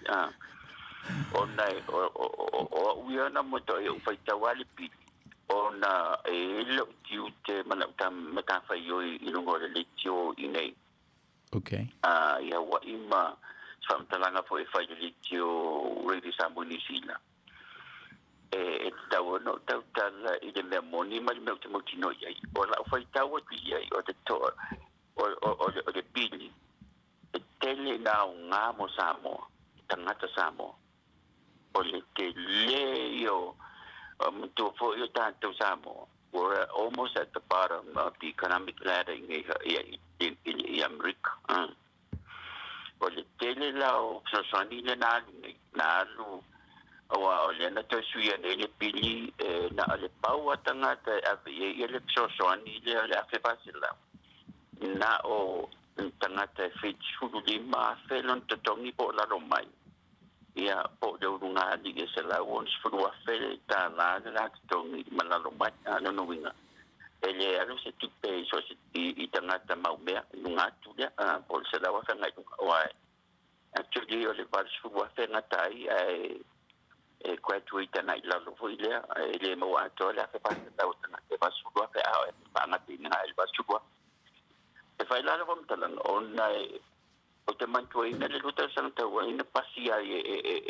ona o au ia na mo toi ou faitau lava le pili ona e i ai lou tiute ma lau matafaioi i luga o le leitio i inei. Okay. I Hawaii ma se faamatalaga foi e fai i le leitio Radio Samoa i Niu Sila. E tatau ona ou tautala i le mea moni ma le mea ou te mautinoa i ai. O lau faitau atu i ai o le toa o le pili e tele ina aoga mo Samoa, tagata Samoa. O le tele ia o matua foi o tatou Samoa, we're almost at the bottom of the economic ladder i Amerika. O le tele la o fesoasoani lea na alu nei, na alu aua o lea na toe suia nei le pili na o le pau a tagata e ave i ai ia le fesoasoani lea o le $1,400. Na o tagata e 75,000 lona totogi po o lalo mai, ia po o le ulugalii e $160,000 le la totogi ma lalo mai. A o lona uiga, e le alu se tupe i so o se i tagata mau mea i luga atu lea, po o le $100,000 agai luga, aua actually o le $80,000 gata ai ae e graduate ana i lalo foi lea, e le maua atoa le $1,400 o tagata e $80,000 a o e faagataina ai le $80,000. E fai la le faamatalaga ona e ou te manatuaina le lua tausaga talu ai na pasi ai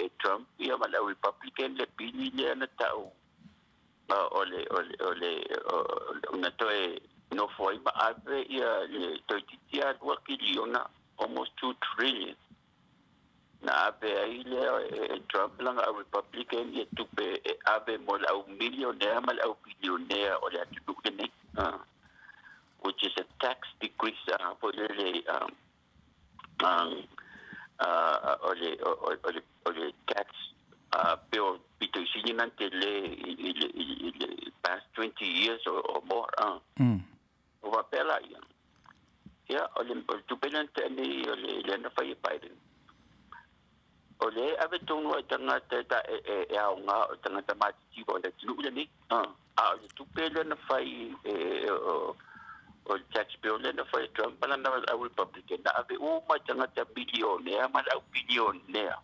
e Trump ia ma le au Republican le pili lea na tau o le o le o le na toe nofo ai ma ave ia le toeitiiti lava $2 kiliona, almost 2 trillion na ave ai lea e Trump lana au Republican ia tupe e ave mo le au milionea ma le au bilionea o le atunuu lenei, which is a tax decrease foi lele o le o le tax bill pito i sili na tele i le past 20 years or more. O faapea la ia. Ia, o le tupe lea na tea nei o le lea na fai e Biden. O le ave tonu ai tagata e e aoga o tagata matitiva o le atunuu lenei. A o le tupe lea na fai e o le tax bill lea na fai e Trump ma lana au Republican na ave uma i tagata milionea ma le au bilionea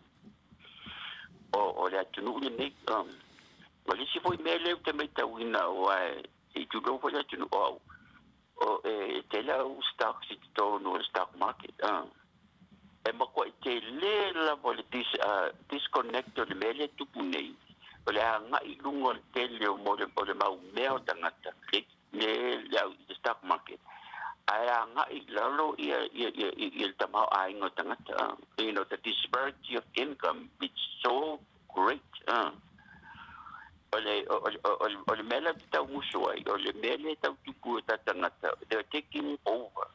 o le atunuu lenei. O le isi foi mea lea ou te matauina aua e tulou foi le atunuu o au, o e tele au stocks i totonu o le stock market. E matuai tele lava le disconnect o le mea lea e tupu nei, o le agai i luga o le tele o o le mau mea o tagata le le stock market, ae agai i lalo ia ia ia ia le tamaoaiga o tagata. The disparity of income, it's so great. O le o le mea lea ou te tau musu ai, o le mea lea e tau tupu i o tatou tagata, they are taking over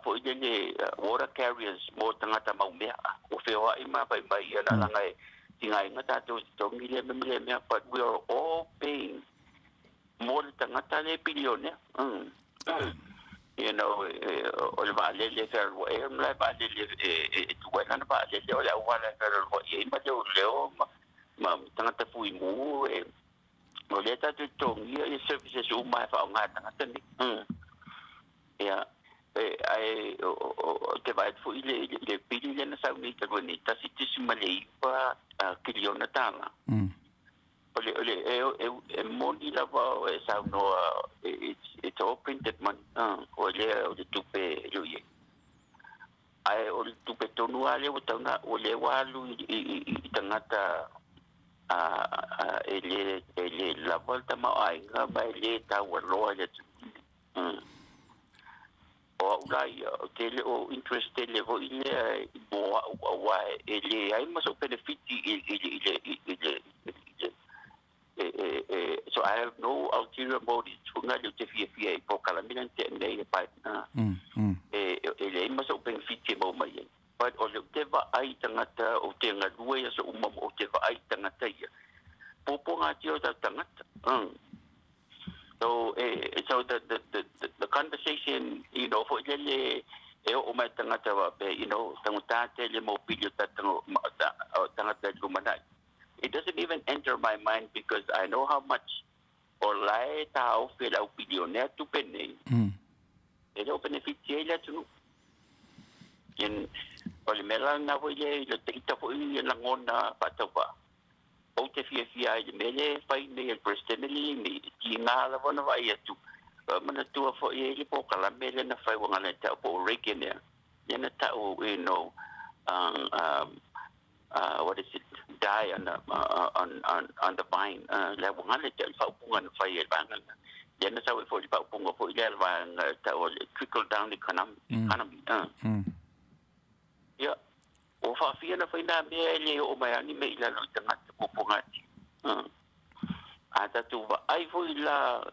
foi lele water carriers mo tagata mau mea. Ua feoai ma fai mai ia na laga e tigaina tatou i totogi lea mea ma lea mea, but we are all paying mo le tagata lea bilionea. O le vaalele e fealuai ai, o le malae vaalele e tu ai lana vaalele, o le auala e fealuai ai ma leoleo ma tagata fuimu e O lea tatou totogia ia services uma e faaaoga e tagata nei. Ia, ae o te vaai atu foi i le pili lea na sau nei talu ai nei, $1.9 kiliona. O le, o le, e moni lava e saunoa, it's all printed money. O lea o le tupe e le o i ai. Ae o le tupe tonu lava lea ua tau na, o lea ua alu i tagata e le lava le tamaoaiga ma e le taualoa i le atunuu. O au la ia, o te le o interest tele foi lea i mo au, auā e leai ma sou penefiti i le so I have no ulterior motives fuga le te fiafia i polokalame na tea nei e pai e leai ma sou benefiti e maua mai ai. But o le te vaai tagata o te galue ia so uma o te vaai tagata ia. Puapuagatia o tatou tagata. So the conversation, foi lele e oo mai tagata faapea, tagatā tele mo pili o tagata i lumanai. It doesn't even enter my mind because I know how much o lae taofi e le au bilionea tupe nei. E le o benefiti ai le atunuu. O le mea la lena foi le i le ita foi i lagona faatauvaa. Ou te fiafia ai i le mea lea e fai nei e le Peresetene le nei, tiga lava ona vaai atu. Manatua foi ai le polokalame lea na fai ua gala e ta'u po o Reagan ea. Lea na ta'u, what is it, die on the vine. Le ua gala e ta'u le faaupuga na fai e le vaega lena. Lea na sau ai foi le faaupuga foi lea le vaega ta'u o le trickle down economy. Economy. Ia, ua faafia na fai nā mea e le oo mai ani me i lalo i tagata puapuagatia. A tatou vaai foi la,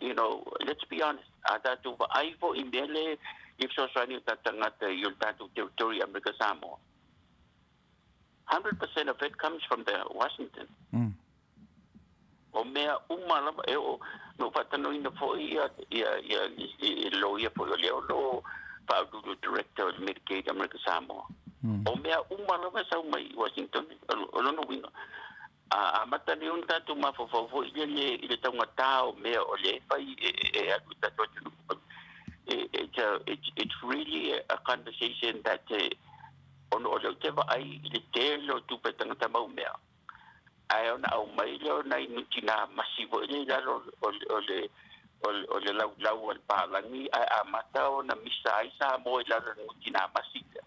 let's be honest, a tatou vaai foi i mea le i fesoasoani o tatou tagata i o le tatou territory Amerika Samoa. 100% of it comes from the Washington. O mea uma lava e oo no faatalanoaina foi ia i loia foi o lea o lo faauluulu director o le Medicaid Amerika Samoa. O mea uma lava e sau mai i Washington, o lona uiga. A amata nei ona tatou mafaufau foi lele i le taugatā o mea o lea e fai e alu i tatou atunuu. It's really a conversation that ona o lea ou te vaai i le tele o tupe tagata mau mea. Ae ona aumai lea o nai nutinā masi foi lea i lalo o le laulau a le palagi ae amata ona misa ai Samoa i lalo o le nutinā masi lea.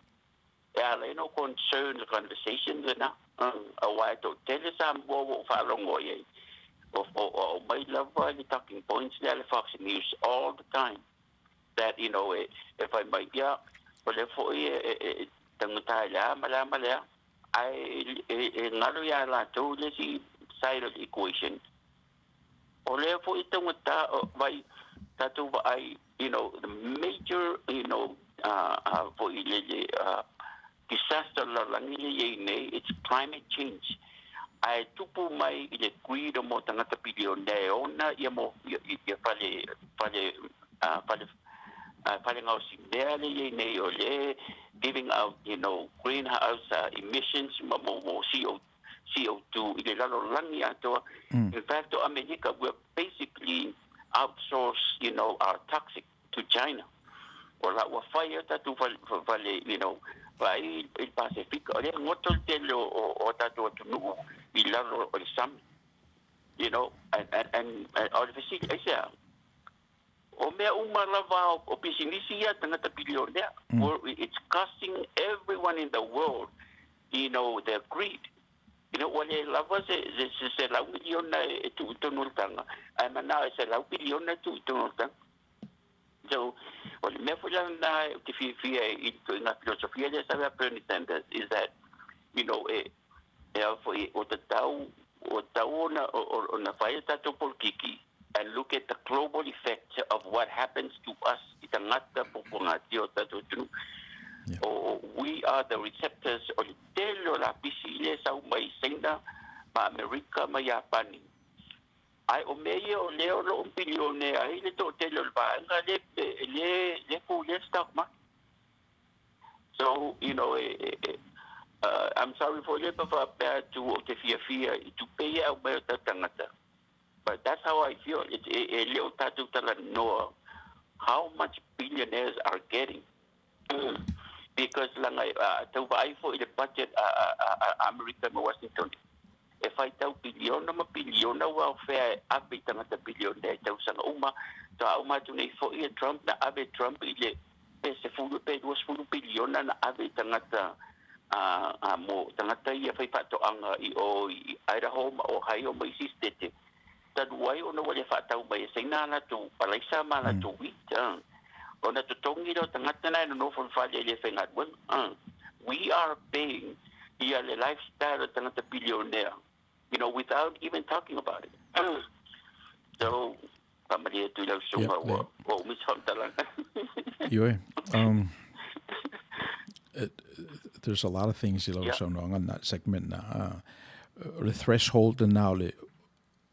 E ala ai ona ou concern le conversation lena. Auā e toatele Samoa ua ou faalogo i ai. O aumai lava le talking points lea a le Fox News all the time. That, e fai mai ia, o lea foi e taugata i le a ma le a ma le a. Ae e galo iā latou le isi side of the equation. O lea foi taugata vai tatou vaai, the major, foi lele disaster lalolagi lea i ai nei, it's climate change. Ae tupu mai i le greed o mo tagata bilionea e ona ia mo ia fale gaosi mea lea i ai nei o lea giving out, greenhouse emissions ma mo CO, CO2 i le lalolagi atoa. In fact, o Amerika, we're basically outsource, our toxic to China. O la ua fai e tatou fale, vaai i le Pasefika, o lea goto le tele o tatou atunuu i lalo o le sami. And o le fesili, aisea? O mea uma lava o pisinisi ia tagata bilionea. It's costing everyone in the world, their greed. Ua le lava se 100 miliona e tuu i tonu o le taga, ae manao e 100 piliona e tuu i tonu o le taga. So, o le mea foi la lena ou te fiafia i ituaiga filosofia lea sau ia Bernie Sanders is that, e a foi o tatau o tatau ona fai a tatou polokiki and look at the global effect of what happens to us i tagata puapuagatia o tatou atunuu. O, we are the receptors o le tele o lapisi i lea sau mai Saina ma Amerika ma Iapani. Ae o mea ia o lea o loo bilionea ai le toatele o le vaega le pulea stock market. So, I'm sorry for le faapea atu ou te fiafia i tupe ia aumai o tatou tagata. But that's how I feel. It, e, e le o tatou talanoa how much billionaires are getting. Because langa uh, tau vaai foi i le budget a, a, a, a Amerika ma Washington. E whai tau piliona ma piliona ua fea e ave i tangata billionaire i tausaga uma. Toa uma atu nei foi e Trump na ave Trump i le pe 10 pe 20 piliona na ave i tagata a, a mo tagata ia fai faatoaga i o i Idaho ma Ohio ma isi state talu ai ona ua le faatau mai e Saina a latou palaisa ma a latou wheat ona totogi lea o tagata na e nonofo i le fale e le faigaluega. We are paying ia le lifestyle o tagata billionaire, you know, without even talking about it. So, faamalie atu i lau susuga ua ua umi se faamatalaga. Ioe. There's a lot of things i lau saunoaga na segment na. O le threshold na o le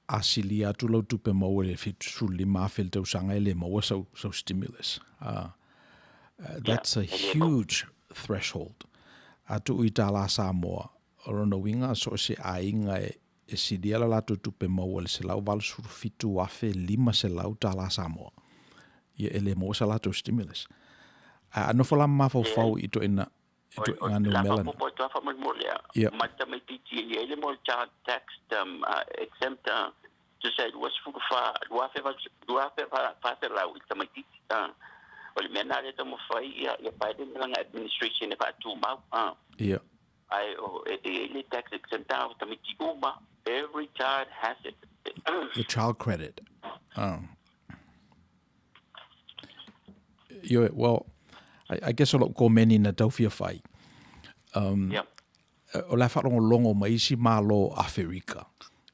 a silia atu lau tupe maua i le 75,000 i le tausaga e le maua sau, sau stimulus. That's a huge threshold. A tuu i tālā Samoa, o lona uiga so o se aiga e, e silia la latou tupe maua i le $187,500 tālā Samoa. Ia e le maua sa latou stimulus. A, a nofo la mafaufau i toina i toina numera. La faapopo atu lava faamolemole a. Ma le tamaitiiti e i ai le mo le child tax exempt tusa e 24 2,400 i le tamaitiiti. O le mea lena lea e taumafai ia Biden ma lana administration e faatumau. Ae o e i ai le tax exempt o tamaiti uma, every child has it. The child credit. Ioe, well, I, I guess o lou komeni na tau fia fai. Um, yeah. O le faalogologo mai isi Malo o Aferika.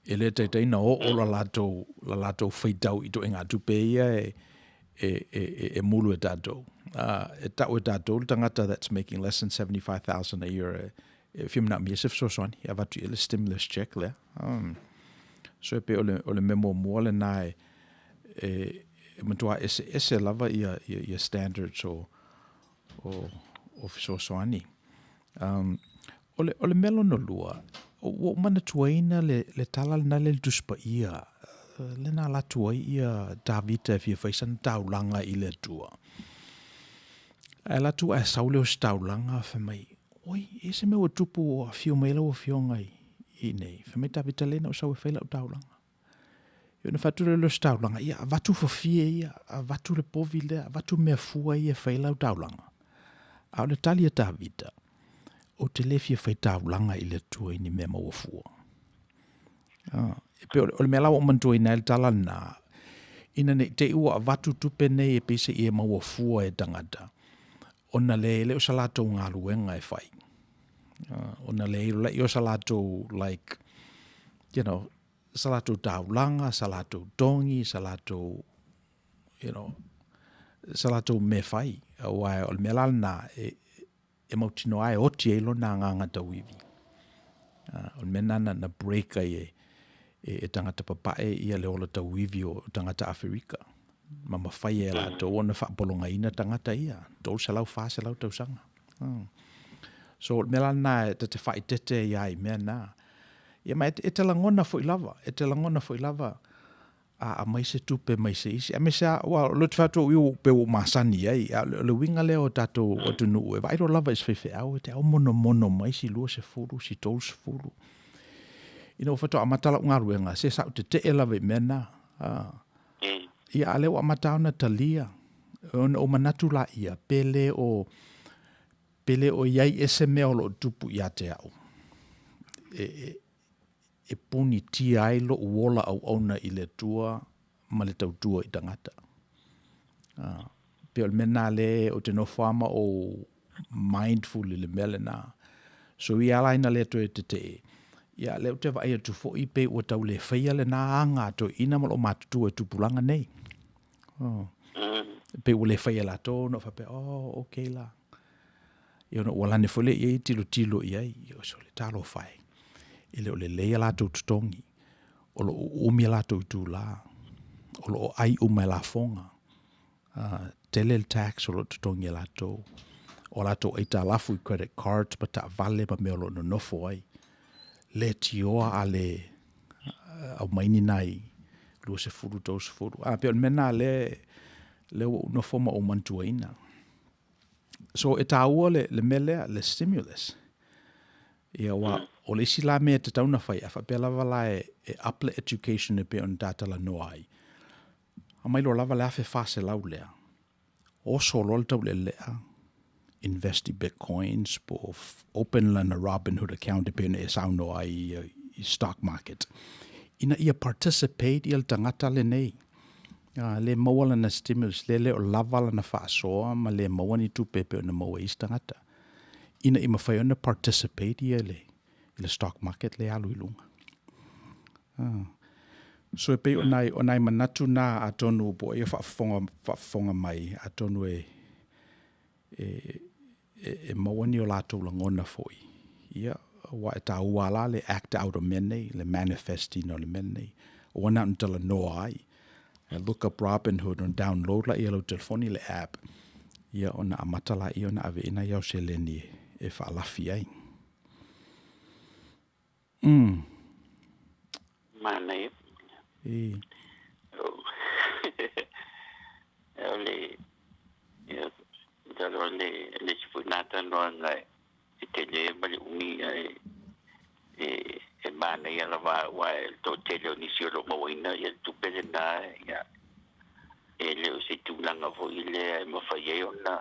E le taitai na oo la latou, la latou faitau i toʻiga tupe ia e, e, e, e, e mulu e tatou. E tau e tatou le tagata that's making less than 75,000 a year e, e fia manaomia se fesoasoani e avatu i ai le stimulus check lea. So e pei o le, o le mea muamua lena e, e, e matua eseese lava ia, ia, ia standards o, o, o fesoasoani. Um, o le, o le mea lona lua, ua ou manatuaina le, le tala lena le Tusi Paia, le na alu atu ai ia Tavita e fia fai sana taulaga i le Atua. Ae alu atu ae sau lea o se taulaga, fai mai, oi, e se mea ua tupu ua afio mai lau afioga i, i nei. Fai mai Tavita, le na ou sau e fai lau taulaga. Ia ona fai atu lea o se taulaga, ia avatu fafie ia, avatu le povi lea, avatu mea fua ia e fai lau taulaga. A o le tali a Tavita, ou te le fia fai taulaga i le Atua i ni mea maua fua. Ah, e pei o le mea la ua ou manatuaina ai le tala lena, ina ne i te i ua avatu tupe nei e pei se i e maua fua e tagata, ona le le o sa latou galuega e fai. Ona le i o sa latou like, you know, sa latou taulaga, sa latou togi, sa latou, you know, sa latou mea fai. Aua o le mea la lena, e, e mautinoa e oti ai lona agaga tauivi. O le mea lena na, na break ai e, e, e tagata papae ia le ola tauivi o tagata Aferika. Ma mafai e latou ona faapologaina tagata ia, 300, 400 tausaga. So o le mea la lena e ta te faaeteete ai lava i mea na. Ia ma e, e te lagona foi lava, e te lagona foi lava a aumai se tupe mai se isi. Aemaise lava, aua o lea ou te fai atu au pei ua ou masani ai, a o le uiga lea o tatou atunuu e vaai loa lava i se faifeau e te au monomono mai si 20, si 30. Ina ua faatoa amata lau galuega, se sa ou tetee lava i mea na. Ia, a o lea ua amata ona talia, ona ou manatu laia, pe le o, pe le o i ai ea se mea o lo o tupu ia te au, e, e, e punitia ai loʻu ola auauna i le Atua ma le tautua i tagata. Pei o le mea lena lea ou te nofo lava ma ou mindful i le mea lena. So ia ala ina le toe tetee, ia lea ou te vaai atu foi pei ua tau le faia lena aga a toeaiina ma loo matutua i tupulaga nei. Oh. Pei ua le faia e latou ona ou faapea, oh, okay la. Ia ona ua lane foi lea i ai tilotilo i ai, ia sole talofa e. E le o lelei a latou totogi, o lo o uumi a latou itulā, o lo o ai uma e lafoga. Tele le tax o lo o totogi e latou. O latou aitalafu i credit cards ma taavale ma mea o lo o nonofo ai. Le tioa a le aumai ni nai 20, 30. A pei o le mea lena lea, lea ua ou nofo ma ou manatuaina. So e tāua le, le mea lea, le stimulus. Ia aua o le isi la mea e tatau ona fai, a faapea lava la e, e up le education e pei ona ta talanoa ai, aumai loa lava le $1,400 lea, oso loa le taulealea, invest i bitcoins po o open lana Robinhood account e pei ona e saunoa ai i, i stock market, ina ia participate ia le tagata lenei. A, le maua lana stimulus, le le o lava lana faasoa ma le maua ni tupe e pei ona maua e isi tagata. Ina ia mafai ona participate ia i le, i le stock market le alu i luga. Ah. So e pei o nai, o nai manatu nā atonu po o ia faafofoga, faafofoga mai atonu e, e, e, e maua ni o latou lagona foi. Ia, aua e tāua la le act out o mea nei, le manifesting o le mea nei. Aua na ona talanoa ai. E look up Robinhood ona download laia i lau telefoni le app. Ia ona amata laia ona ave i nai au seleni e faalafi ai. Mm. Manaia. E. O le, ia, talo o le, le isi foi nā talanoaga e tele ma le umi ae e, e manaia lava aua e le toatele o nisi o lo o mauaina ia le tupe lena ia e le o se tulaga foi lea e mafai ai ona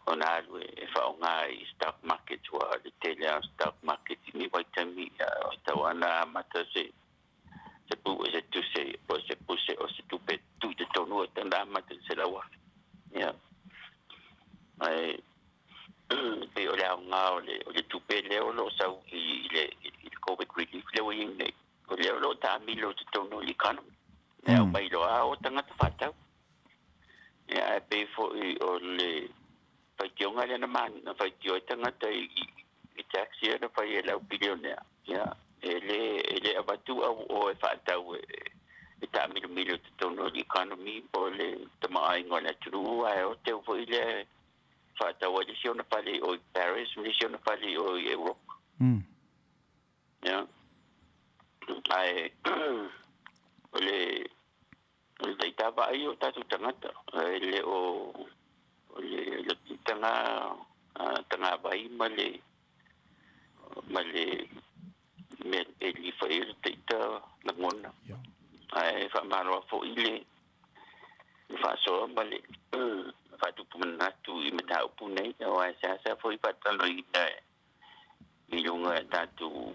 ona alu e faaaoga i stock market ua le tele lava o stock market i nei vaitaimi ia e tatau lava ona amata se se pu se tuse po se puse o se tupe tuu i totonu e tatau ona amata i le $100,000 ia ae pei o le aoga o le o le tupe lea o lo o sau i le i le COVID relief lea ua i ai nei o lea o lo o taamilo i totonu o le economy e aumai loa o tagata faatau. Ia, ae pei foi o le faitioga lea na na faitio ai tagata i, i, i tax ia na fai e le au bilionea. Ia, e le, e le avatu au o e faatau e, e taamilomilo i totonu o le economy po o le tamaoaiga o le atunuu, ae o teu foi lea e faatau ai le isi ona fale i o i Paris ma le isi ona fale i o i Europa. Ia, ae o le O le taita vaai o tatou tagata, e le o o le taga tagavai ma le ma le mea e lilifa i ai le taita lagona. Ae faamalo foi le faasoa ma le faatupu manatu i mataupu nei, aua e seasea foi faatalanoaina i luga i tatou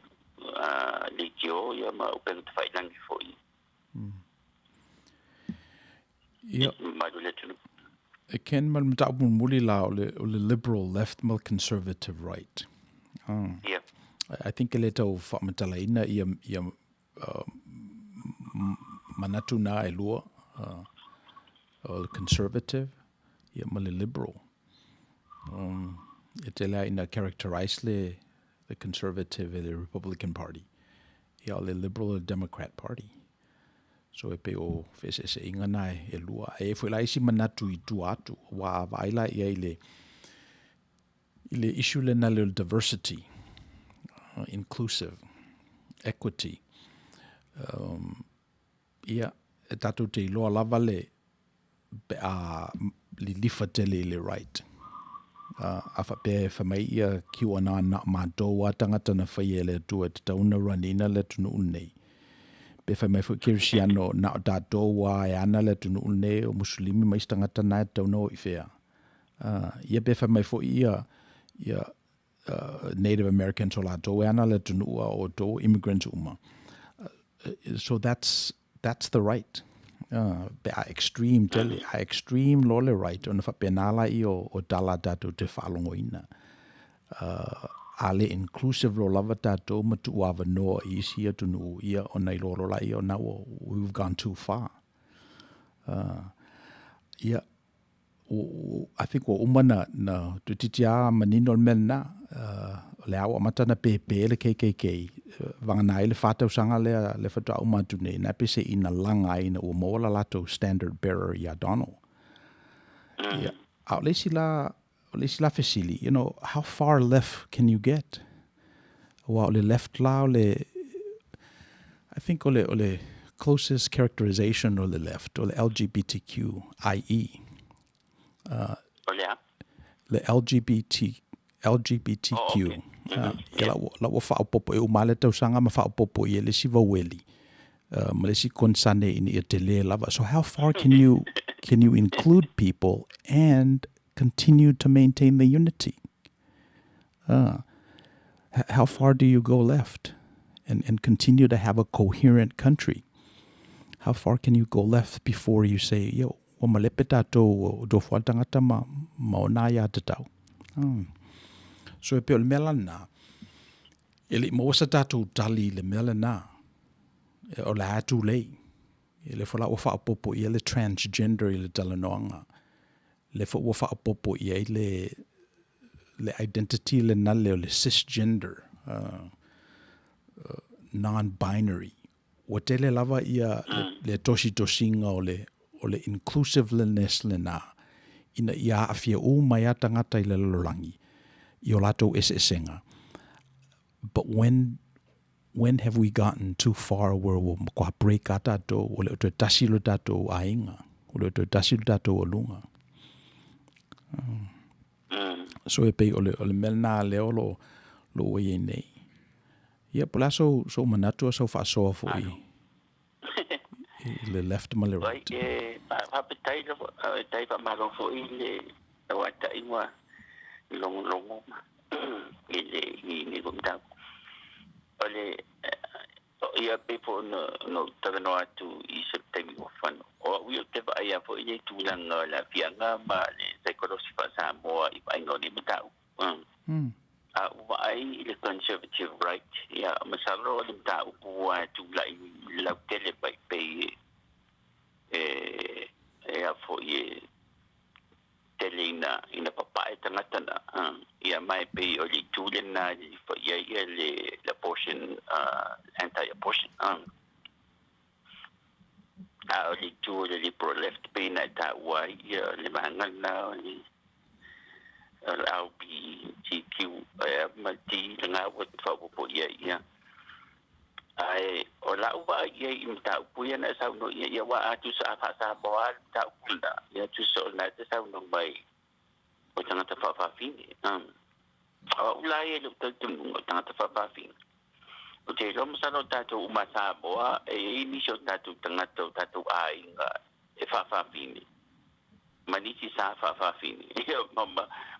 leitio ma upega tafailagi foi. Ia. Mamalu o le atunuu. E Ken, ma le mataupu mulimuli la o le, o le liberal left ma le conservative right. Ia. I think e le tau faamatalaina ia, ia manatu na e lua, o le conservative ia ma le liberal. E tele lava ina characterize le, le conservative e le Republican Party. Ia o le Liberal e le Democrat Party. So e pei o feeseeseaiga na e lua. E i ai foi la isi manatu i tua atu, aua a vaai la i ai i le, i le issue lena le o le diversity, inclusive, equity. Ia, e tatou te iloa lava le, pe a lilifa tele i le right. A faapea e fai mai ia QAnon na o matou a tagata na faia e le Atua e tatau ona run ina le atunuu lenei. Pe fai mai foi Kerisiano na o tatou a e ana le atunuu lenei o Musulimi ma isi tagata na e tatau ona o i fea. Ia pe fai mai foi ia ia Native Americans o latou e ana le atunuu a o outou immigrants uma. So that's, that's the right. Pe a extreme tele, a extreme loa le right, ona faapena laia o tala tatou te faalogoina. A le inclusive loa lava tatou ma tuuavanoa i isi atunuu, ia ona iloa loa laia o na ua, we've gone too far. Ia, I think ua uma na, na toeitiiti lava manino le mea lena, o lea ua amata ona pēpē le KKK, vagana ai le fa tausaga lea le faatoa uma atu nei, na pei se i na laga ai ina ua maua la latou standard bearer ia Donald. Ia, a o le isi la, o le isi la fesili, you know, how far left can you get? Aua o le left la o le, I think o le, o le closest characterization o le left, o le LGBTQIE. O le a? Le LGBT, LGBTQ. Oh, okay. Ia la ua faaopoopo e uma lava le tausaga ma faaopoopo i ai le isi vaueli ma le isi konsane ina ia tele lava. So how far can you include people and continue to maintain the unity? How far do you go left and continue to have a coherent country? How far can you go left before you say, yo, ua malepe tatou o tofu lava le tagata ma ona aiatatau? So e pei o le mea lena, e le i maua sa tatou tali i le mea lena, o le a tulei. E le foi la ua faaopoopo i ai le transgender i le talanoaga. Le foi ua faaopoopo i ai le identity lena le o le cisgender, non-binary. Ua tele lava ia le tositosiga o le inclusiveness lena ina ia aafia uma ai tagata i le lalolagi i o latou eseesega. But when have we gotten too far where ua matua break a tatou, ua le o toe tasi lo tatou aiga, ua le o toe tasi lo tatou aluga? So e pei o le mea lena lea o lo ua iai nei. Ia, po o le a sou manatu a sau faasoa foi i le left ma le Vai right? e faafetai lava, tai faamalo foi le tauata'i ua logologo i le i nei foi mataupu. O le ia pei foi ona ou talanoa atu i se taimi ua fano. O a'u ia ou te vaaia foi le tulaga o le aafiaga ma le saikolosi faa-Samoa i vaaiga o nei mataupu. A ua vaai i le conservative right, ia masalo o le mataupu ua tula'i lautele mai pei e a foi e tele ina papae tagata na ia mai pei o le itu lena i faia ia le abortion, anti abortion. A o le itu o le liberal left pei na e taua ai ia le vaega lena o le LBGQ ma D lena ua faaopoopo ia ia. Ae o lau vaai ia i mataupu ia na e saunoa ia ia ua a tusa a faa-Samoa le mataupu lena ia tusa o lena e te saunoa mai o tagata faafafine. O a'u la ia i lou talitonuga o tagata faafafine, o te iloa masalo o tatou uma Samoa e iai nisi o tatou tagata o tatou aiga e faafafine ma nisi sa faafafine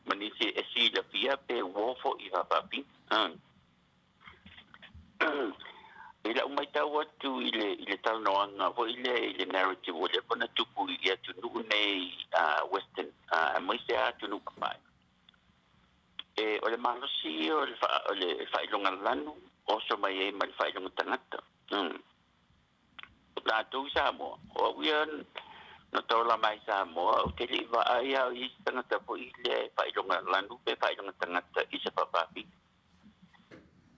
ma nisi e silafia pe uo fo'i faafafine. I lau matau atu i le talanoaga foi lea i le narrative ua leva ona tupu i atunuu nei western aemaise a atunuu papae e o le malosi ia o le faailoga lanu oso mai ai ma le faailoga tagata. O tatou i Samoa, o a'u ia na taola mai Samoa, ou te le'i vaai a o isi tagata fo'i le faailoga lanu pe faailoga tagata i se faafafine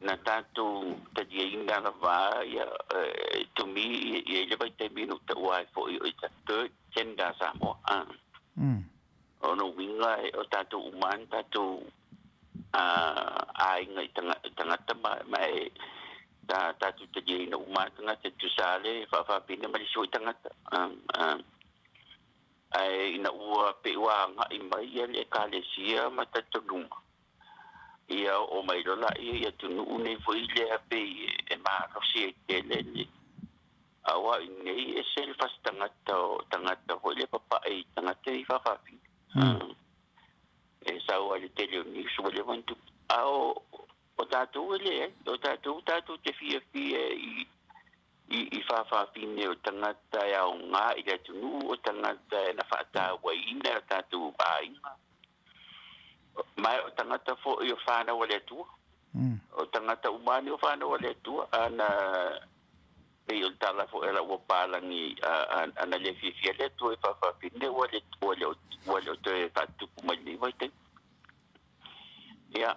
na tatou taliaina lava ia to me ia i le vaitaimi na ou taua ai fo'i o it's a third gender Samoa. O uiga e o tatou uma ana tatou aiga i tagata ma e ta tatou taliaina uma tagata tusa le faafafine ma le isi foi tagata. Ae ina ua pei ua aga'i mai ia le ekalesia ma talitonuga ia o mai lola ia i atunuu nei foi lea pei e malosi ai tele le auā i nei ese le fasi tagata o tagata foi le papaʻe i tagata i faafafine e sau ai le tele o news ua leva ona tupu a o tatou e leai o tatou tatou te fiafia i faafafine o tagata e aogā i le atunuu o tagata e na faatauaina o tatou aiga ma o tagata fo'i o fanau a le Atua o tagata uma ani o fanau a le Atua ana pei o le tala fo'i a lau papalagi ana le fiafia le Atua i faafafine ua le o toe faatupu mai lenei vaitaimi ia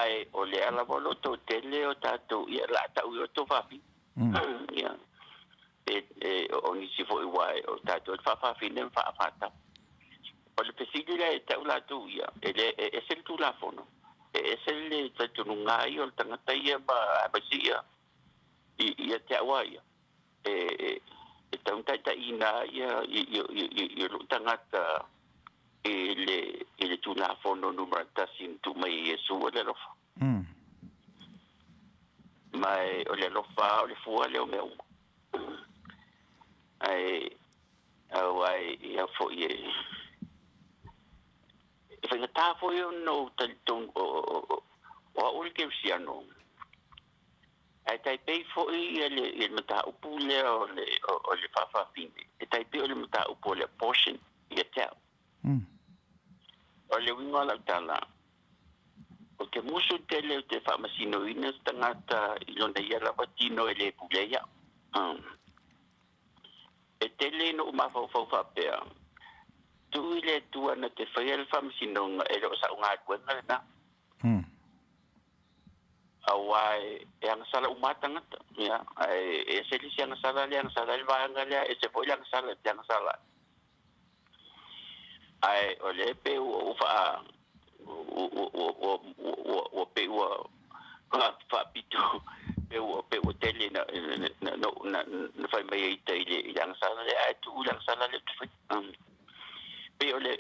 ae o lea lava o loo toatele o tatou ia la ta'u i o tou fafine ia e o nisi fo'i ua o tatou le faafafine ma faafatau. O le fesili lea e ta'u latou ia e le e ese le tulafono e ese le talitonuga ia o le tagata ia ma aemaise ia ia te a'u a ia. E tautaitaiina ia i lou tagata i le Tulafono numera 1 na tuu mai e Iesu, o le alofa. Ma o le alofa o le fua lea o mea uma. Ae auā ia fo'i e faigatā foi ona ou talitonu o a'u le kerisiano, ae taipei fo'i ia le mataupu lea o le faafafine, e taipei o le mataupu o le abortion ia te a'u. O le uiga o lau tala, o te musu tele o te faamasinoina se tagata i lona ia lava tino e lē pulea ia'u. E tele no'u mafaufau faapea, tuu i le Atua na te faia le faamasinoga, e le o sa'u galuega lenā. Auā e agasala umā tagata ia, ae e ese le isi agasala le agasala le vaega lea, ese foi le agasala te agasala, ae o le pe ua ou faa ua pe ua faapito pe ua tele na fai mai ai tai i le agasala lea, ae tuu le agasala lea te fai pe o le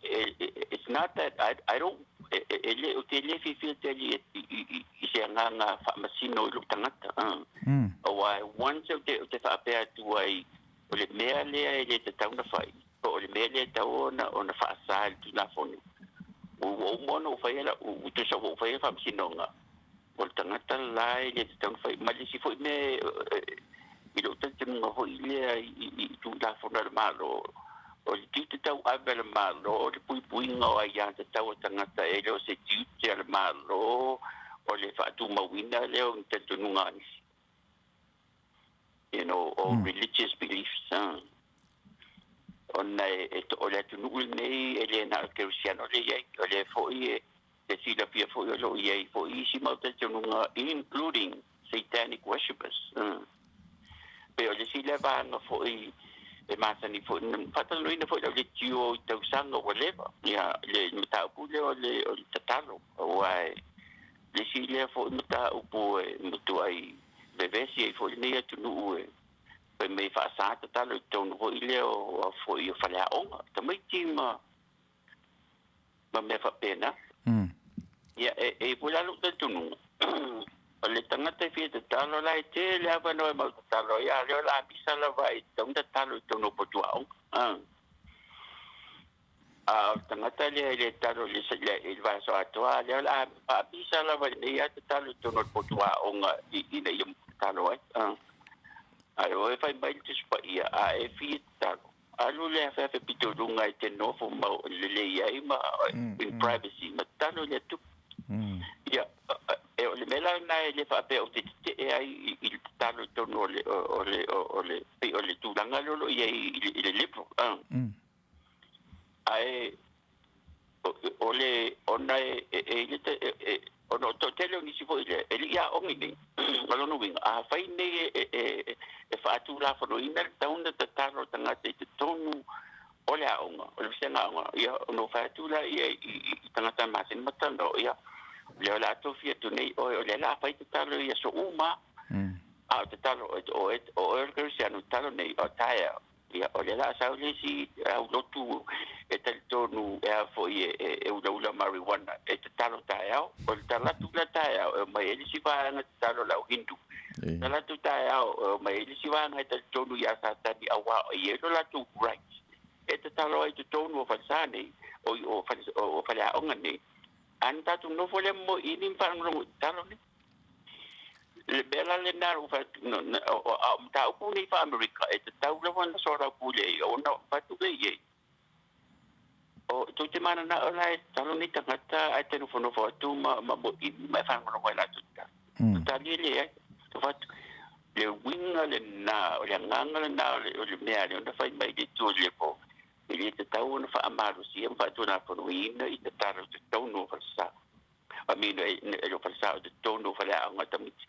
it's not that I don't e le o te le fiafia tele i se agaga faamasino i lou tagata. Auā once o te faapea atu ai o le mea lea e le tatau na fai, po o le mea lea tau ona faasā i le Tulafono, ua uma ona ou faia ua tusa ua ou faia faamasinoga o le tagata la e le tatau na fai. Ma le isi foi mea i lou talitonuga foi lea i Tulafono a le Malo, o le tiute tau ave a le Malo o le puipuiga o aiā tatau a tagata, e le o se tiute a le Malo o le faatumauina lea o ni talitonuga a nisi, or religious beliefs. Ona o le atunuu lenei e le na o le kerisiano le iai, o le foi e silafia foi o loo iai foi isi mau talitonuga, including satanic worshippers. Pe o le isi lea vaega foi e masani foi faatalanoaina foi lau leitio i tausaga ua leva ia le mataupu lea o le tatalo, auā le isi lea foi mataupu e matuai vevesi ai foi lenei atunuu e fai mai faasā tatalo i totonu foi lea o foi o faleaoga tamaiti ma mea faapena. Ia e foi la lou talitonuga, o le tagata e fia tatalo la e tele avanoa e mau tatalo ia lea o le apisa lava e tatau tatalo i totonu o potuaoga. A o le tagata lea e le talo i le vaiaso atoa, lea o le apisa lava lenei a tatalo i totonu o le potuaoga ina ia tatalo ai. Ae o e fai mai le Tusi Paia, a e fia tatalo, alu le afeafe pitoluga e te nofo mau lelei ai ma in privacy ma tatalo le atu. Ia e o le mea la lena e le faapea o te tetee ai i le tatalo i totonu o le pei o le tulaga lea o loo i ai i le liberal. Ae o le ona e le ona o toatele o nisi foi lea e lei aoga nei. O lona uiga, a fai nei e faatulafonoina le tauna tatalo o tagata i totonu o le aoga, o le vasega aoga, ia ona ou fai atu la ia i tagata masani ma talanoa, ia lea o le a tofia atu nei oe o lea la a fai tatalo i aso uma, a o tatalo o oe o le kerisiano tatalo nei o taeao, ia o lea la a sau le isi aulotu e talitonu e a foi e ulaula marijuana e tatalo taeao, o le talatu la taeao e mai e le isi vaega tatalo lau Hindu, talatu taeao e mai e le isi vaega e talitonu ia Satani, auā e i lo latou right e tatalo ai totonu o falesa nei o faleaoga nei. Ana tatou nofo lea mo ini ma faalogologo i tatalo nei, le mea la lena ua fai a o mataupu nei faa-Amerika e tatau lava ona soalaupule ai, ona fatu le i ai o tou te mananao la e tatalo nei tagata ae te nofonofo atu ma moʻini ma e faalogologo ai latou tatalo tali leai to fatu le uiga lenā o le agaga lenā o le mea lea ona fai mai le itu o le po e le tatau ona faamalosia ma faatulafonoina i tatalo i totonu o falesa, I mean, e le o falesa, o totonu o faleaoga tamaiti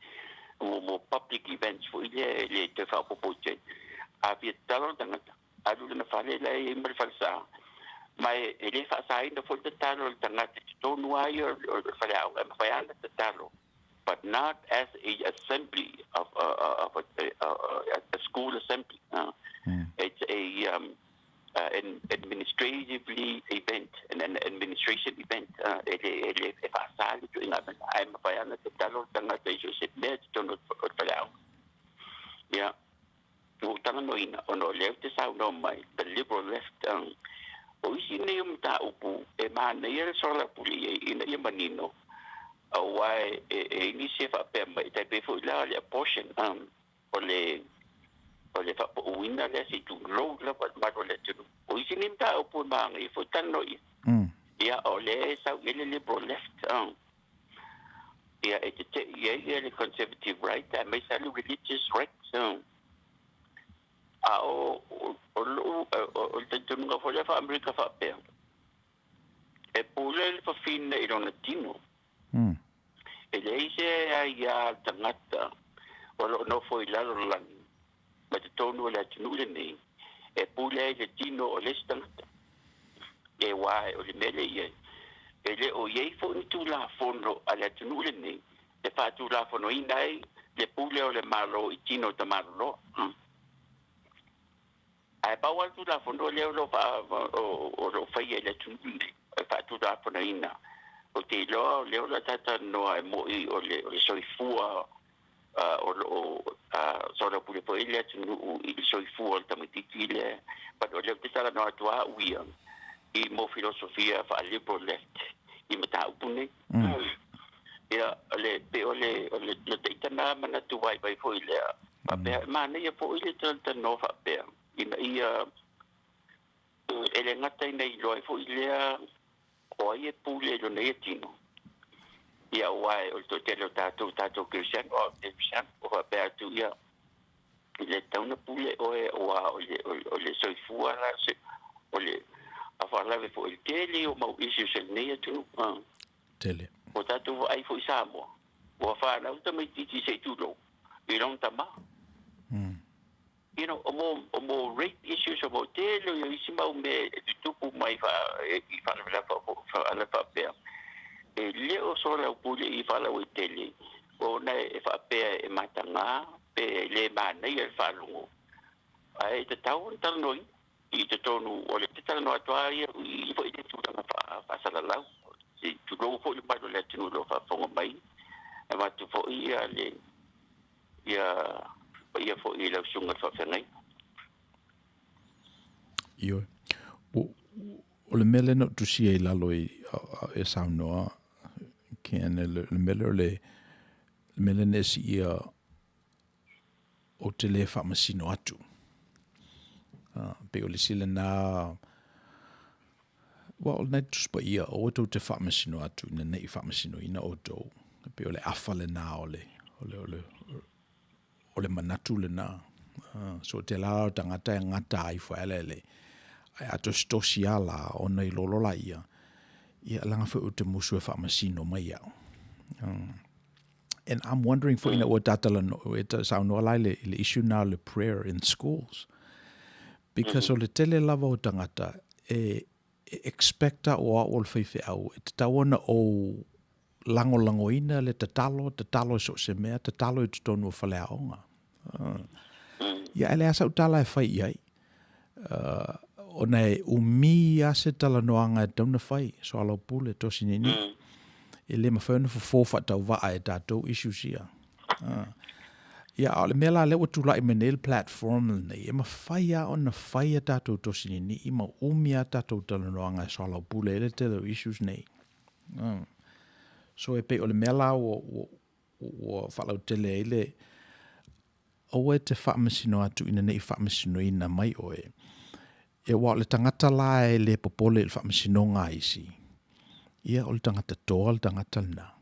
mo public events foi lea le toe faaopoopo i te a fia tatalo le tagata, alu lana fale la e ma le falesa, ma e le faasaina foi tatalo le tagata i totonu ai o le faleaoga, e mafai lava ona tatalo. but not as a assembly of of a, a, a school assembly. It's a an administratively event, an, an administration event. E le e le e faasa le tuiga mea, ae mafai lava ona tatalo le tagata i so o se mea i totonu o le faleaoga. Ia, ua ou talanoaina ona o lea ou te saunoa mai, the liberal left, o isi nei o mataupu e manaia le soalaupule i ai ina ia manino, aua e i ai nisi e faapea mai, e tai pei foi la le abortion, o le o le faapauina lea se i tulou lava le mamalu o le atunuu. O isi nei mataupu e manaia foi talanoa i ai. Ia, o lea e sau i ai le liberal left, ia, e tete'i ai ia le conservative right aemaise lava le religious right. A o o lou o le talitonuga foi lea faa-Amerika faapea, e pule le fafine i lona tino. E leai se aia a le tagata o lo o nofo i lalo lagi ma totonu o le atunuu lenei e pule ai le tino o le isi tagata. E aua o le mea lea e i ai, e le o i ai foi ni Tulafono a le atunuu lenei e faatulafonoina ai le pule o le Malo i tino o tamaloloa. Ae pau lava le Tulafono lea o lo o faia i le atunuu lenei e faatulafonoina, ou te iloa o lea o le a talatalanoa e moni o le soifua o lo o soalaupule foi le atunuu i le soifua o le tamaitiiti lea. But o lea ou te talanoa atu lava au ia i mo filosofia faa-liberal left i mataupu nei. Ia, o le, pei o le, o le, le ita na manatu vaivai foi lea, faapea, e manaia foi le talatalanoa faapea, ina ia, e le gata ina iloa ai foi lea o ai e pule i lona ia tino. Ia, aua o le toatele o tatou, tatou kerisiano, o au kerisiano, o faapea atu, ia, e le tatau ona pule oe, aua o le, o le soifua la, o le, a faalave foi i le tele o mau issues a lenei atunuu. Tele. Ua tatou vaai foi i Samoa, ua fanau tamaitiiti se i tulou i lona tama. You know, o mo, o mo rape issues, o mo tele o isi mau mea e tutupu mai fa, i faalavelave fa, faapea. E le o soalaupule i faalauaitele, ona e faapea e mataga pe e le manaia le faalogo. Ae tatau ona talanoaina i totonu o le talanoa atu lava ia i foi le tulaga faasalalau. Se i tulou foi le mamalu o le atunuu o lo o faafofoga mai, e avatu foi ia le ia paia foi i lau susuga i le faafeagaiga. Ioe. O le mea lea na ou tusia i lalo i e saunoa, Ken, le mea lea o le mea lea na e siia ou te le faamasino atu. Pei o le isi lena, well, o lena Tusi Paia, aua tou te faamasino atu ina ne i faamasinoina outou. Pei o le afa lena o le, o le, o le, o le manatu lena. So te la o tagata e gata ai fo ele le, ai a tositosi a la ona i lolo la ia, ia langa foi o te musu e faamasino mai au. And I'm wondering foi ina ua talanoa, e saunoa la i le, i le issue na o le prayer in schools. Because o le tele lava o tagata e, e expecta o au o le faifeau, e tatau ona ou lagolagoina le tatalo, tatalo i so o se mea, tatalo i totonu o faleaoga. Ia, e leai sau tala e fai i ai. Ona e umi lava se talanoaga e tatau ona fai, soalaupule, tosi niini'i. E le mafai ona fofo faatauvaa e tatou issues ia. Ia, a o le mea la lea ua tulai mai nei le platform lenei, e mafai lava ona fai a tatou tosi niini'i ma umi a tatou talanoaga e soalaupule ai le tele o issues nei. So e pei o le mea la ua, ua, ua faalautele ai le aua e te faamasino atu ina ne i faamasinoina mai oe. E aua o le tagata la e le popole i le faamasinoga a isi, ia o le tagata toa le tagata lena.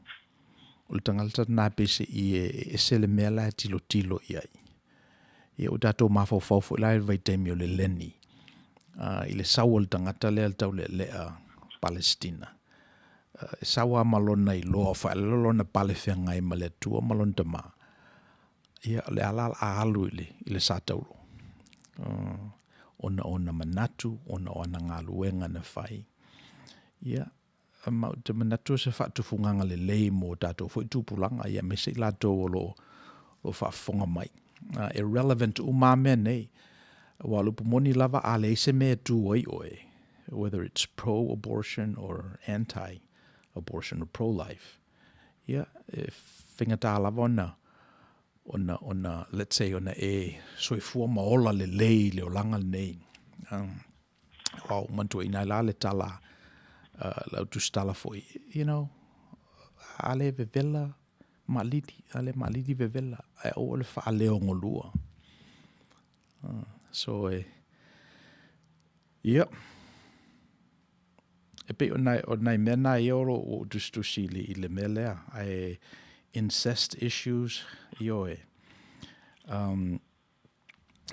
O le tagata lena e pei se i e ese le mea la e tilotilo i ai. Ia ua tatou mafaufau foi la i le vaitaimi o le leni, i le sau o le tagata lea le taulealea Palesitina. E sau lava ma lona iloa faaleaga lona pale feagai ma le Atua ma lona Tama. Ia, o le ala a alu i le, i le sa tauro. Ona o ona manatu, ona o ana galuega na fai. Ia, Ma ou te manatu o se faatufugaga lelei mo tatou foi tupulaga, ia aemaise i latou o lo o faafofoga mai. E relevant uma lava mea nei, aua o le upu moni lava a leai se mea e tu ai oe, whether it's pro-abortion or anti-abortion or pro-life, ia, e faigata lava ona, ona, ona, let's say, ona e soifua ma ola lelei i le olaga lenei. Aua ua manatuaina ai la le tala lau tusitala foi, you know, a le vevela maalili, a le maalili vevela, ae aua le faaleogolua. So e, ia, e pei o nai, o nai mea na ia o lo o tusitusi i le, i le mea lea, ae incest issues, ioe.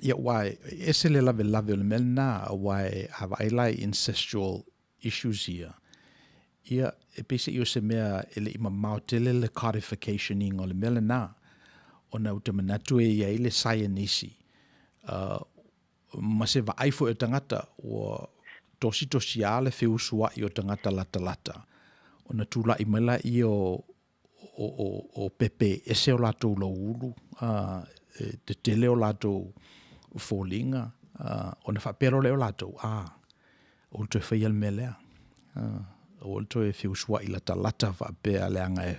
Ia, aua e ese le lavelave o le mea lena, aua a vaai la i incestual issues ia, ia, e pei o se mea e le i mamao tele le codification ina o le mea lena, ona ou te manatu e i ai le saienisi, ma se vaai foi o tagata ua tositosia le feusuai o tagata latalata, ona tulai mai lea o o, o, o pepe ese o latou lauulu, a, e tetele o latou foliga, a, ona faapea loa lea o latou, a, aua le toe faia le mea lea, a, aua le toe feusuai latalata faapea leaga e,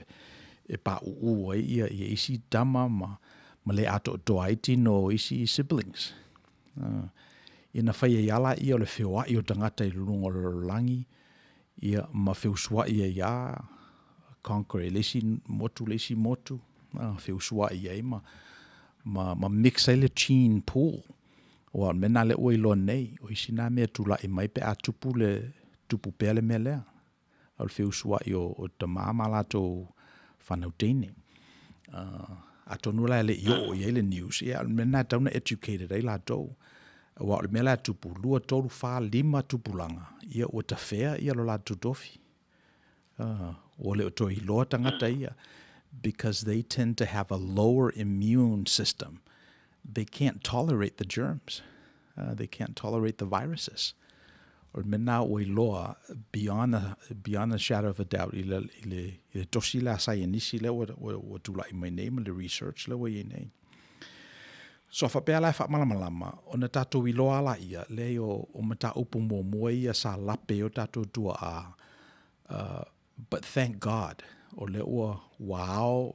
e pauu ai ia, ia isi tama ma, ma le atoatoa ai tino o isi siblings. A, ia na fai ai lava lea o le feoai o tagata i luga o le lalolagi, ia ma feusuai ai lava conquer e le isi motu le isi motu, a, feusuai ai ma, ma, ma mix ai le gene pool. Aua o le mea lena lea ua iloa nei, o isi na mea e tulai mai pe a tupu le, tupu pea le mea lea, o le feusuai o, o tama ma latou fanau teine. Atonu la e le i oo i ai le news, ia o le mea lena e tatau ona educated ai latou. Aua o le mea la e tupu, 2, 3, 4, 5 tupulaga, ia ua tafea ia lo latou tofi. Ua le o toe iloa tagata ia, because they tend to have a lower immune system. They can't tolerate the germs. They can't tolerate the viruses. O le mea lena ua iloa beyond a, beyond a shadow of a doubt i le, i le, i le tosi lea a saienisi lea ua, ua, ua tulai mai nei ma le research lea ua i ai nei. So a faapea la e faamalamalama, ona tatou iloa lava laia, leai o, o mataupu muamua ia sa lape ai o tatou tuaa, but thank God, o lea ua, ua ao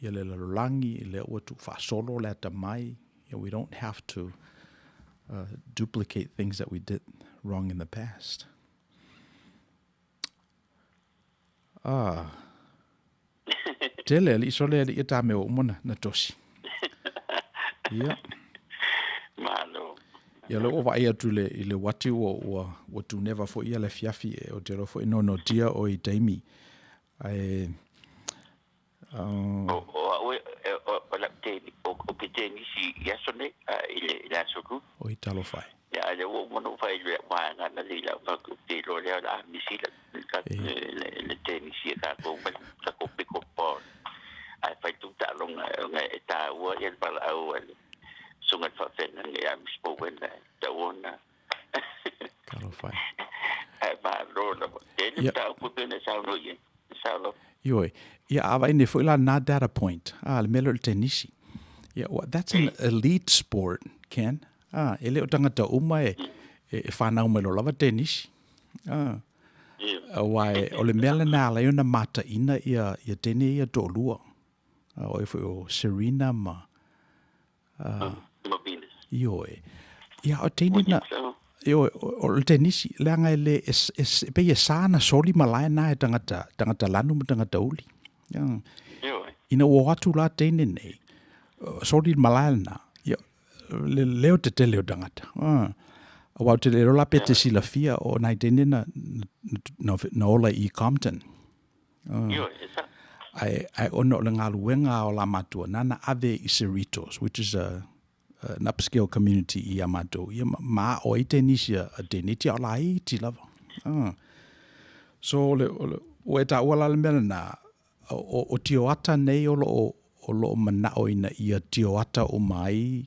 ia le lalolagi, lea ua tuufaasolo le atamai, we don't have to duplicate things that we did wrong in the past. Ah. Tele, alii sole, alii e tā mea ua uma na tosi. Ia. Malo. Ia lea ua vaai atu i le, i le uati ua, ua, ua tuneva foi ia le afiafi e ou te iloa foi nonotia oe i taimi. Ae, O, o au e, e, o, o lau teni, o, o ke tenisi i aso nei, a, i le, i le aso Lua. Oi, talofa e. Ia, a lea ua uma ona ou fai i le vaega na le i lau fau, ou te iloa lea o le a misi le, le, le, le tenisi a tatou ma le tatou pickleball. Ae fai atu taaloga ona e taua ia le valaau a le susuga i le faafeagaiga ia Miss Bowen e tatau ona Talofa e. Ae malo lava. E le mataupu e pei ona e saunoa i ai. E sao lava. Ioe. Ia, a vaai nei foi la na data point. Ah, le mea lea o le tenisi. Ia, well, that's an elite sport, Ken. Ah, e le o tagata uma e, e, e whanau mai lo lava tenisi. Ah. Aua e, o le mea lena ala ai ona mataina ia, ia teine ia toalua. Ah, o e foi o Serena ma, ah, ma Venus. Ioe. Ia, o teine na, ioe, o le tenisi, leaga e le, e, e, e pei e sa na soli malae na e tagata, tagata lanu ma tagata uli. Ia. Ioe. Ina ua o atu la teine nei, soli le malae lena, ia, le leo tetele o tagata. Ah. Aua ou te le iloa la pe te silafia o nai teine na, na, na ola i Compton. Ah. Ioe, e sa. Ae, ae ona o le galuega a o la matua, nana ave i Cerritos, which is a, an upscale community i a matou, ia ma, ma aʻo ai tenisi a, a teneti a o laiti lava. Ah. So, o le, o le, ua e taua la le mea lena, o, o tioata nei o lo o, o lo o manao ina ia tioata uma ai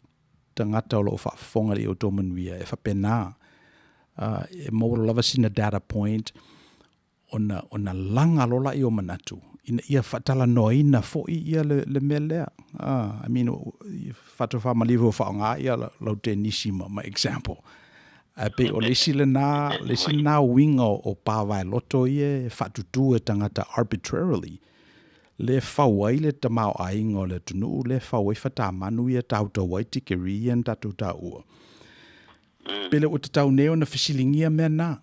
tagata o lo o faafofoga i outou manuia, e faapena, e maua lava sina data point, Ona, ona laga loa laia o manatu, ina ia faatalanoaina foi ia le, le mea lea. I mean, faatofaamalie foi ua faaaoga ia lau tenisi ma, ma example. Ae pei o le isi lena, le isi lena uiga o pa vaeloto ia e faatutū e tagata arbitrarily, le fau ai le tamaoaiga o le atunuu, le fau ai fatamanu ia e tautau ai tikeri ia na tatou taua. Pe le ua tatau nei ona fesiligia mea na.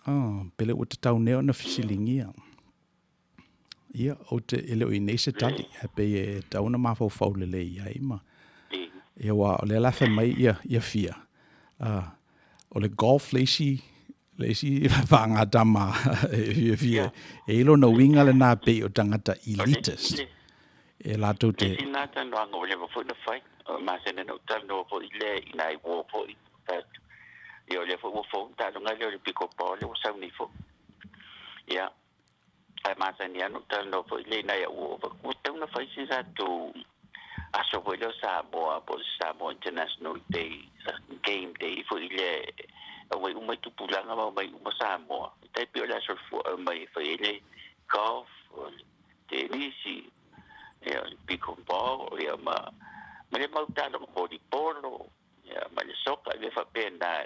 Oh, pe le ua tatau nei ona fesiligia. Ia, ou te, e le o i nei se tali, ae pei e tatau ona mafaufau lelei i ai ma. Ia, aua o lea la fai mai ia, ia fia. O le golf le isi, le isi faagatama e fiafia. E i lona uiga lena pei o tagata elitist. E latou te... Le isi lena talanoaga ua leva foi ona fai, o masani ona ou talanoa foi lea i nai uo foi, fai atu, ia o lea foi ua fou le taaloga lea o le pickleball lea ua sau nei foi. Ia, ae masani lava ona ou talanoa foi lea i nai au uo, fai atu, ua tatau ona fai se tatou aso foi lea o Samoa po o se Samoa International Day, Game Day foi lea e aumai uma i tupulaga ma aumai uma Samoa. E tai pei o le aso mai e fai ai le golf, o le tenisi, ia, o le pickleball, ia, ma, ma le mau taaloga volleyball, ia, ma le soka, i mea faapena.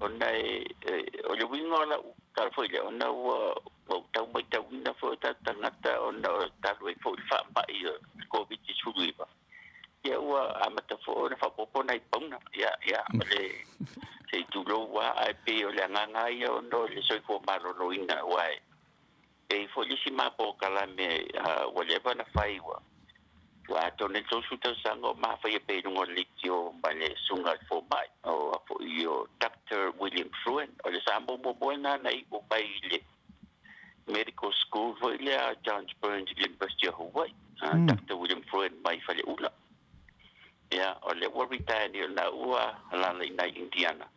Ona e, e, o le uiga o lau tala foi lea, ona ua, ua ou tau matauina foi o tatou tagata ona o talu ai foi le faamai o le Koviti-19, ia ua amata foi ona faaopoopo nai pauna, ia, ia, o le, se i tulou lava, ae pei o le agaga lava ia ona o le soifua maloloina, aua e, E i ai foi le isi ma polokalame ua leva ona fai ua atoa nei le 30 tausaga o ma faia pea i luga o le leitio ma le susuga i le fomai o foi o Doctor William Fruin. O le Samoa muamua lena na iu mai i le Medical School foi lea a Johns Burns i le University o Hawaii, Doctor William Fruin mai Faleula. Ia, o lea ua retire nei o lena ua alaala i ina i Indiana.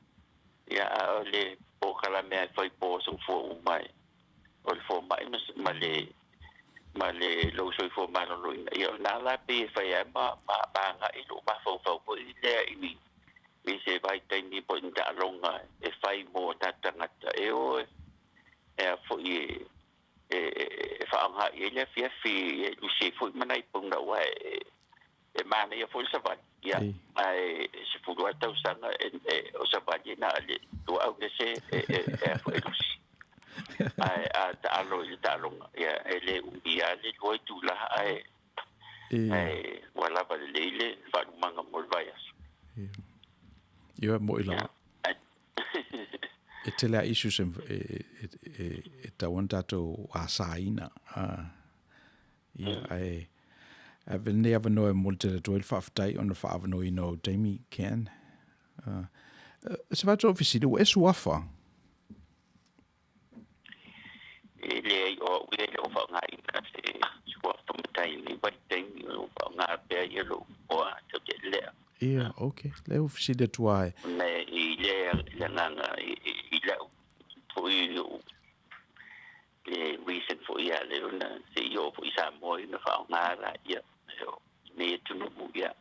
Ia, a o le polokalame lava e fai po soifua uma e o le fomai ma le ma le lou soifua maloloina, ia o lena la pei e fai ai ma ma agai lou mafaufau foi lea i ni i se vaitaimi po o ni taaloga e fai mo tatou tagata e o e a foi e e e faaaoga i ai le afiafi e lusi ai foi ma nai pauna aua e e manaia foi le savali ia ae 10 lava tausaga o savali na o le tuaau le se e a foi e lusi ae a taalo i le taaloga ia e le umi lava le lua itula ae ae ua lava lelei le faalumaga mo le vaiaso. Ia mo'i lava. E tele lava issues e tatau ona tatou asaina. Ia, ae ave lenei avanoa e momoli tele atu ai le faafetai ona faaavanoaina o ou taimi, Ken. Se vae atu fesili, ua e suafa? E leai, o au ia e le o faaaogaina se suafa matai i lenei vaitaimi, o lo o faaaoga pea ia lou igoa tau te lea. Ia, okay. Lea ua fesili atu ai. Ona i lea le agaga i lau foi ou le reason foi ia le ona se i oo foi i Samoa i ona faaaoga la ia nei atunuu ia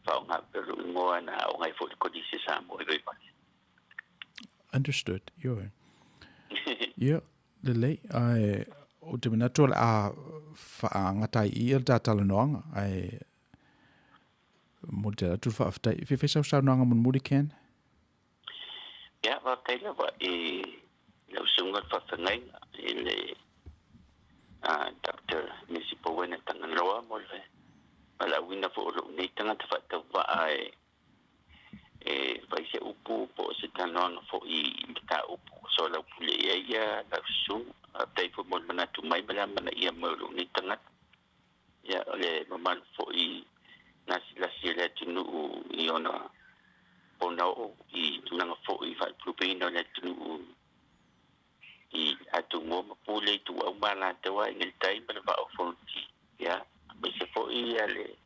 faaaoga pea lou igoa na aoga ai foi i le Kolisi o Samoa i Vaivai. Understood. Ioe. Ia, lelei. Ae ou te manatu o le a faagata ai i i le ta talanoaga, ae momoli tele atu le faafetai. E fia fai sau saunoaga mulimuli, Ken? Ia, faafetai lava i lau susuga le faafeagaiga i le Doctor Misi Powena Tagaloa mo le valaauina foi o lou nei tagata faatauvaa e fai se upu po o se talanoaga foi i mataupu ua soalaupule i ai lau susuga. Faafetai foi mo le manatu mai ma le amanaia mai o lou nei tagata. Ia, o le mamalu foi lasilasi o le atunuu i ona ponaoo i tulaga foi faapulupeina o le atunuu i Atumua ma Pule, Ituau ma Alataua, Aiga i le Tai ma le Vaa o Fonoti. Ia, aemaise foi le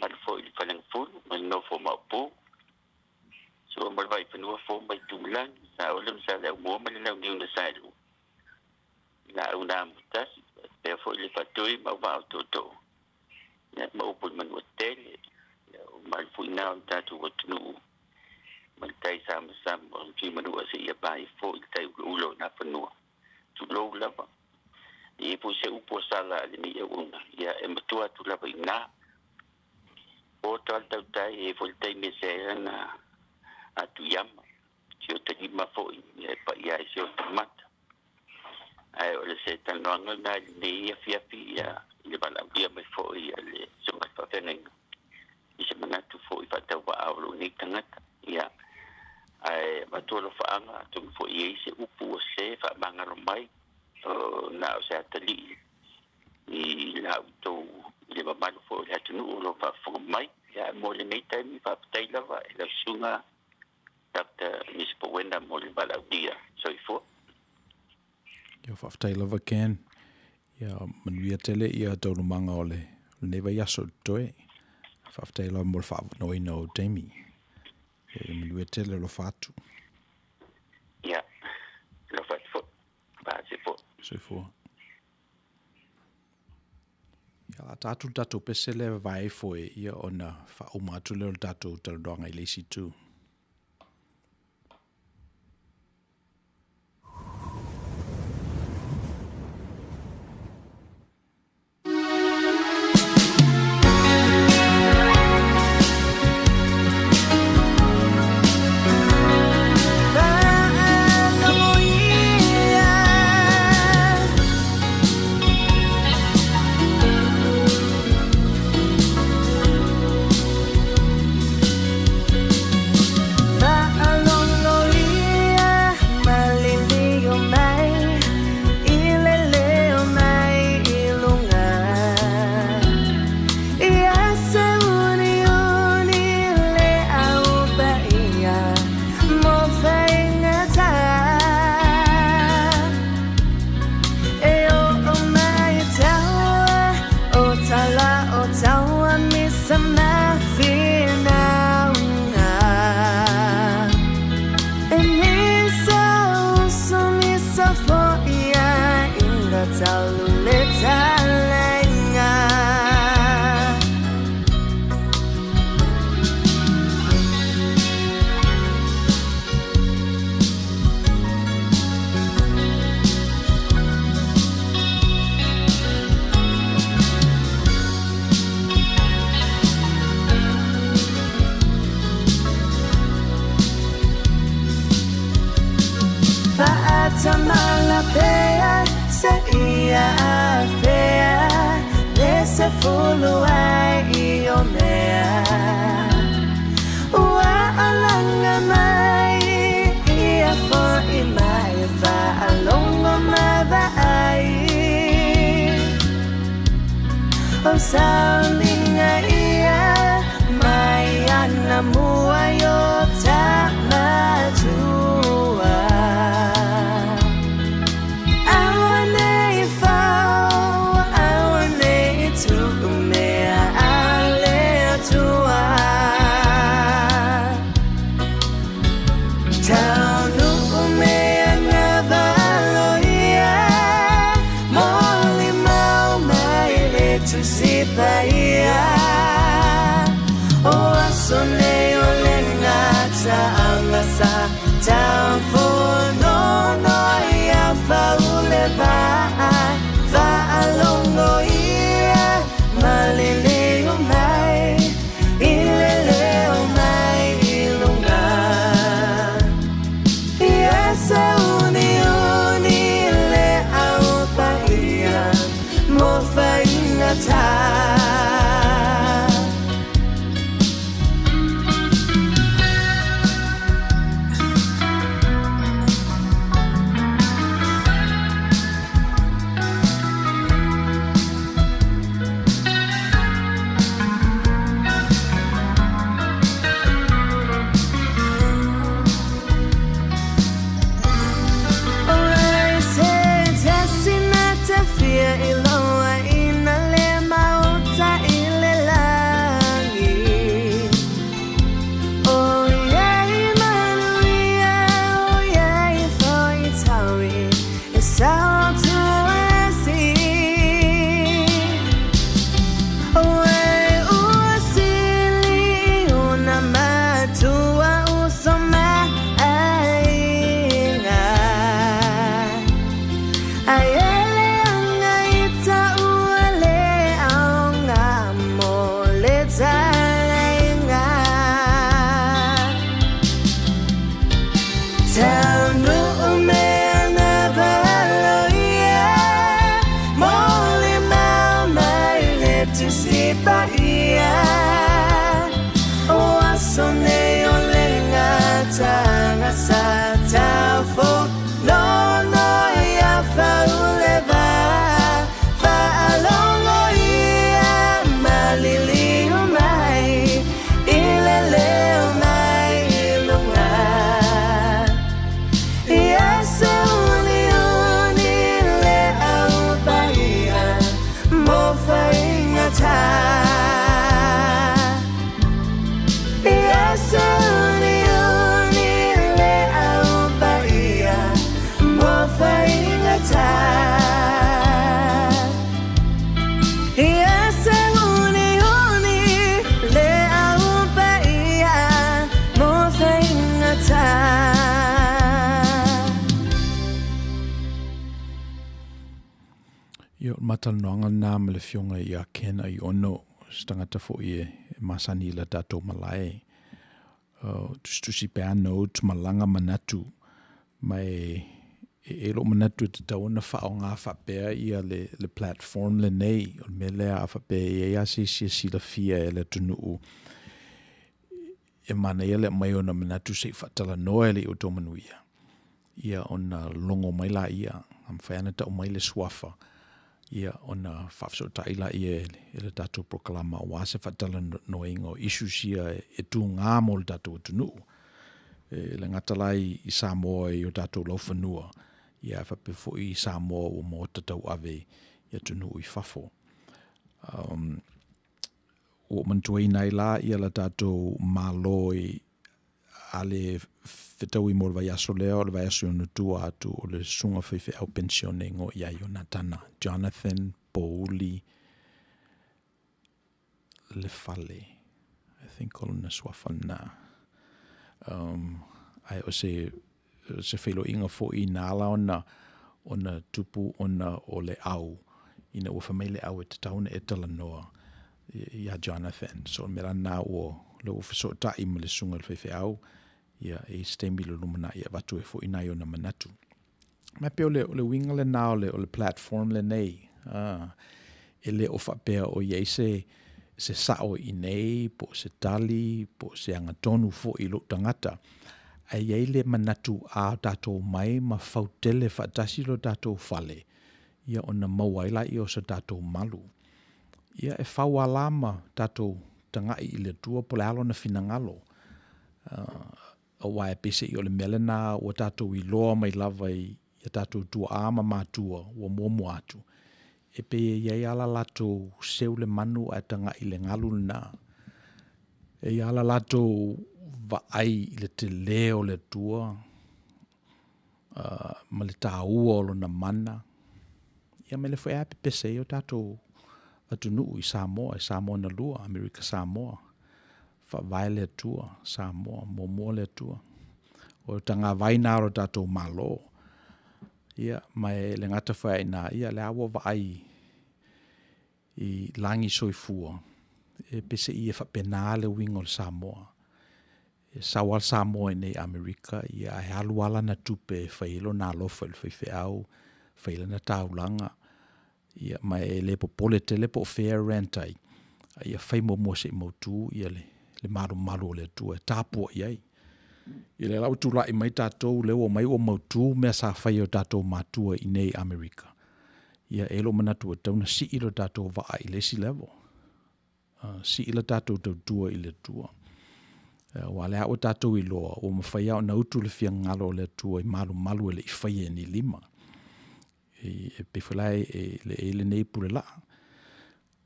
mamalu foi i le Faleagafulu ma le nofo o Maopu, Sua ma le Vaifanua, Fofo ma Itulagi, Saole ma Saleaaumua ma le Launiu na Saelua. Laau na amotasi, faapea foi le faatoi ma vaa o tootoo, ia, ma upu i le Manuatele, ia, o mamalu foi na o le tatou atunuu ma le tai samasama. Tui Manua seia paia foi le tai ulaula o Nafanua. Tulou lava. E i ai foi se upu a sala a lenei auauna, ia e matua atu lava i ina. Poto lava le tautai, e i ai foi le taimi e sea ai lana atuiama, si ota lima foi, ia e paia ai si ota mata. Ae o le se talanoaga lena i lenei afiafi, ia, i le valaaulia mai foi a le Susuga i le Faafeagaiga i se manatu foi faatauvaa o lou nei tagata. Ia, ae avatu alofaaga, atonu foi e i ai se upu ua se faamagalo mai, na o se atalii i la outou, i le mamalu foi o le atunuu o lo o faafofoga mai. Ia, mo lenei taimi, faafetai lava i lau Susuga Doctor Misipouena mo le valaaulia. Soifua. Ia, faafetai lava Ken. Ia, manuia tele ia taualumaga o le, lenei vaiaso i totoe. Faafetai lava mo le faaavanoaina o ou taimi. Ia, manuia tele, alofa atu. Ia, alofa atu foi. Faasefua. Soifua. Ia, a tatou le tatou pese lea vavae ifo e ia ona faauma atu lea o le tatou talanoaga i le isi itu. Ia, o le matalanoaga lena ma le Afioga ia Ken Aiono, se tagata foi e masani i la tatou malae. Tusitusi pea notes ma laga manatu, ma e e lou manatu e tatau ona faaaoga faapea ia le, le platform lenei. O le mea lea a faapea e i ai lava se isi e silafia e le atunuu e manaia le aumai o ona manatu se i faatalanoa e le i outou manuia, ia ona logo mai laia, a mafai lava ona tau mai le suafa, ia ona faafesootai laia e le tatou polokalama aua se faatalanoaina o issues ia e tuga mo le tatou atunuu. E le gata la i Samoa i o tatou laufanua, ia ae faapea foi i Samoa ua maota tauave i atunuu i fafo. Ua ou manatuaina ai la ia la tatou Malo i a le fetaui mo le vaiaso lea, o le vaiaso i ona tua atu o le susuga faifeau penisione igoa ia Ionatana, Jonathan Pouli Lefale, I think o lona suafa lena. Ae o se, se feiloaiga foi na ala ona, ona tupu ona o le au, ina ua fai mai le au e tatau ona e talanoa iā Jonathan. So o le mea la lena ua, lea ua fesootai ma le susuga i le faifeau, ia, e i ai se taimi i le lumanai e avatu ai foi nai ona manatu. Ma e pei o le, o le uiga lena o le, o le platform lenei, e le o faapea o i ai se, se sao i inei, po o se tali, po o se agatonu foi i lou tagata, ae i ai le manatu a tatou omai ma fautele faatasi lo tatou fale, ia ona maua ai laia o se tatou malu. Ia e fau ala ma tatou tagai i le Atua po o le a lona finagalo. Aua e peiseai o le mea lena ua tatou iloa mai lava i a tatou tuaa ma matua ua muamua atu, e pei e i ai lava la latou seu le manu ae tagai i le galu lena. E i ai lava la latou vaai i le tele o le Atua ma le taua o lona mana. Ia ma le foi a pepese ai o tatou atunuu i Samoa, i Samoa na lua, Amerika Samoa, faavae le Atua, Samoa, muamua le Atua. O le tagavai na o lo tatou Malo. Ia, ma e le gata foi ai na, ia le a ua vaai i lagi soifua, e peiseai e faapena le uiga o le Samoa. E sau lava le Samoa i inei i Amerika, ia ae alu lava lana tupe e fai ai lona alofa i le faifeau, fai ai lana taulaga, ia ma e le popole tele po o fea e rent ai, a ia fai muamua se i mautu ia le, le malumalu o le Atua e tapua i ai. Ia lea la ua tulai mai tatou, lea ua omai ua mautu mea sa fai e o tatou matua i inei i Amerika. Ia e i ai lou manatu ua tatau ona sii lo tatou vaa i le isi level. Sii la tatou tautua i le Atua. Aua lea ua tatou iloa, ua mafai lava ona utu le fiagalo o le Atua i malumalu e le i faia e ni lima. E pei foi la e le i lenei pule laa.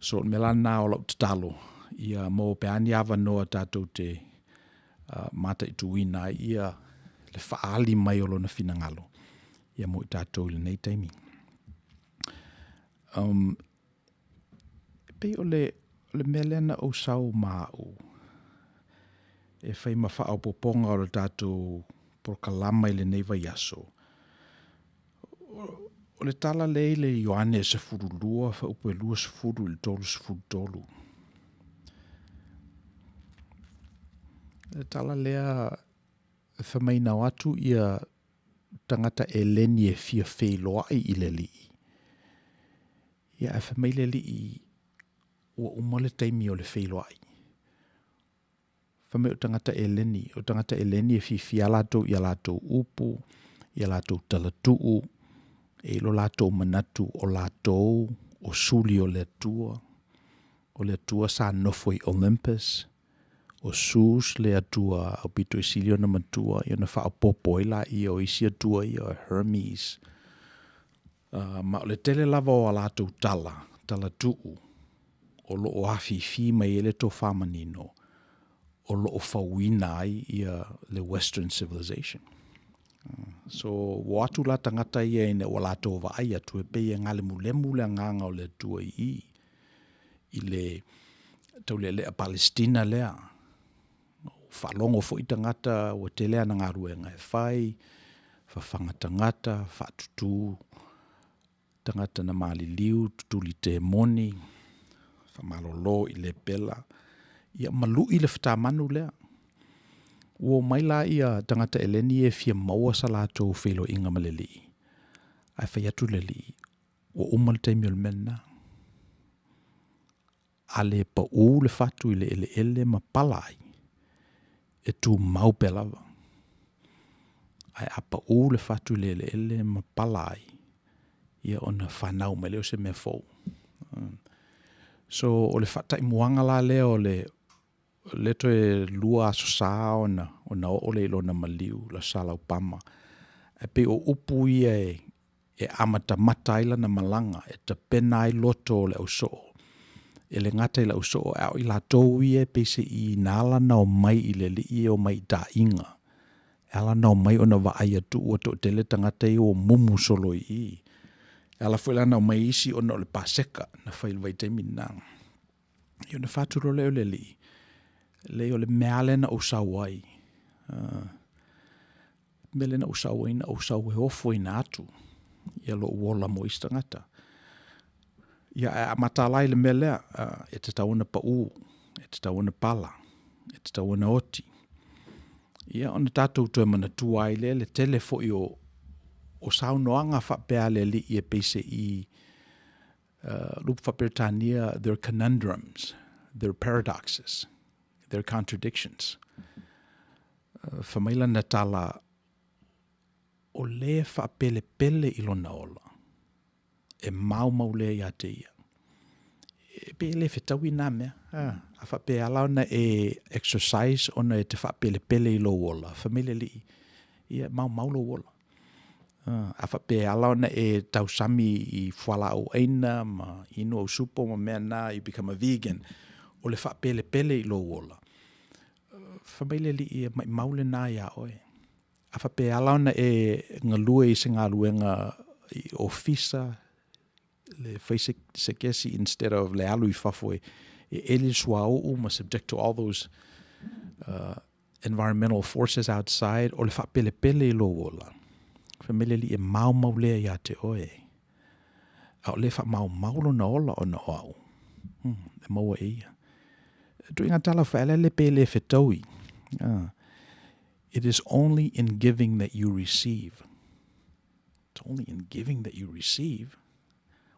So o le mea la lena o lau tatalo, ia maua pea ni avanoa tatou te mataituina ai ia le faaali mai o lona finagalo ia mo i tatou i lenei taimi. E pei o le, o le mea lea na ou sau ma au e fai ma faaopoopoga o le tatou polokalama i lenei vaiaso. O le tala lea i le Ioane 12, faaupu e 20 i le 33. Le tala lea Fai mai na o atu ia tagata Eleni e fia feiloai i le Alii. Ia, ae fai mai le Alii, ua uma le taimi o le feiloai. Fai mai o tagata Eleni, o tagata Eleni e fiafia lava latou i a latou upu, i a latou talatuu, e i ai lo latou manatu o latou o suli o le Atua, o le Atua sa nofo i Olympus, o Zeus le Atua aupito i sili ona matua, ia ona faaopoopo ai laia o isi atua ia, o Hermes. Ma o le tele lava o a latou tala, talatuu, o lo o afifi mai ai le tofa manino o lo o fauina ai ia le Western Civilization. So, ua o atu la tagata ia ina ua latou vaai atu e pei e galemulemu le agaga o le Atua i i, i le taulealea Palesitina lea. Ua faalogo foi tagata ua tele ana galuega e fai, fafaga tagata, faatutu tagata na maliliu, tutuli temoni, faamalolo i lepela, ia ma lui le fatamanu lea. Ua omai la tagata Eleni ia e fia maua sa latou feiloaiga ma le Alii, ae fai atu le Alii, ua uma le taimi o le mea lena. A le pau le fatu i le eleele ma pala ai, e tumau pea lava. Ae a pau le fatu i le eleele ma pala ai, ia ona fanau mai lea o se mea fou. So, o le faataimuaga la lea o le lea toe 2 Aso Sa ona oo lea i lona maliu, le Aso Sa Laupama. Ae pei o upu ia e amatamata ai lana malaga, e tapena ai loto o le ausoo, e le gata i le ausoo, a o i latou ia pei se i na ala ona omai i le Alii e omai i taaiga. E ala ona omai ona vaai atu ua toatele tagata ia ua mumu solo i i. E ala foi la ona omai isi ona o le Paseka na fai i le vaitaimi lena. Ia ona fai atu loa lea o le Alii, leai o le mea lava lea na ou sau ai, o le mea lea na ou sau ai, na ou sau e ofoina atu ia lou ola mo isi tagata. Ia ae a mataala i le mea lea, e tatau ona pau, e tatau ona pala, e tatau ona oti. Ia ona tatou toe manatua ai lea le tele foi o saunoaga faapea a le Alii e pei se i le upu faa-Peretania, they're conundrums, they're paradoxes, they're contradictions. Fai mai lana tala, o le faapelepele i lona ola, e maumau lea ia te ia. E pei e le fetaui na mea. A faapea e ala ona e exercise ona e te faapelepele i lou ola, fai mai le Alii, ia e maumau lou ola. A faapea e ala ona e tausami i fualaau aina ma inu au supo ma mea na, you become a vegan, o le faapelepele i lou ola, fai mai le Alii e maumau lena iā oe. A faapea e ala ona e galue i se galuega i ofisa, le fai se kesi instead of le alu i fafo e eli le suauu ma subject to all those environmental forces outside, o le faapelepele i lou ola, fai mai le Alii e maumau lea ia te oe. A o le faamaumau lona ola ona o au, e maua e ia. Ituaiga tala faaleale pe le fetaui. It is only in giving that you receive. It's only in giving that you receive?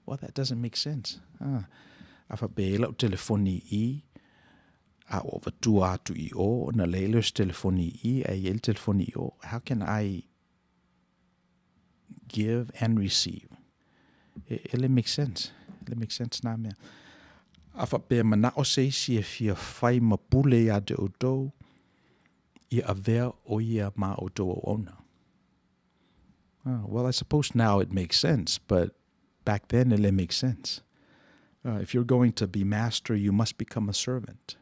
Well, that doesn't make sense. A faapea e i ai lau telefoni i i, a ua avatua atu i o, ona leai lea o se telefoni i i, ae i ai le telefoni i o. How can I give and receive? E, e le make sense. E le make sense nā mea. A faapea manao se isi e fia fai ma pule ia te outou, ia avea o ia ma outou auauna. Oh, well, I suppose now it makes sense, but back then it didn't make sense. If you're going to be master, you must become a servant.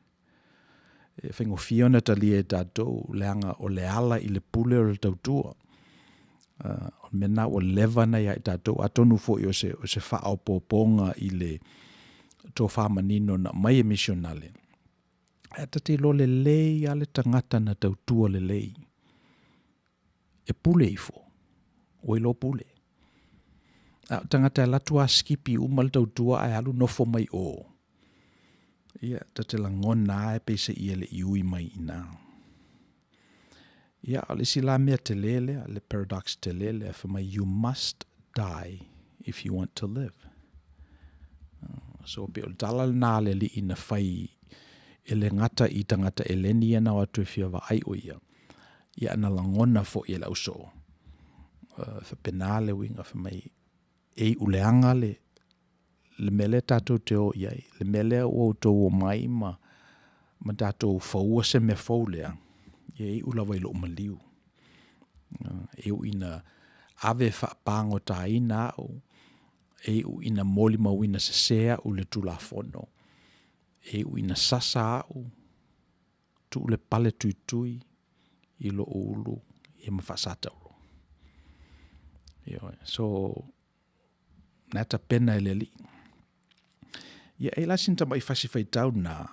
E faigofie ona talia e tatou, leaga o le ala i le pule o le tautua. O le mea lena ua leva ona ia i tatou, atonu foi o se, o se faaopoopoga i le tofa manino na aumai e misionale. Ae ta te iloa lelei lava le tagata na tautua lelei e pule ifo, ua iloa pule. A o tagata e alu atu lava sikipi uma le tautua ae alu nofo mai o, ia, ta te lagona lava e pei se i e le i ui mai i ina. Ia, o le isi la mea tele lea, le paradox tele lea, fai mai, you must die if you want to live. So pei o le tala lena a le Alii na fai e le gata i tagata eleni ia na o atu e fia vaai o ia, ia na lagona foi e le ausoo. Faapena le uiga fai mai, e iu leaga le, le mea lea tatou te o i ai, le mea lea ua outou omai ma, ma tatou faua se mea fou lea, ia e iu lava i lou maliu. E iu ina ave faapagotaina au, e iu ina molimauina sese au i le Tulafono, e iu ina sasa au, tuu le pale tuitui i lou ulu ia ma faasatauro. Ioe. So, na tapena e le Alii. Ia, e la sina tamai fasi faitau na,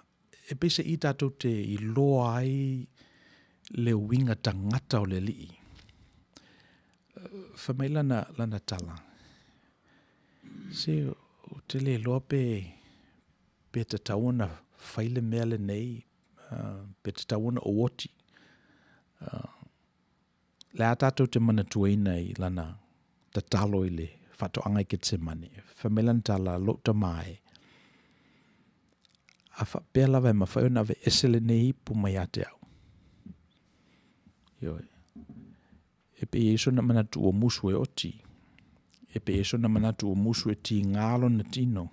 e peiseai tatou te iloa ai le uiga tagata o le Alii. Fai mai lana, lana tala, se ou te le iloa pe, pe tatau ona fai le mea lenei, pe tatau ona ou oti. Le a tatou te manatuaina i lana tatalo i le faatoaga i Ketsemane. Fai mai lana tala, lou tama e, a faapea lava e mafai ona aveese lenei ipu mai ia te au. Ioe. E pei e i ai sona manatu ua musu e oti. E pei e i ai sona manatu ua musu e tiga lona tino.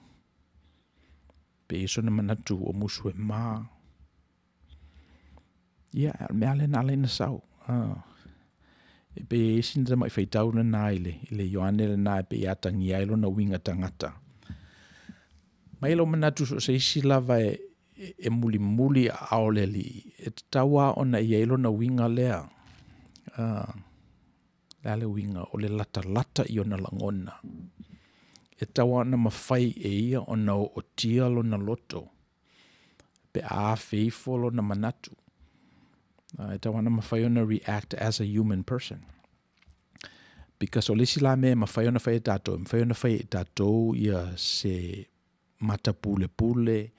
Pe i ai sona manatu ua musu e ma. Ia, o le mea lea na ala ai ona sau. E pei e i ai sina tamai faitau lena i le, i le Ioane lena e pei e atagia ai lona uiga tagata. Mai lou manatu so o se isi lava e, e mulimuli aao o le Alii, e tatau lava ona i ai lona uiga lea. Le a le uiga? O le latalata i ona lagona. E tatau lava ona mafai e ia ona ootia lona loto pe a afe ifo lona manatu. E tatau lava ona mafai ona react as a human person. Because o le isi la mea e mafai ona fai e tatou, e mafai ona fai e tatou ia se matapulepule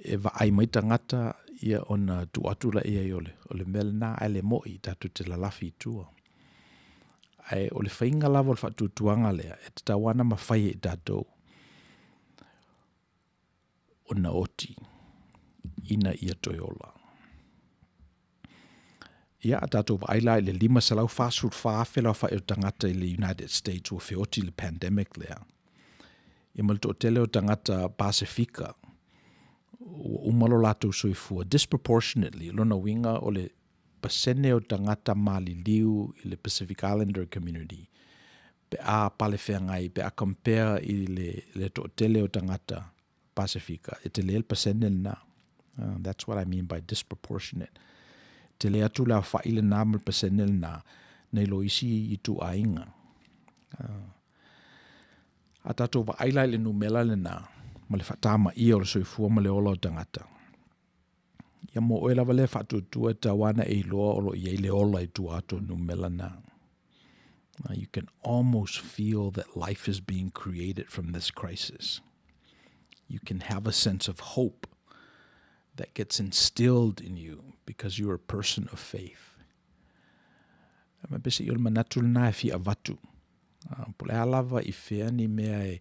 e vaai mai tagata ia ona tuu atu lea i ai o le, o le mea lena, ae le moi tatou te lalafi i tua. Ae o le faiga lava o le faatuatuaga lea, e tatau lava ona mafai e tatou ona oti ina ia toe ola. Ia, a tatou vaai la i le 544,000 le aofai o tagata i le United States ua feoti i le pandemic lea. Ia ma le toatele o tagata Pasefika ua uma lo latou soifua disproportionately, lona uiga o le pasene o tagata maliliu i le Pacific Islander community pe a palefeagai, pe a compare i le, le toatele o tagata Pasefika, e tele le pasene lena. That's what I mean by disproportionate. Tele atu le aofai lena ma le pasene lena, nei lo isi ituaiga. A tatou vaai la i le numera lena, ma le faatamaia o le soifua ma le ola o tagata, ia mo oe lava lea faatuatua e tatau lava ona e iloa o lo o i ai le ola i tua atu o le numera lena. You can almost feel that life is being created from this crisis. You can have a sense of hope that gets instilled in you because you're a person of faith. Ma pese i o le manatu lena e fia avatu. Po le a lava i fea ni mea e,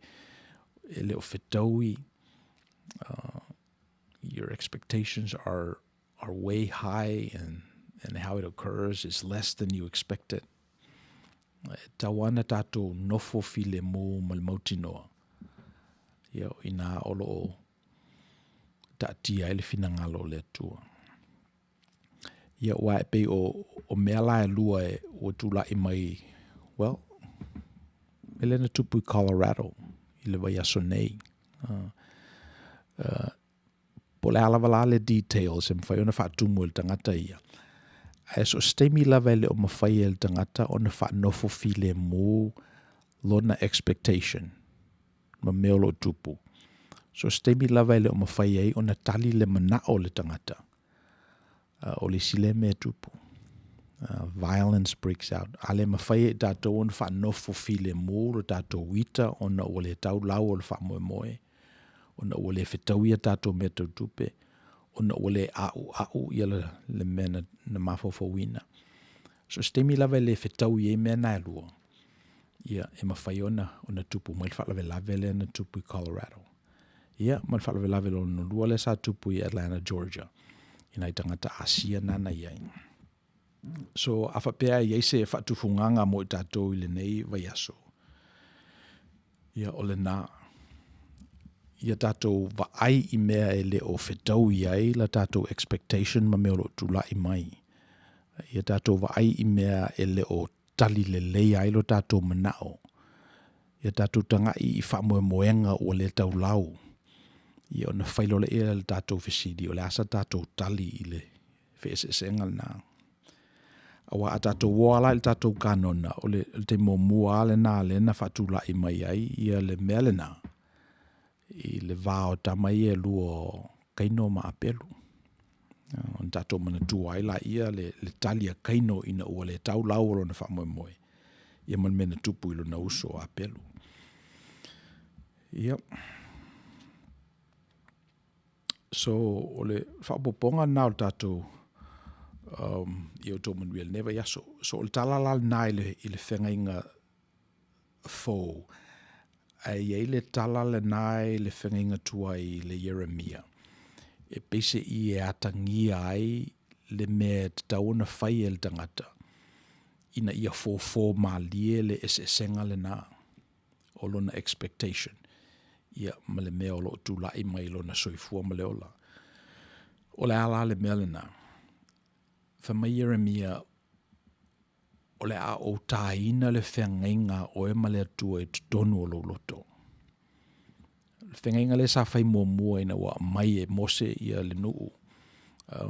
e le o fetaui, your expectations are, are way high and, and how it occurs is less than you expected. E tatau ana tatou nofo filemu ma le mautinoa, ia, inā o lo o taatia ai le finagalo o le Atua. Ia, ua e pei o, o mea la e lua e ua tula'i mai, well, mea lea na tupu i Colorado i le vaiaso nei. Po o le a lava la le details e mafai ona faatumu e le tagata ia. Ae so o se taimi lava e le o mafai e le tagata ona faanofo filemu lona expectation ma mea o lo o tupu. So o se taimi lava e le o mafai ai ona tali le manao o le tagata, o le isi lea mea e tupu. Violence breaks out. A le mafai e tatou ona faanofo filemu lo tatou ita ona ua le tau lau o le faamoemoe, ona ua le fetaui a tatou mea tau tupe, ona ua le a'ua'u ia le, le mea na, na mafaufauina. So se taimi lava e le fetaui ai mea na e lua, ia, e mafai ona, ona tupu mai le faalavelave lea na tupu i Colorado. Ia, ma le faalavelave lona lua lea sa tupu i Atlanta, Georgia, i nai tagata Asia na na i ai. So, a faapea e i ai se faatufugaga mo i tatou i lenei vaiaso, ia, o lena, ia tatou vaai i mea e le o fetaui ai la tatou expectation ma mea o lo o tulai mai. Ia tatou vaai i mea e le o tali lelei ai lo tatou manao. Ia tatou tagai i faamoemoega ua le taulau. Ia ona fai loa lea o le tatou fesili, o le a sa tatou tali i le feeseeseaiga lena? Aua a tatou o lava la i le tatou kanona, o le taimi muamua lava lena lea na faatulai mai ai ia le mea lena i le va o tama ia e lua o Kaino ma Apelu. Ona tatou manatua ai laia le, le tali a Kaino ina ua le tau lau o lona faamoemoe, ia ma le mea na tupu i lona uso o Apelu. Ia. So, o le faaopoopoga lena o le tatou ia outou manuia i lenei vaiaso. So, o le tala la lena i le, i le feagaiga fou, ae i ai le tala lena i le feagaiga tuai i le Ieremia, e peiseai e atagia ai le mea e tatau ona fai e le tagata ina ia fofo malie le eseesega lena o lona expectation ia ma le mea o lo o tulai mai i lona soifua ma le ola. O le a la le mea lena? Fai mai Ieremia, O le a ou tāina le feagaiga a oe ma le Atua i totonu o lou loto. O le feagaiga lea sa fai muamua ina ua aumai e Mose ia le nuu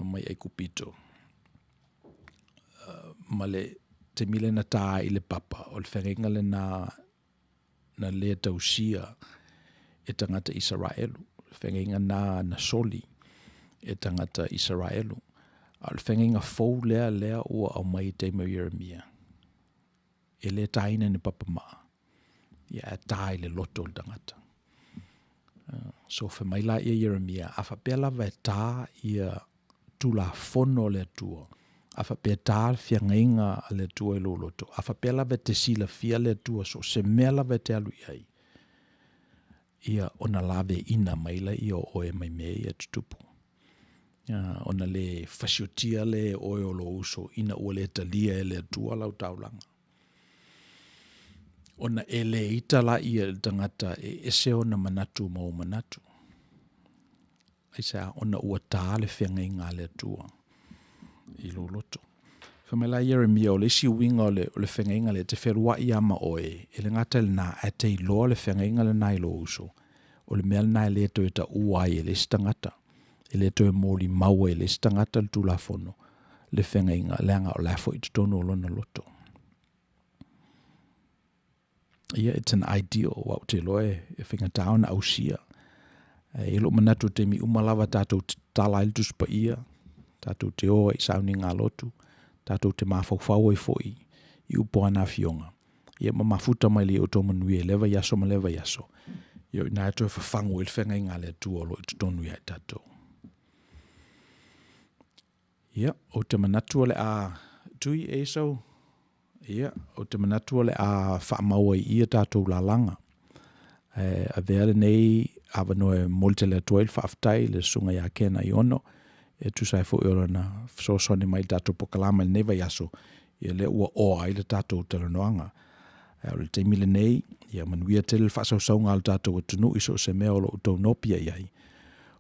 mai Aikupito ma le taimi lea na ta ai i le papa, o le feagaiga lena na lē tausia e tagata Isaraelu, o le feagaiga na na soli e tagata Isaraelu. A o le feagaiga fou lea lea ua aumai i taimi o Ieremia, e lē taina i ni papa maa, ia ae tā i le loto o le tagata. So fai mai la ia Ieremia, a faapea lava e tā ia Tulafono a le Atua, a faapea e tā le feagaiga a le Atua i lou loto, a faapea lava e te silafia le Atua so o se mea lava e te alu i ai, ia ona laveina mai laia o oe mai mea ia e tutupu. Ona le fasiotia lea e oe o lou uso ina ua le talia e le Atua lau taulaga. Ona e le ita laia i le tagata e ese ona manatu ma ou manatu. Aisea? Ona ua tā le feagaiga a le Atua i lou loto. Fai mai la Ieremia, o le isi uiga o le, o le feagaiga lea, e te feluai lava ma oe, e le gata i lena, ae te iloa le feagaiga lena i lou uso. O le mea lena e le toe taua ai e le isi tagata, e le toe molimau ai e le isi tagata le Tulafono, le feagaiga, leaga o la e foi i totonu o lona loto. Ia, it's an ideal, aua ou te iloa e, e faigata ona ausia. E i lou manatu i taimi uma lava tatou te tatala ai le Tusi Paia, tatou te o ai i sauniga lotu, tatou te mafaufau ai foi i upu a ana afioga. Ia ma mafuta mai le outou manuia i lea vaiaso ma lea vaiaso. Ia o i ina e toe fafagu ai le feagaiga a le Atua o lo o i totonu ia i tatou. Ia, ou te manatu o le a tui e Esau. Ia, ou te manatu o le a faamau ai i ia tatou lalaga. E avea lenei avanoa e momoli tele atu ai le faafetai i le Susuga ia Ken Aiono e tusa ai foi o lona fesoasoani mai i le tatou polokalame i lenei vaiaso, ia lea ua oa ai le tatou talanoaga. O le taimi lenei, ia manuia tele le faasausauga a le tatou atunuu i so o se mea o lo o outou nopia i ai.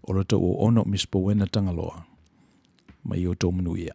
O lo outou auauna o Miss Powena Tagaloa, ma ia outou manuia.